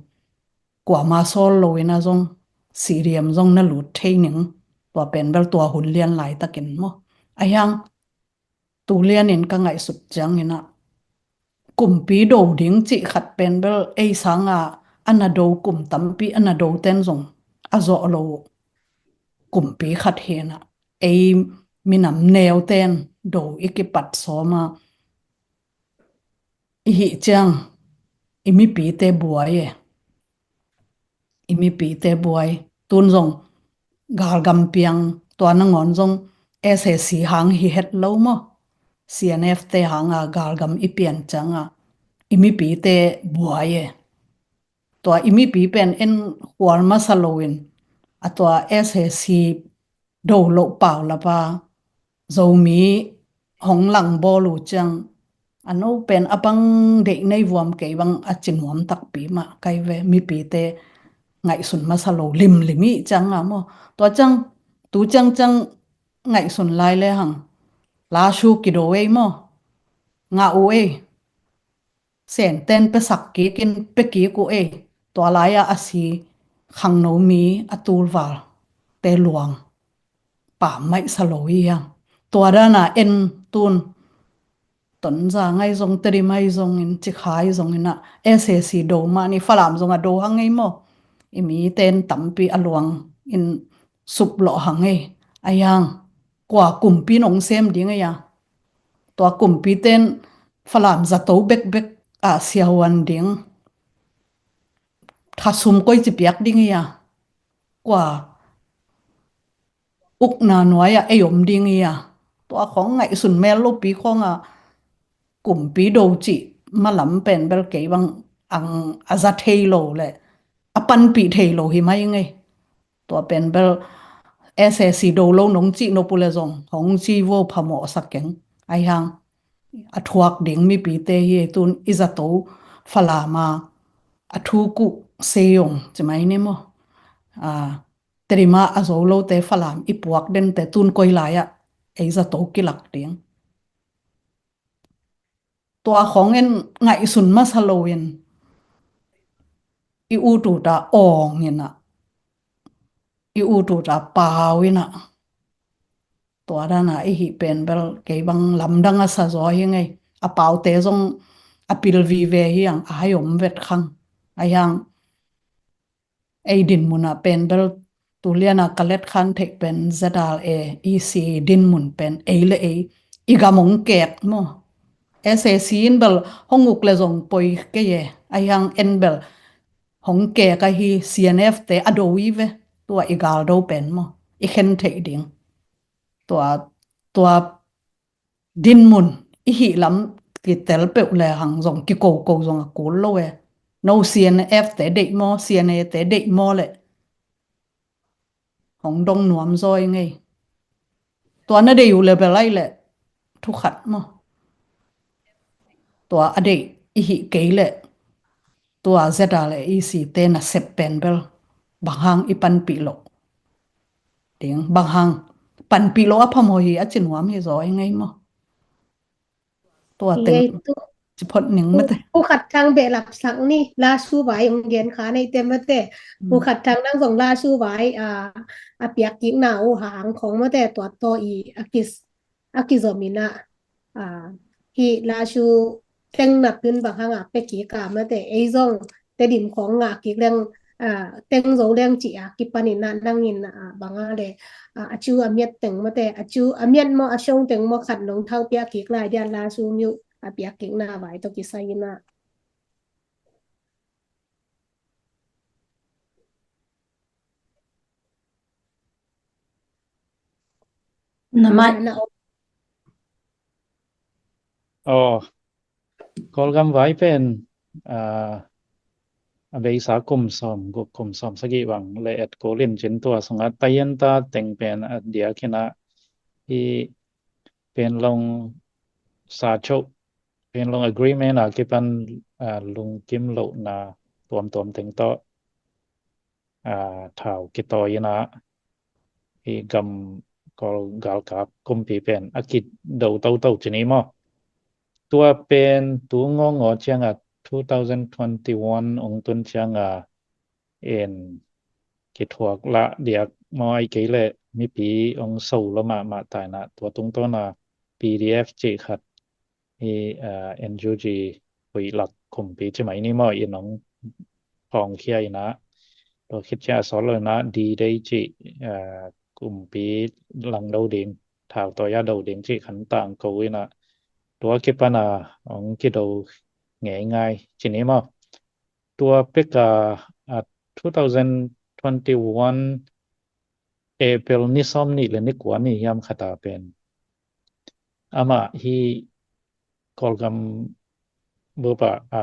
kuama sawl lo in a zong, CDM zong na lut thei ning, tua pen bel tua hun lian laitakin maw. A iang tu lian in ka ngaihsut ciang in a, kumpi do ding cih khat pen bel ei sang a, a na do kum tampi, a na do ten zong a zawh lo uh. kumpi khat hi a, ei minam neu ten do i kipat sawm a, i hih ciang i mipite buai e. I mipite buai. Tun zong galgam piang, tua nangawn zong S A C hang hi het lo maw? C N F te hang a galgam i pian ciang a i mipite buai e. Tua i mipi pen en khual masa loin a tua S A C do loh pau lapa Zomi hong lang bawl uh ciang a no pen a bang deih nei vuam kei bang a ci nuam takpi mah kai ve. Mipite ngaihsun masa lo limlim i ciang a maw? Tua ciang tu ciang ciang ngaihsun lai le hang la su kido ei maw? Ngah uh ei. Senten pesak kik in pe kik uh ei. Tua lai-ah a si khangno mi a tulval te luang pam maih sa lo hi hang. Tua dana en tun Tonzang ahi zong, Tedim ahi zongin, Cikha ahi zongin a S A C do mah ni, Falam zong a do hang ei maw? I miten tampi a luang in sup lawh hang ei. Ahi hang kua kumpi nong sem ding ei a? Tua kumpiten Falam zato bekbek a siahuan ding thasum koi ci piak ding ei a? Kua ukna nuai-ah ei om ding ei a? Tua khong ngaihsun mel lopi khong a kumpi do cih malam pen bel kei bang ang a za thei lo le a panpih thei lo hi mai ngei. Tua pen bel S A C do lo nong cih nop uh le zong hong ci vo phamawh sa keng. Ahi hang a thuak ding mipite hi ei. Tun i zato Falam a a thu kuh seiong ci mai ni maw? A, Tedim a a zo lote Falam i puak dente tun koi lai-ah ei zato kilak ding? Tua khong en ngaihsun masa loin i ut uta awng in a, i ut uta pau in a, tua dana i hih pen bel kei bang lamdang a sa zaw hi ngei. A paute zong a pil vive hi hang, a hai om vet khang. Ahi hang ei dinmun ah pen bel tulian a ka let khan theih pen Z R A E C dinmun pen ei le ei i gam hong kek maw? S A C in bel hong uk le zong poi kei e. Ahi hang en bel hong kek ahi C N F te a do i ve. Tua i galdo pen maw i khen theih ding? Tua, tua dinmun i hih lam kitel peuh le hang zong kikoko zong a kul lo e. No C N F te deih maw, C N A te deih maw le hong dong nuam zaw i ngei. Tua na deih uh le bel ahi le thu khat maw? Tua a deih i hih kei le tua Z R A E C te na sep pen bel bang hang i panpih loh ding, bang hang panpih loh a phamawh hi a ci nuam hi zaw i ngei maw? Tua teng ci phot ning mate. Pu Khat Thang behlap sak ni, la su vai ong gen kha nei te mate. Pu Khat Thang nang zong la su vai a, a piak kik na uh hang khong mate, tua to i a kis a kizom in a, a, hi la su teng na pin bang hang a pe kik a mate, ei zong Tedim khong ngah kik leng, a, teng zo leng ci a kipan in a nang in a bang a le, a, a cu a miat teng mate, a cu a miat maw a song teng maw khat nong thau piak kik lai dia la su miu a piak kik na vai to kisai in a. Na mai. Aw, Kawlgam vai pen, a, a beisa kum sawm guk kum sawm sagih bang le et kul in cin tua sungah taiyenta teng pen a diak in a, i Panglong sa cho, Panglong Agreement a kipan, a, lungkim lohna tuamtuam teng tawh, a, thau kitawi in a, i gam Kawl galkap kumpi pen a kido toto ci ni maw? Tua pen tu ngawngaw ciang a two thousand twenty-one ong tun ciang a en kithuak lah diak maw, ahih kei leh mipi ong so lo mahmah ta in a, tua tungtawn a P D F cih khat i, a, N U G huih lak kumpi ci mai ni maw, in ong pawngkhia in a, tua khit ciang a sawt lo in a D-Day cih, a, kumpi langdo ding, thau tawi a do ding cih khan tangko in ah, tua kipan a hong kido ngeingai ci ni maw. Tua pek a, a two thousand twenty-one April ni sawm nih le ni kua ni hiam khat a pen amah hi Kawlgam bup ah, a,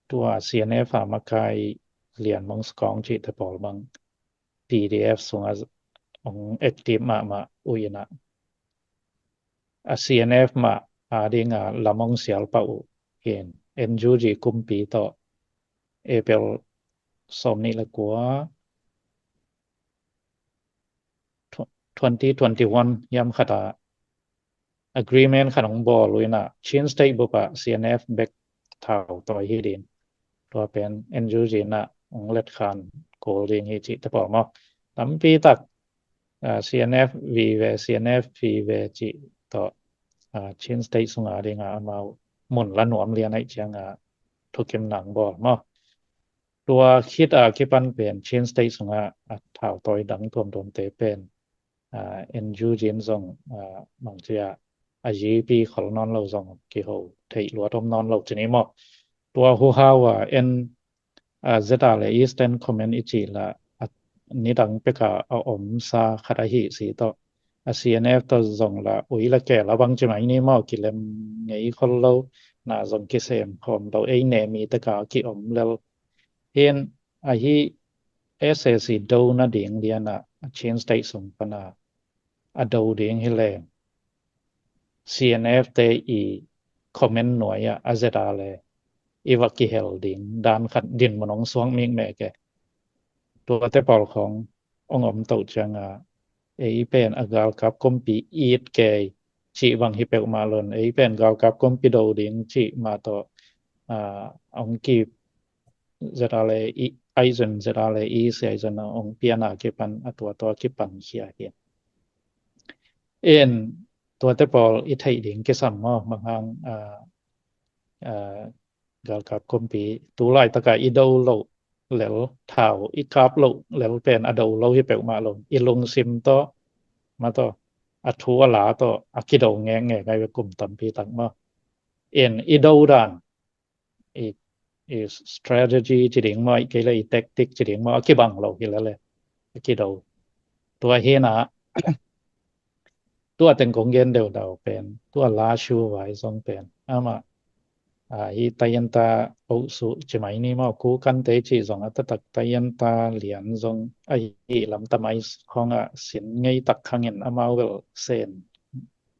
tua C N F a makai Lian Mong Skawng cihte pawl bang P D F sungah hong active mahmah uh in ah, a C N F mah a ding a lam hong sial pah uh hi. N U G kumpi tawh April sawm nih le kua, tw-, twenty twenty-one hiam khat a agreement khat hong bawl uh in ah, Chin State bup ah C N F bek thau tawi hi ding, tua pen N U G in ah hong letkhan kul ding hi cihte pawl maw. Tampi tak, a, C N F vive, C N F vive cih tawh, a, Chin State sung a ding a amau mun la nuam lian ahih ciang a thukimna hong bawl maw. Tua khit a kipan pen Chin State sung a, a, thau tawi dang tuamtuamte pen, a, N U G in zong, a, bangci a, a G P khol nawn lo zong kiho theih luat om nawn lo ci ni maw. Tua huhau a en, a, Z R le Eastern Command i cih la, a, nidang pek a, a omsa khat ahi si tawh, a C N F tawh zong la ui la kei la bangci mai ni maw, kilem ngei khol lo, na zong kisem khawm lo, ei ne mi tek a kiom lel. Hin ahi S A C do nading lian a Chin State sung pan a, a do ding hi leng C N F te i command nuai a, a Z R le i va kihel ding dan khat dinmun hong suak mikmek e. Tuate pawl khawng hong om toh ciang a, ei pen a galkap kumpi it kei cih bang hi peuhmah lo in, ei pen galkap kumpi do ding cih mah tawh, a, hong ki Z R le i, aizun Z R le i si aizun a hong pian a kipan a tua tua kipan khia hi. In tuate pawl i theih ding kisam maw, bang hang, a, a, galkap kumpi tu laitak a i do loh lel, thau i kap loh lel pen a do lo hi peuhmah lo, i lungsim tawh, mah tawh, a thu a la tawh a kido ngekngek ngai ve kum tampi tak maw. In i do dan, i, i strategy ci ding maw, i kei le i tactic ci ding maw, a kibang lo hi lele, a kido. Tua hi na, tua teng kong gen deuhdeuh pen, tua La Shu vai zong pen, amah, a, hi Tayenta Osu ci mai ni maw, Ku Kante ci zong a taktak Tayenta Lian zong a hi lam tamai khong a sin ngei tak khangin amau vel sen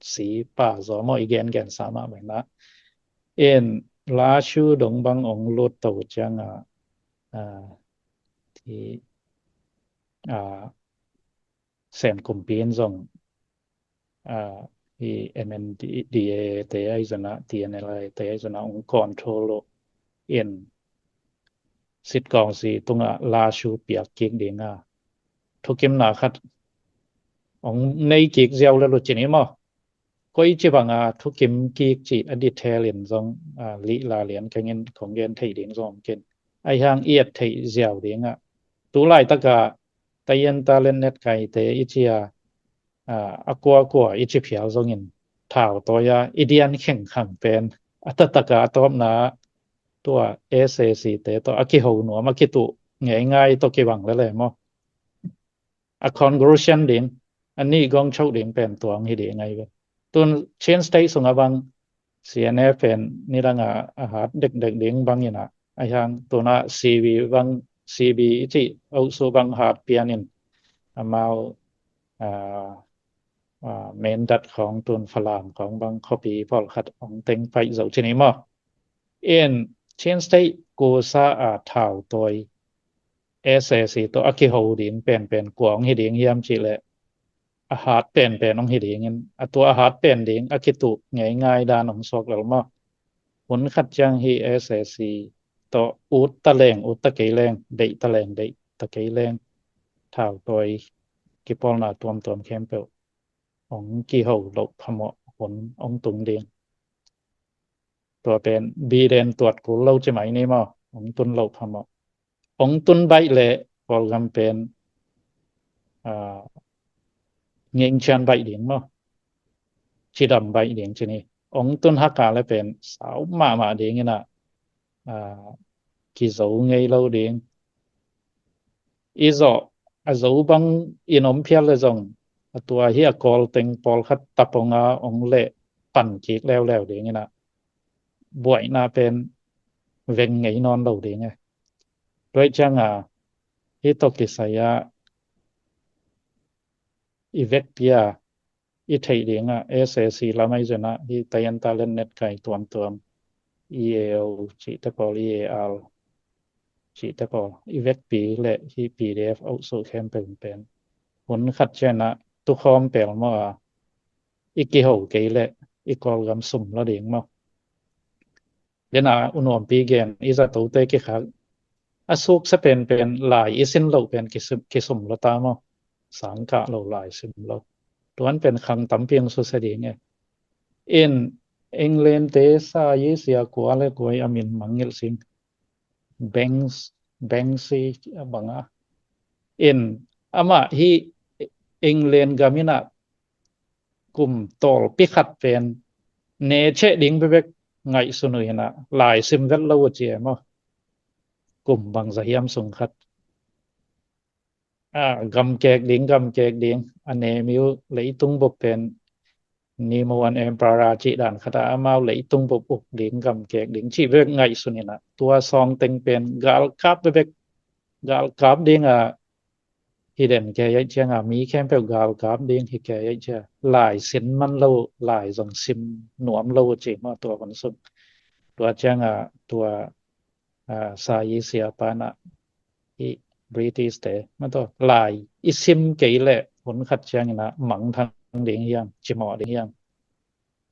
si pa zaw maw i gen gen sa mah bai na. In La Shu dong bang ong lut to ciang a, a, ti, a, Sen kumpi in zong, a, hi M N D A te ahi zong a, T N L A te ahi zong a, ong control lo in sitkawng si tungah La Shu piak kik ding a, thukimna khat ong nei kik ziau le lo ci ni maw. Koi ci bang a thukim kik ci a detail in zong, a, lih la lian keng in kong gen thei ding zong ken. Ahi hang i et thei ziau ding a, tu laitak a Tayenta Lennet Kaite i ci a, a, a kuakua i ci phial zong in thau tawi a i dian khengkhang pen a taktak a a tawpna tua S A C te tawh a kiho nuam a kituh ngeingai tawh kibang lele maw. A conclusion ding, a nih gong choh ding pen tuang hi ding ngai ve. Tun Chin State sung a bang C N F pen nidang a, a hat dekdek ding bang in a, ahi hang tun a C B bang, C B i ci Osu bang hat pian in amau, a, a, main dat khong tun Falam khong bang khopi pawlkhat ong teng paih zo ci ni maw. In Chin State kusa a thau tawi S A C tawh a kiho ding penpen kua ong hi ding hiam ci le a hat penpen ong hi ding in a tua a hat pen ding a kituh ngeingai dan ong suak lel maw. Hun khat ciang hi S A C tawh ut ta leng, ut ta kei leng, deih ta leng, deih ta kei leng, thau tawi kipawlna tuamtuam khempeuh ong kiho loh phamawh hun ong tung ding. Tua pen Biden tuat kul lo ci mai ni maw, ong tun loh phamawh. Ong tun baih le Kawlgam pen, a, ngeng cian baih ding maw, cidam baih ding ci ni. Ong tun haka le pen sau mahmah ding ina, a, kizo ngei lo ding. I zawh a zo bang in om phial le zong a tua hi a kawl teng pawlkhat taponga ong leh pan kik leuleu ding ina buaina pen veng ngei nawn lo ding e. Tuai cianga hi tawh kisai a i vekpi a i theih dingah S A C lamai zena hi tayan talent net kai tuamtuam, E A O cihte pawl, E A R cihte pawl i vekpi le hi P D F auh suh khempeuh pen hun khat cianah tukhawm pel maw a i kiho kei le i Kawlgam sum lo ding maw? Dena u nuampi gen i zatote kikhak a suksa penpen lai i sin loh pen kisum, kisum lo ta maw? Sangkah lo lai sim lo. Tuan pen khang tampi ang susia ding e. In England te sa i sia kua le kua i a min mangngilh sing. Banks, Banksy a banga. In amah hi England gaminah kum tawlpi khat pen ne cheh ding bebek ngaihsun uh hinah lai sim vet lo uh ci e maw? Kum bangza hiam sung khat a gamkek ding, gamkek ding a nemi uh leitung bup pen Nimo an Emperor cih dan khata amau leitung bup uk ding, gamkek ding cih bebek ngaihsun hinah tua sawng teng pen galkap bebek, galkap dinga hi den kei aih cianga mi khempeuh galkap ding hi kei aih cia lai sin man lo, lai zong sim nuam lo ci maw tua hun sung. Tua cianga tua a, sa i sia pana i British te maw tua lai i sim kei le hun khat ciangina mangthang ding hiang, cimawh ding hiang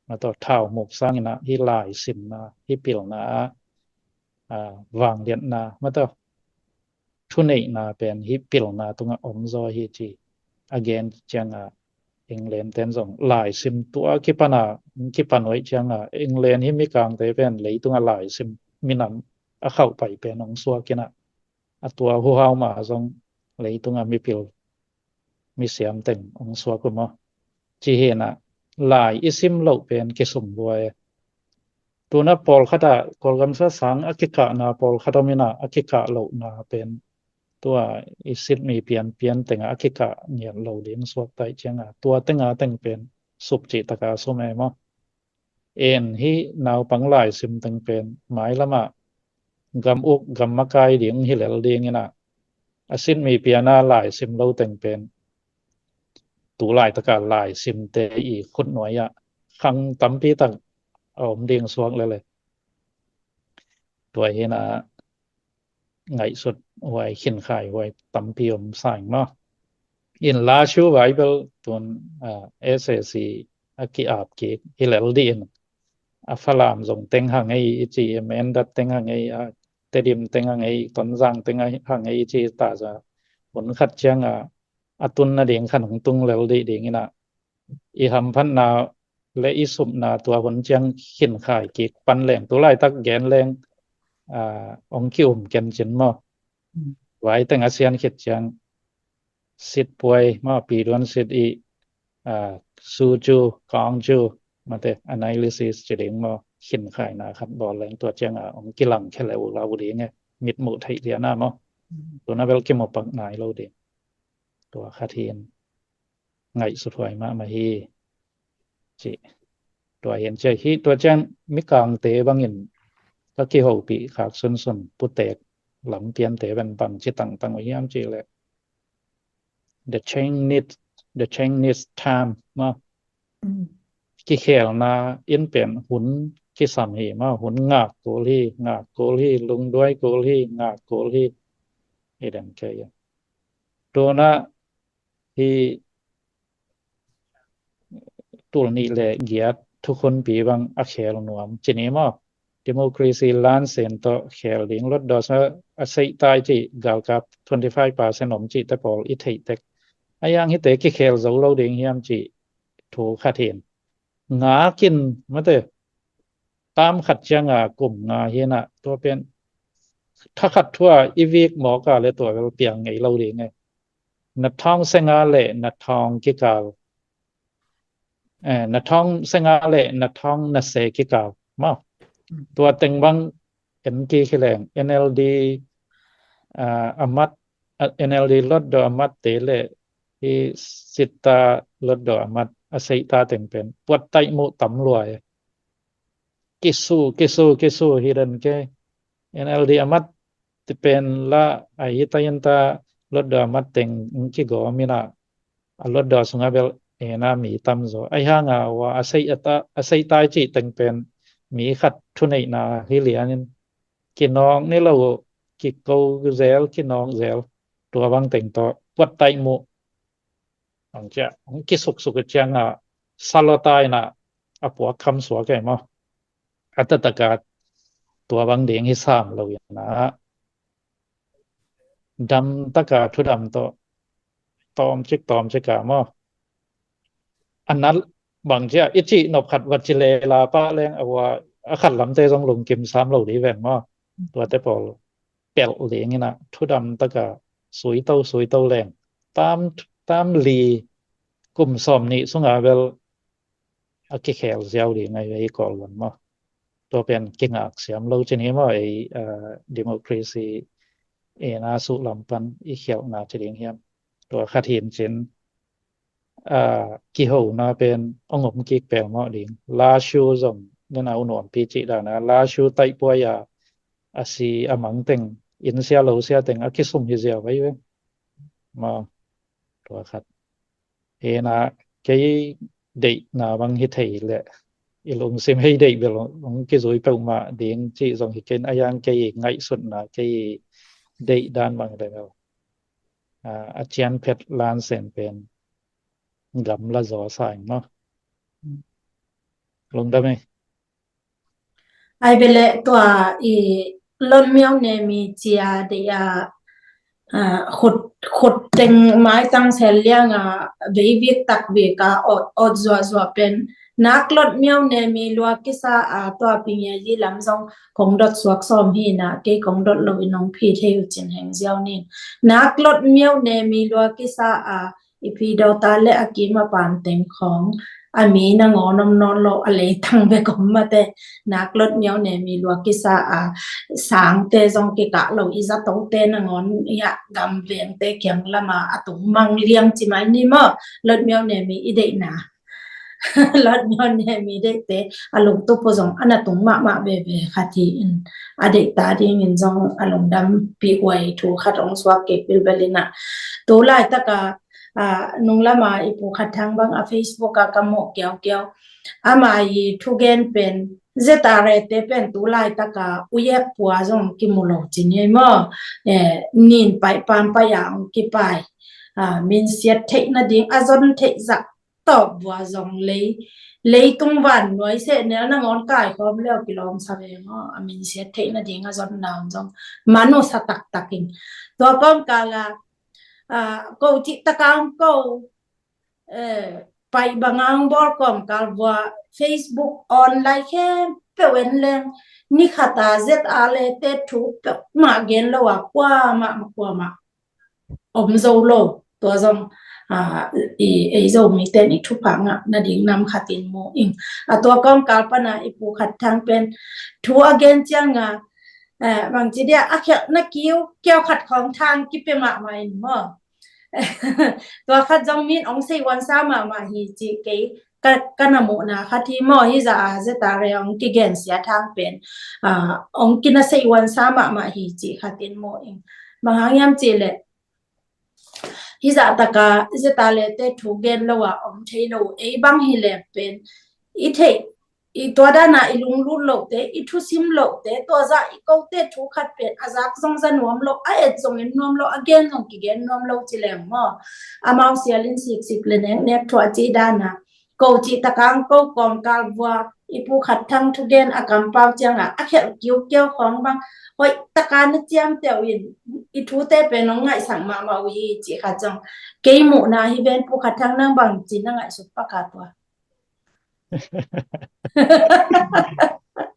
maw tua thau muk sangina hi lai simna hi pilna a, a, vangliatna maw tua thuneihna pen hi pilna tunga om zaw hi ci a gen cianga England ten zong lai sim tua kipana kipan uai cianga England hi mikangte pen leitunga lai sim minam a khauh pai pen ong suakina a tua huhau ma zong leitunga mipil misiam teng ong suak uh maw? Ci hina lai i sim loh pen kisum buai. Tuna pawlkhata Kawlgam sa sang a kikahna pawlkhat omina a kikah lohna pen tua i sit mi pianpian tenga a kikah ngiat lo ding suak taih cianga tua tenga teng pen sup cih taka sum e maw? En hi naupang lai sim teng pen mailamah gam uk gam makai ding hi lel dingina a sit mi piana lai sim lo teng pen tu laitaka lai simte i khutnuai ah khang tampi tak a om ding suak lele. Tua hina ngaihsut huai khinkhai huai tampi om saing maw? In lashu vai bel tun a, S A C a ki-ap kik hi lel dih in a Falam zong teng hang ei i ci, Mindat teng hang ei, a Tedim teng hang ei, Tonzang teng hang ei i ci ta za hun khat cianga a tunna ding khan hong tung lel dih dingina i hamphatna le i supna tua hun ciang khinkhai kik pan leng tu laitak gen leng a, ong ki-um kencin maw? Vai teng a sian khit ciang sit puai maw, pi duan sit i a, su cu kang cu mate analysis ci ding maw, khinkhaina khat bawl leng tua cianga ong kilang khe leu lau ding e, mitmuh theih liana maw? Tuna bel kimupak nai lo ding. Tua khat hin ngaihsut huai mahmah hi. Ci tua hin cia hi tua ciang mikangte bangin ka kihopih khak sunsun putek lampiante ben bang ci tangtang uh hiam ci le the Chinese, the Chinese time maw? Kikhelna in pen hun kisam hi maw, hun ngak kul hi, ngak kul hi, lungduai kul hi, ngak kul hi. Hi den kei tuna hi tul nih le giat thukhunpi bang a khel nuam ci ni maw? Democracy lan sen tawh khel ding lot daw sa a seih tai ci galkap twenty five percent om ci te pawl i theih tek. A yang hi te kikhel zo lo ding hiam ci thu khat hin ngakin mate tam khat cianga kum nga hina tua pen thakhat thua i vik mawka le tua vel piang ngei lo ding e. na thawng senga le na thawng kikal, eh, na thawng senga le na thawng na se kikal maw? Tua teng bang en kik hi leng, N L D, ah, a mat, ah, N L D lotdaw a mat te le hih sitta lotdaw a mat a seihta teng pen puattaih muh tam lua e. Kisu, kisu, kisu hi den kei. N L D a mat te pen la a hi ta in ta lotdaw a mat teng kigawm in a, a lotdaw sungah bel en a mi tam zaw. Ahi hanga ua a seih a ta, a seihta i cih teng pen mi khat thuneihna hi lianin kinawk ni lo uh, kiko zel, kinawk zel, tua bang teng tawh puattaih muh. Hong cia, hong kisuksuk i cianga salawta in a, a puak kham suak e maw? A taktak a tua bang ding hi sam lo in a, dam taka thudam tawh tawmcik tawmcik a maw? A nat bang cia i cih nop khat va ci le la pah leng a ua a khat lamte zong lungkim sam lo dih ven maw? Tuate pawl pelh ding in a thudam taka suito suito leng tam, tam li kum sawm nih sunga bel a kikhel ziau ding ahi ve i Kawl lam maw? Tua pen kingak siam lo ci ni maw, ei, ah, democracy ei na suh lam pan i khialhna ci ding hiam? Tua khat hin cin, ah, kihona pen hong om kik pelmawh ding. Lashu zong nana u nuampi cih dana lashu taihpuai a, a si a mang teng, inn sia lo sia teng a kisum hi ziau ahi ve maw? Tua khat. Hena kei deihna bang hi thei leh i lungsim hei deih bel hong kizui peuhmah ding cih zong hi kei in, a yang kei ngaihsutna kei deih dan bang hi leh bel, ah, a cian phet lan sen pen gamla zaw sa ing maw? Lungdam ei. Ai bele tua i Lotmiau Nemi cia dei a, ah, khut, khut teng maitang sel lianga veivik takvik a ot, ot zuahzuah pen nak Lotmiau Nemi lua kisa a tua pingia yi lam zong kong dot suak sawm hi na kei kong dot lo in hong phi thei uh cin heng ziau nin. Nak Lotmiau Nemi lua kisa a i phi dota le a kim a pan teng khong a mi nangawn om nawn lo a leitang bek om mate. Nak Lotmiau Nemi lua kisa a sangte zong kikah lo i zatote nangawn i a gam vengte kiang lama a tung mang liang ci mai ni maw? Lotmiau Nemi i deihna. Lotmiau Nemi deihte a lungtup uh zong a na tung mahmah veve khat hi in a deihta dingin zong a lungdampi huai thu khat hong suak kei pilbel in a. Tu laitaka, ah, nunglama i Pu Khat Thang bang a Facebook a ka muh kiaukiau. Ama i thugen pen Z R A te pen tu laitaka u yek pua zong kimu lo ci ni maw? Eh, nin paih pam paih a hong kipai. Ah, minsiat theih nading a zon theih zak tawp vua zong lei, leitung van nuai seh nel nangawn kaikhawm leu kilawm sa ve maw? A minsiat theih nading a zon naun zong manu sa taktak in. Tua kawmkala, ah, ko cih takang ko, eh, paih bangang bawl kawmkal vua Facebook online khempeuh en leng ni khata Z R A te thu peuhmah gen lo a kuamah ma kuamah om zo lo. Tua zong, ah, i, ei Zomite in i thupha ngah nading nam khatin mu ing. A tua kawmkal pana i Pu Khat Thang pen thu a gen cianga, eh, bangci dia a khialhna kiu kiau khat khawng thang kipia mahmah in maw? Tua khat zong min ong sei uansa mahmah hi ci kei ka, ka na muhna khat hi maw, hi za a Z R A ong kigen sia thang pen, ah, ong kina sei uansa mahmah hi ci khatin mu ing. Bang hang hiam ci leh hi za taka Z R A te thu gen lo a om thei lo, ei bang hi leh pen i theih i tua dana i lunglut lote, i thusim lote, tua za i kote thu khat pen a zak zong za nuam lo, a et zong en nuam lo, a gen zong kigen nuam lo ci leng maw? Amau sialin siksik le neknek thu a ci dana ko cih takang ko kawmkal vua i Pu Khat Thang thugen a kampau cianga a khelh kiukiau khawng bang hoih taka na ciamteuh in i thute pen hong ngaihsak mahmah uh hi cih khat zong kei muhna hi ven. Pu Khat Thang nang bangci na ngaihsut pak a tua?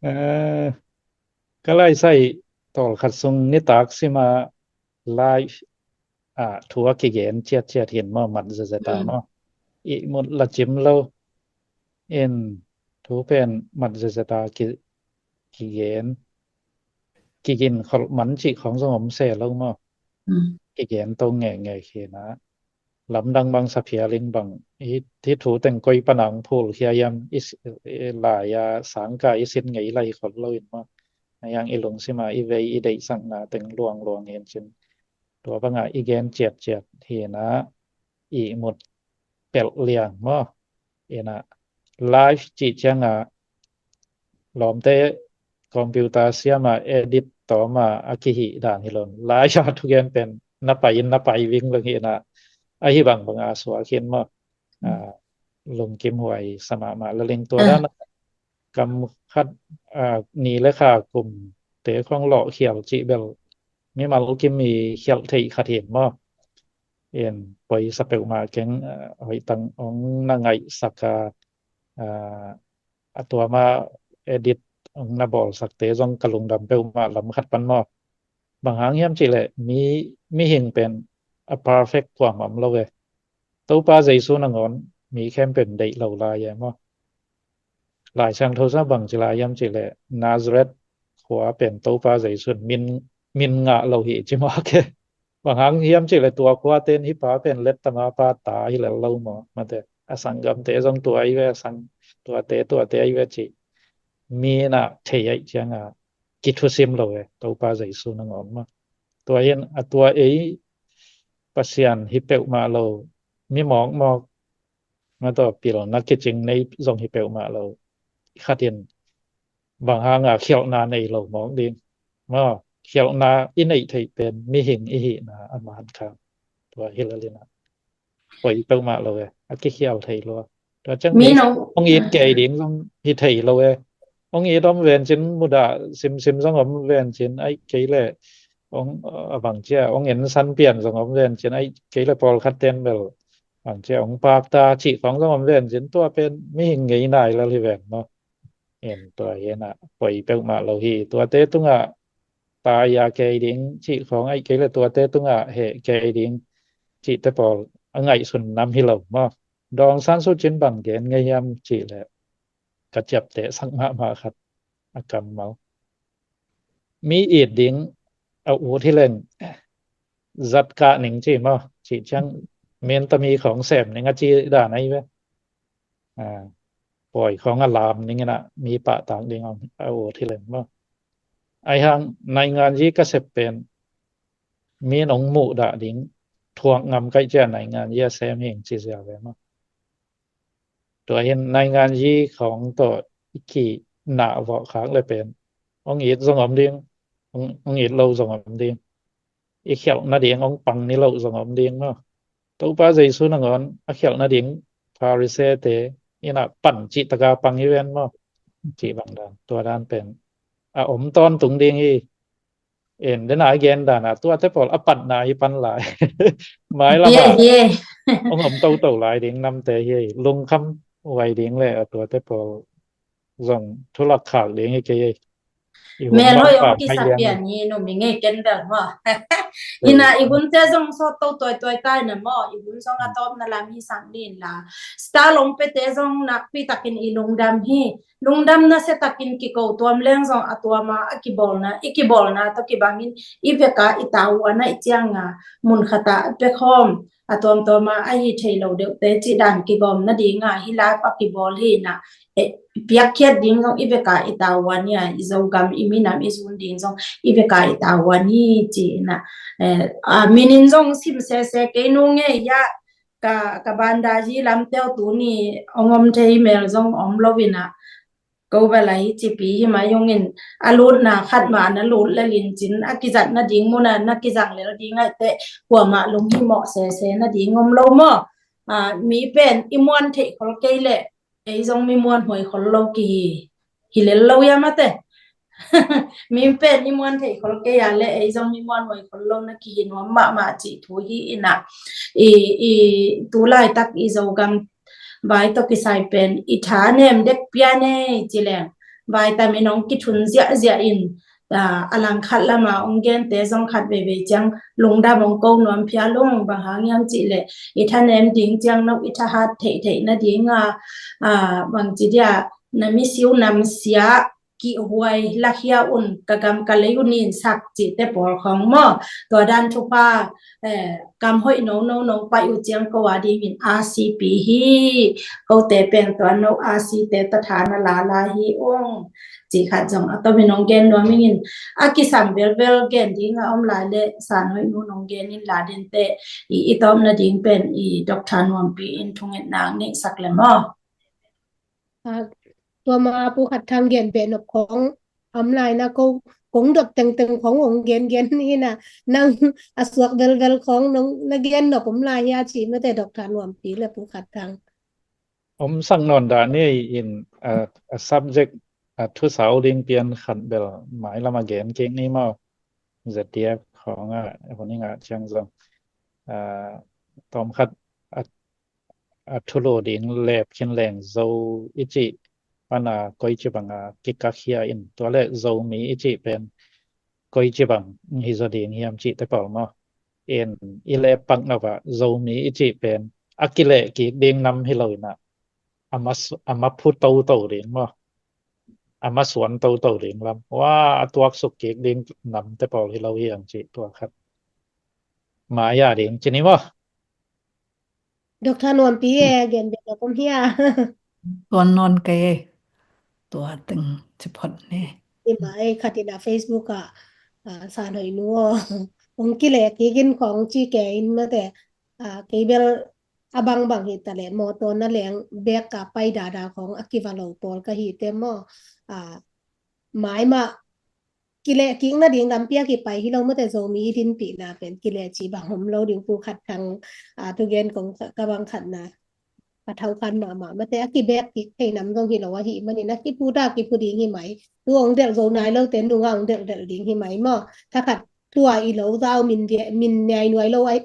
Eh, ka laisai tawlkhat sung nitak sima live a thu a kigen ciatciat hin maw, mat zezeta maw, ihmut la cim lo in thu pen mat zezeta ki kigen, kigin kholh man cih khawng zong om se lo maw. Kigen to ngenge khin a, lamdang bang saphial in bang, hih thu teng koi pana hong phulkhia hiam, i lai a sangka i sin ngei lai khol lo in maw. Nayang i lungsim a i vei i deihsakna teng luangluang hin cin, tua banga i gen ciatciat hin a, ihmut pelh liang maw. Ina live cih cianga lawmte computer siama edit tawma a kihih dan hi lo. Live a thugen pen na pai in na pai ving lo hi ina, ahi bangbanga suak hin maw. Lungkim huai sa mahmah laling tua dan kam khat ni le kha kumte khong lawh khial cih bel mimal kim i khialh theih khat hin maw. In poi sa peuhmah keng, hoih tang ong na ngaihsak a, a tuama edit ong na bawlsakte zong ka lungdam peuhmah lam khat pan maw. Bang hang hiam cihleh mi, mihing pen a perfect kuamah om lo e. Topa Jesu nangawn mi khempeuh in deih lo lai e maw. Lai Siangtho sung bang ci lai hiam cihleh Nazareth khua pen Topa Jesu in min, min ngah lo hi ci maw ke. Bang hang hiam cihleh tua khuate in hih pa pen lettama pa ta hi lel lo maw. Mate a sanggamte zong tua ahi ve, a sang tuate tuate ahi ve cih mi na thei aih cianga kithusim lo e Topa Jesu nangawn maw. Tua hin a tua ei Pasian hi peuhmah lo mi mawkmawk, mataw pilna kicing nei zong hi peuhmah lo khat in bang hanga khialhna nei lo mawk ding maw. Khialhna i neih theih pen mihing i hihna a man kha. Tua hi lel ina poi peuhmah lo e, a kikhial thei lo. Tua ciang mi ong it kei ding zong hi thei lo e. Ong it om vencin mudah simsim zong om vencin, aih kei le ong a bang cia ong en san pian zong om vencin, aih kei le pawlkhat ten bel bang cia ong pakta cih khong zong om vencin, tua pen mihing ngei nai lel hi ven maw. En tua hi ina poi peuhmah lo hi. Tuate tungah tai a kei ding cih khong, aih kei le tuate tungah heh kei ding cihte pawl a ngaihsun nam hi lo maw. Daw Aung San Suu Kyi in bang gen ngei hiam cihleh ka ciapteh sak mahmah khat a kammal. Mi it ding a ut hi leng zat kah ning ci maw. Cih ciang mentami khong sem ning a ci dan ahi ve. Pawi khong a lam ning ina mi pahtak ding a ut hi leng maw. Ahi hang nainganyi ka sep pen min ong muhdah ding thuak ngam kaih cia nainganyi a sem hing ci zia ve maw. Tua hin nainganyi khong tawh i kinah vawh khak le pen ong it zong om ding, ong it lo zong om ding. I khialh nading ong pang ni loh zong om ding maw. Topa Jesu nangawn a khialh nading Pharisee-te ina pan cihtaka pang hi ven maw. Cih bang dan, tua dan pen a om tawntung ding hi. En dena a gen dana tuate pawl a patna hi pan lai. Mai lama ong om toto lai ding namte hi. Lungkham huai ding le a tuate pawl zong thulak khak ding hi kei. Mel hoih ong kisa pian hi, numi ngei ken bel maw. Ina i hunte zong sawt to tuaituai tai na maw. I hun zong a tawpna lam hi sang din la. Star longpete zong nakpi takin i lungdam hi. Lungdam nasia takin kiko tuam leng zong a tuama a kibawlna, i kibawlna tawh kibangin i veka i tavuana i cianga mun khata a pekhawm a tuamtuama a hi thei lo deuhte cih dan kigawm nadinga hi live a kibawl hi ina. Piakkhiat ding zong i veka i tavuan hi a, i Zogam i minam i zun ding zong i veka i tavuan hi ci ina. Minin zong sim sese kei nung ngei a ka, ka banda hi lamteu tuni ong om thei mel zong om lo ina. Ko bala hi cipi hi mai ong in a lutna khat ma na lut lelin cin a kizat nading muna na kizang lel ding aite kuama lung hi mawh sese nading om lo maw. Mi pen i muan theih khol kei le ei zong mi muan huai khol lo kihi hi lel lo ia mate. Mi pen i muan theih khol kei a le ei zong mi muan huai khol lo na kihi nuam mahmah cih thu hi ina. I, i tu laitak i Zogam vai tawh kisai pen i tha nem dek pian ei ci leng vai tamin ong kithun ziahziah in a, a langkhat lama ong gente zong khat veivei ciang lungdam ong ko nuam phial ung, bang hang hiam cihleh i thanem ding ciang no i thahat theihtheih nadinga, a, bangci dia na misiu namsia kihhuai lakhia un, ka gam ka lei un in sak cihte pawl khong maw. Tua dan thupha, eh, kam hoih no no nong pai uh ciang ko a dingin a sipi hi, kote pen tua no a site tatha na lala hi ung. Cih khat zong a tomin ong gen nuam ingin, a kisam velvel gen dinga om lai le san hoih nu nong gen in la dente i, i tawpna ding pen i Doctor Nuampi in thungetna ong neihsak le maw. A, tua ma Pu Khat Thang gen beh nop khong om lai na ko kong dot tengteng khong ong gen gen hi na, nang a suak velvel khong nong na gen nop om lai hia ci mate Doctor Nuampi le Pu Khat Thang. Om sak nawn dah ni in, a, a subject, a, thusau ding pian khat bel mailam a gen kik ni maw. Z D F khong a, huning a ciang zong, a, tawm khat a, a thulu ding lep khin leng Zo i cih pana koi ci banga kikakhia in tua le Zomi i cih pen koi ci bang hi zaw ding hiam cihte pawl maw. In i lep pak nova Zomi i cih pen a kileh kik ding nam hi lo ina a ma, a ma phu toto ding maw. A ma suan toto ding lam. Wa, a tuaksuk kik ding namte pawl hi lo hiang cih tua khat. Maya ding ci ni maw. Doctor Nuampi e, gen bia kum hia. Tuan non kei e. Tua teng ci phot ni. Ima e khatina Facebook a, a, san hoih nu o. Ong kile kigin kong ci ke in mate. A, kei bel a bangbang hi ta le mawtaw na leng bek a pai dada kong a kiva lo pawl ka hi te maw. A, maima kile kik nading lampi a kipai hi lo mate Zomi i dinpihna pen kile ci bang om lo ding Pu Khat Thang, a, thugen kong ka, ka bang khatna ka thau khan mahmah mate a kibek kik thei nam zong hi lo ahi manin a kiputa kipu ding hi mai. Tu ong delh zo nai lo te nunga ong delh delh ding hi mai maw. Thakhat tua i lo zau min, min niai nuai lo ai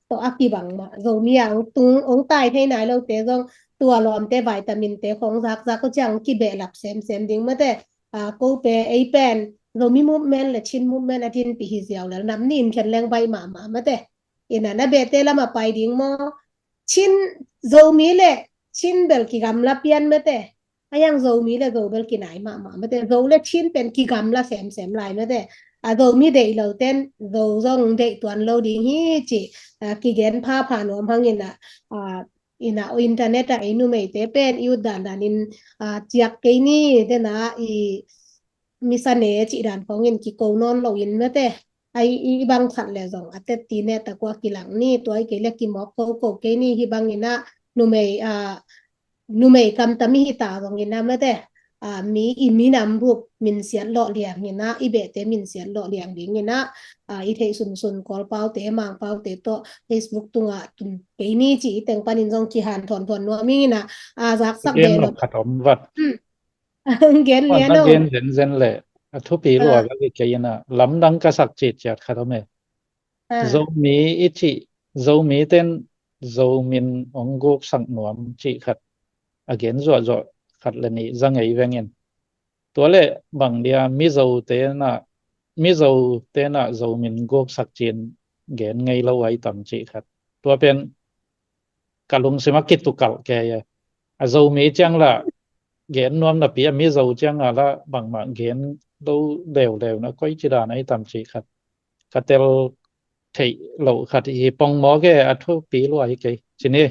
tawh a kibang mah Zomi a ong tung ong tai thei nai lo te zong tua lawmte vitamin te khong zakzak uh ciang kibehlap semsem ding mate. A, ko pe ei pen Zomi movement le Chin movement a dinpih hi ziau lel nam ni in khen leng baih mahmah mate. Ina na behte lama pai ding maw. Chin Zomi le Chin bel kigamla pian mate. A yang Zomi le Zo bel kinai mahmah mate. Zo le Chin pen kigamla semsem lai mate. A Zomi deih lo ten Zo zong deih tuan lo ding hi ci, a, kigen phapha nuam hangin a, a, ina internet a ei numeite pen i ut dandan in, a, ciak kei ni tena i misane cih dan khongin kiko nawn lo in mate. Ai i bang khat le zong a tetti ne takua kilang ni tua i kei le kimawk koko kei ni hi bangin a numei, a, numei kamtam i hi ta zongin a mate. A, mi i minam bup minsiat lawh liangin a i behte minsiat lawh liang dingin a, a, i theih sunsun Kawlpaute Mangpaute tawh Facebook tungah tun kei ni ci i teng panin zong kihan thuanthuan nuam ingin a, a, zaksak gen beh lo khat om vat. Hmm. Ang gen lian na o. Gen zenzen le a thupi lua ka kei ina lamdang ka sak citciat khat om e. Zomi i cih Zomi ten Zomin ong guksak nuam cih khat a gen zuahzuah khat le nih za ngei vengin. Tua le bang dia Mizo tena Mizo tena Zomin guksak cin gen ngei lo ai tam cih khat. Tua pen ka lungsim a kitukalh kei a. A Zomi ciang la gen nuam napi a Mizo ciang a la bangmah gen lo leuleu na koi ci dan ai tam cih khat. Ka tel theih loh khat hi pongmawk e a thupi lua hi kei. Ci ni.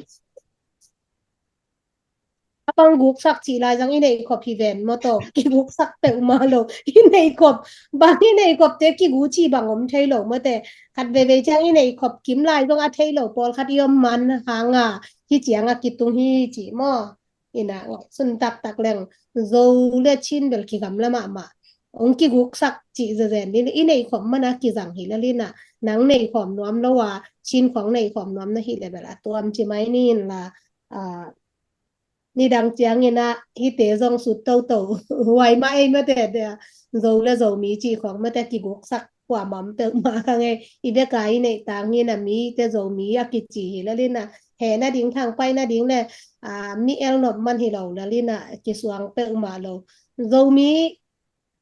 A bang guksak cih lai zang i neih khop hi ven maw tawh kiguksak peuhmah lo. I neih khop bang i neih khop te kigu cih bang om thei lo mate. Khat veivei ciang i neih khop kim lai zong a thei lo pawlkhat i om man hanga hi cianga kitung hi cih maw. Ina ngaihsun taktak leng Zo le Chin bel kigamla mahmah. Ong kiguksak cih zezen in i neih khop mana kizang hi lel ina nang neih khop nuam lo a Chin khong neih khop nuam na hi le bel a tuam ci mai ni in la, a, nidang ciangin a hite zong sut toto huai mah ei mate de Zo le Zomi cih khong mate kiguksak kuamah om peuhmah ka ngei. I beka i neih tangin a mite Zomi a kici hi lel ina heh nading thangpai nading le, a, mi el nop man hi lo lel ina kisuang peuhmah lo. Zomi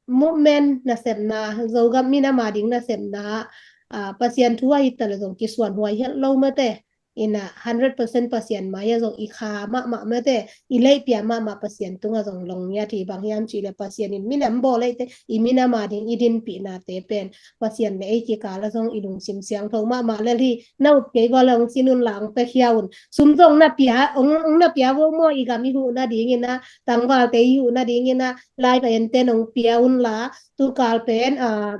movement nasepna, Zogam minam a ding nasepna, ah, Pasian thu ahi ta le zong kisuan huai het lo mate. Ina hundred percent Pasian mai a zong i kha mahmah mate, i leihpia mahmah Pasian tunga zong long ngiat hi. Bang hiam cih le Pasian in minam bawl eite, i minam a ding i dinpihnate pen Pasian le ei kikal a zong i lungsim siangtho mahmah lel hi. Na up kei gua le hong sin un la hong pia khia un. Sum zong na pia, hong, hong na pia vo maw, i gam i huh nadingin a, tangvalte i huh nadingin a, live a ente nong pia un la, tu kal pen, ah,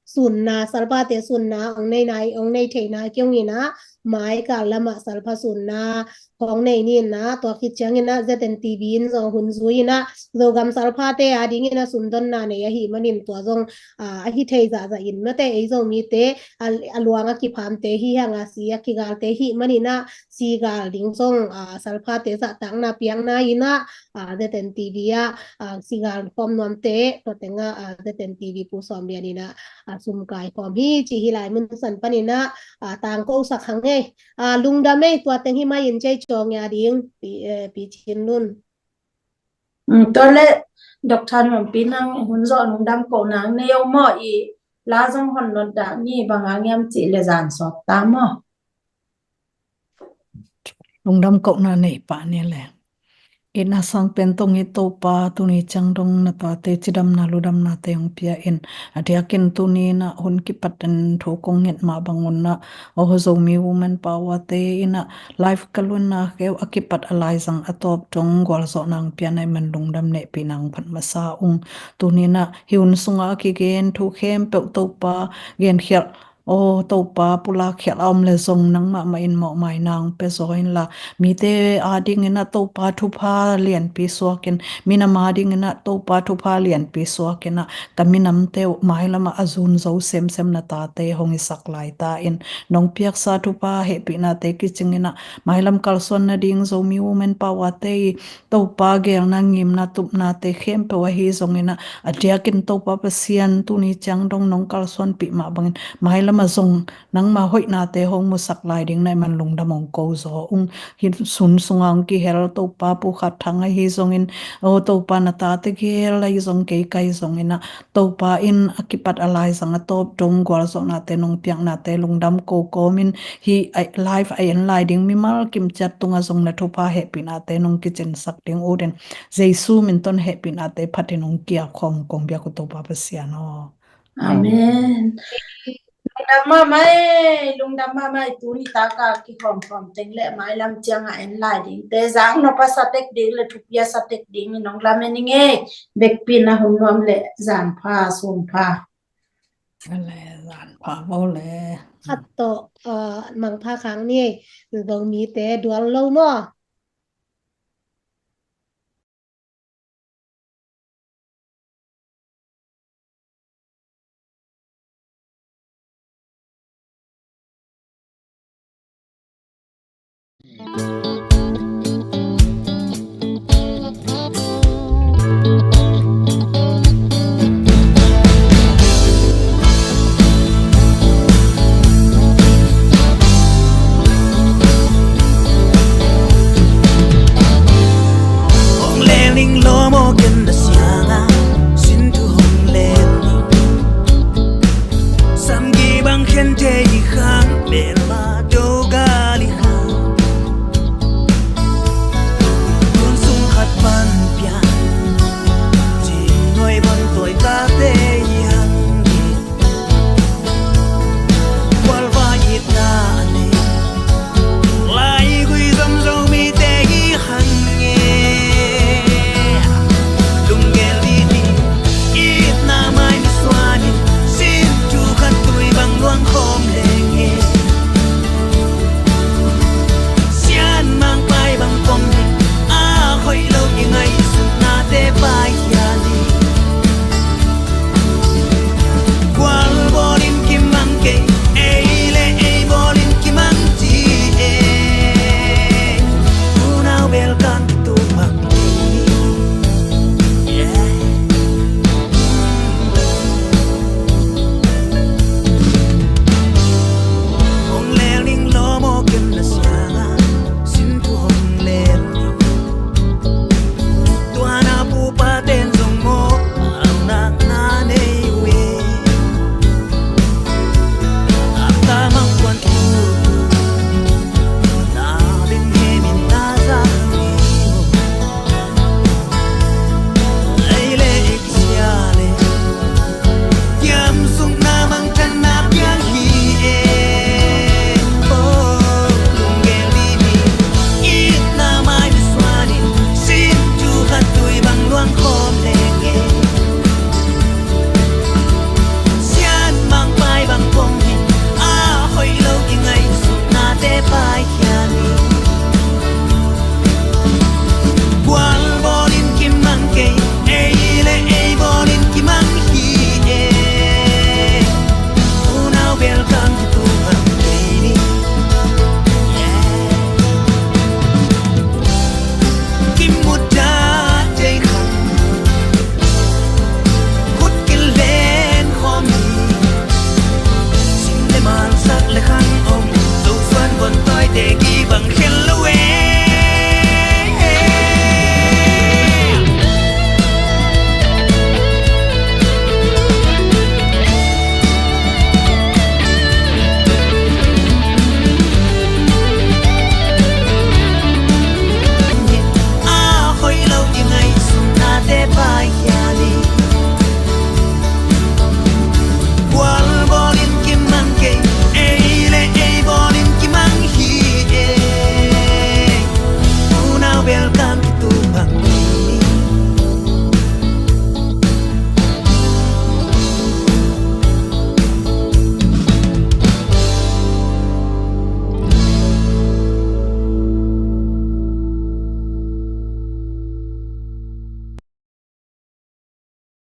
sunna, salphate sunna hong nei nai, hong nei thei nai kei ung ina, mai kal lamah salpha sunna hong nei ni ina, tua khit ciangin a Z N T V in zong hun zui ina, Zogam salphate a dingin a sundonna nei ahi manin tua zong, ah, ahi thei zahzah in mate, ei Zomite a, a luang a kiphamte hi hang a, si a kigalte hi manin a, si gal ding zong, ah, salphate zahtakna piakna ina, ah, Z N T V ah, ah, si gal khawm nuamte, tua teng ah, ah, Z N T V Pu Sawm Lian ina, ah, sum kai khawm hi ci hi lai mun san panin a, ah, tangko sak hang ei. Ah, lungdam ei, tua teng hi mai in cei cawng ia ding, Pi, eh, Pi Cin Lun. Mm, tua le Doctor Nuampi nang hun zawh lungdam ko nang nei o maw, i la zong hon not dah ni, bang a ngiam cih le zan sawp ta maw. Lungdam kohna nei pah ni le. Itna sang pen tong i Topa, tuni ciang dong na tate cidamna ludamnate hong pia in, a diakin tuni in a hun kipat in thu kong nget mah bangun a, aw Zomi Women Power te in a live ka luanna kheu a kipat a laizang a tawp dong gualzawhna hong pia na i man lungdam nehpihna hong phat masa ung. Tuni in a hi hun sunga a kigen thu khempeuh Topa genkhialh, aw Topa pulak khialh a om le zong nangmah mah in mawhmaina hong pia zaw inla, mite a dingin a Topa thupha lianpi suakin, minam a dingin a Topa thupha lianpi suakin a, ka minamte uh mailam ah a zun zo semsem na tate hong hisak lai ta in, nong piaksa thupha hehpihnate kicingin a mailam kalsuan nading Zomi Women Power te i Topa geelna ngimna tupnate khempeuh ahi zongin a, a diakin Topa Pasian tuni ciang dong nong kalsuanpih mah bangin mailam ah zong nangma hoihnate hong musak lai ding na i man lungdam hong ko zaw ung. Hi hun sunga hong kihel Topa Pu Khat Thang ahi zongin, aw Topa na tate gel ahi zong kei kai zongin a, Topa in a kipat a laizang a tawp dong gualzawhnate nong piaknate lungdam ko kawmin, hi a live a en lai ding mimal kimciat tunga zong na thupha hehpihnate nong kicinsak ding utin, Jesu min tawh hehpihnate phatin hong kia khawm kong biak uh Topa Pasian aw. Amen. Lungdam mahmah ei, lungdam mahmah ei, tuni taka kikhawmkhawm teng le mailam cianga en lai dingte zang nop a satek ding le thupi a satek ding in hong lamen ing ei. Vekpi na hun nuam le zan pha, sun pha. Le zan pha vo le. Khat tawh, ah, mangpha khang ni ei, Zomite dual lo maw?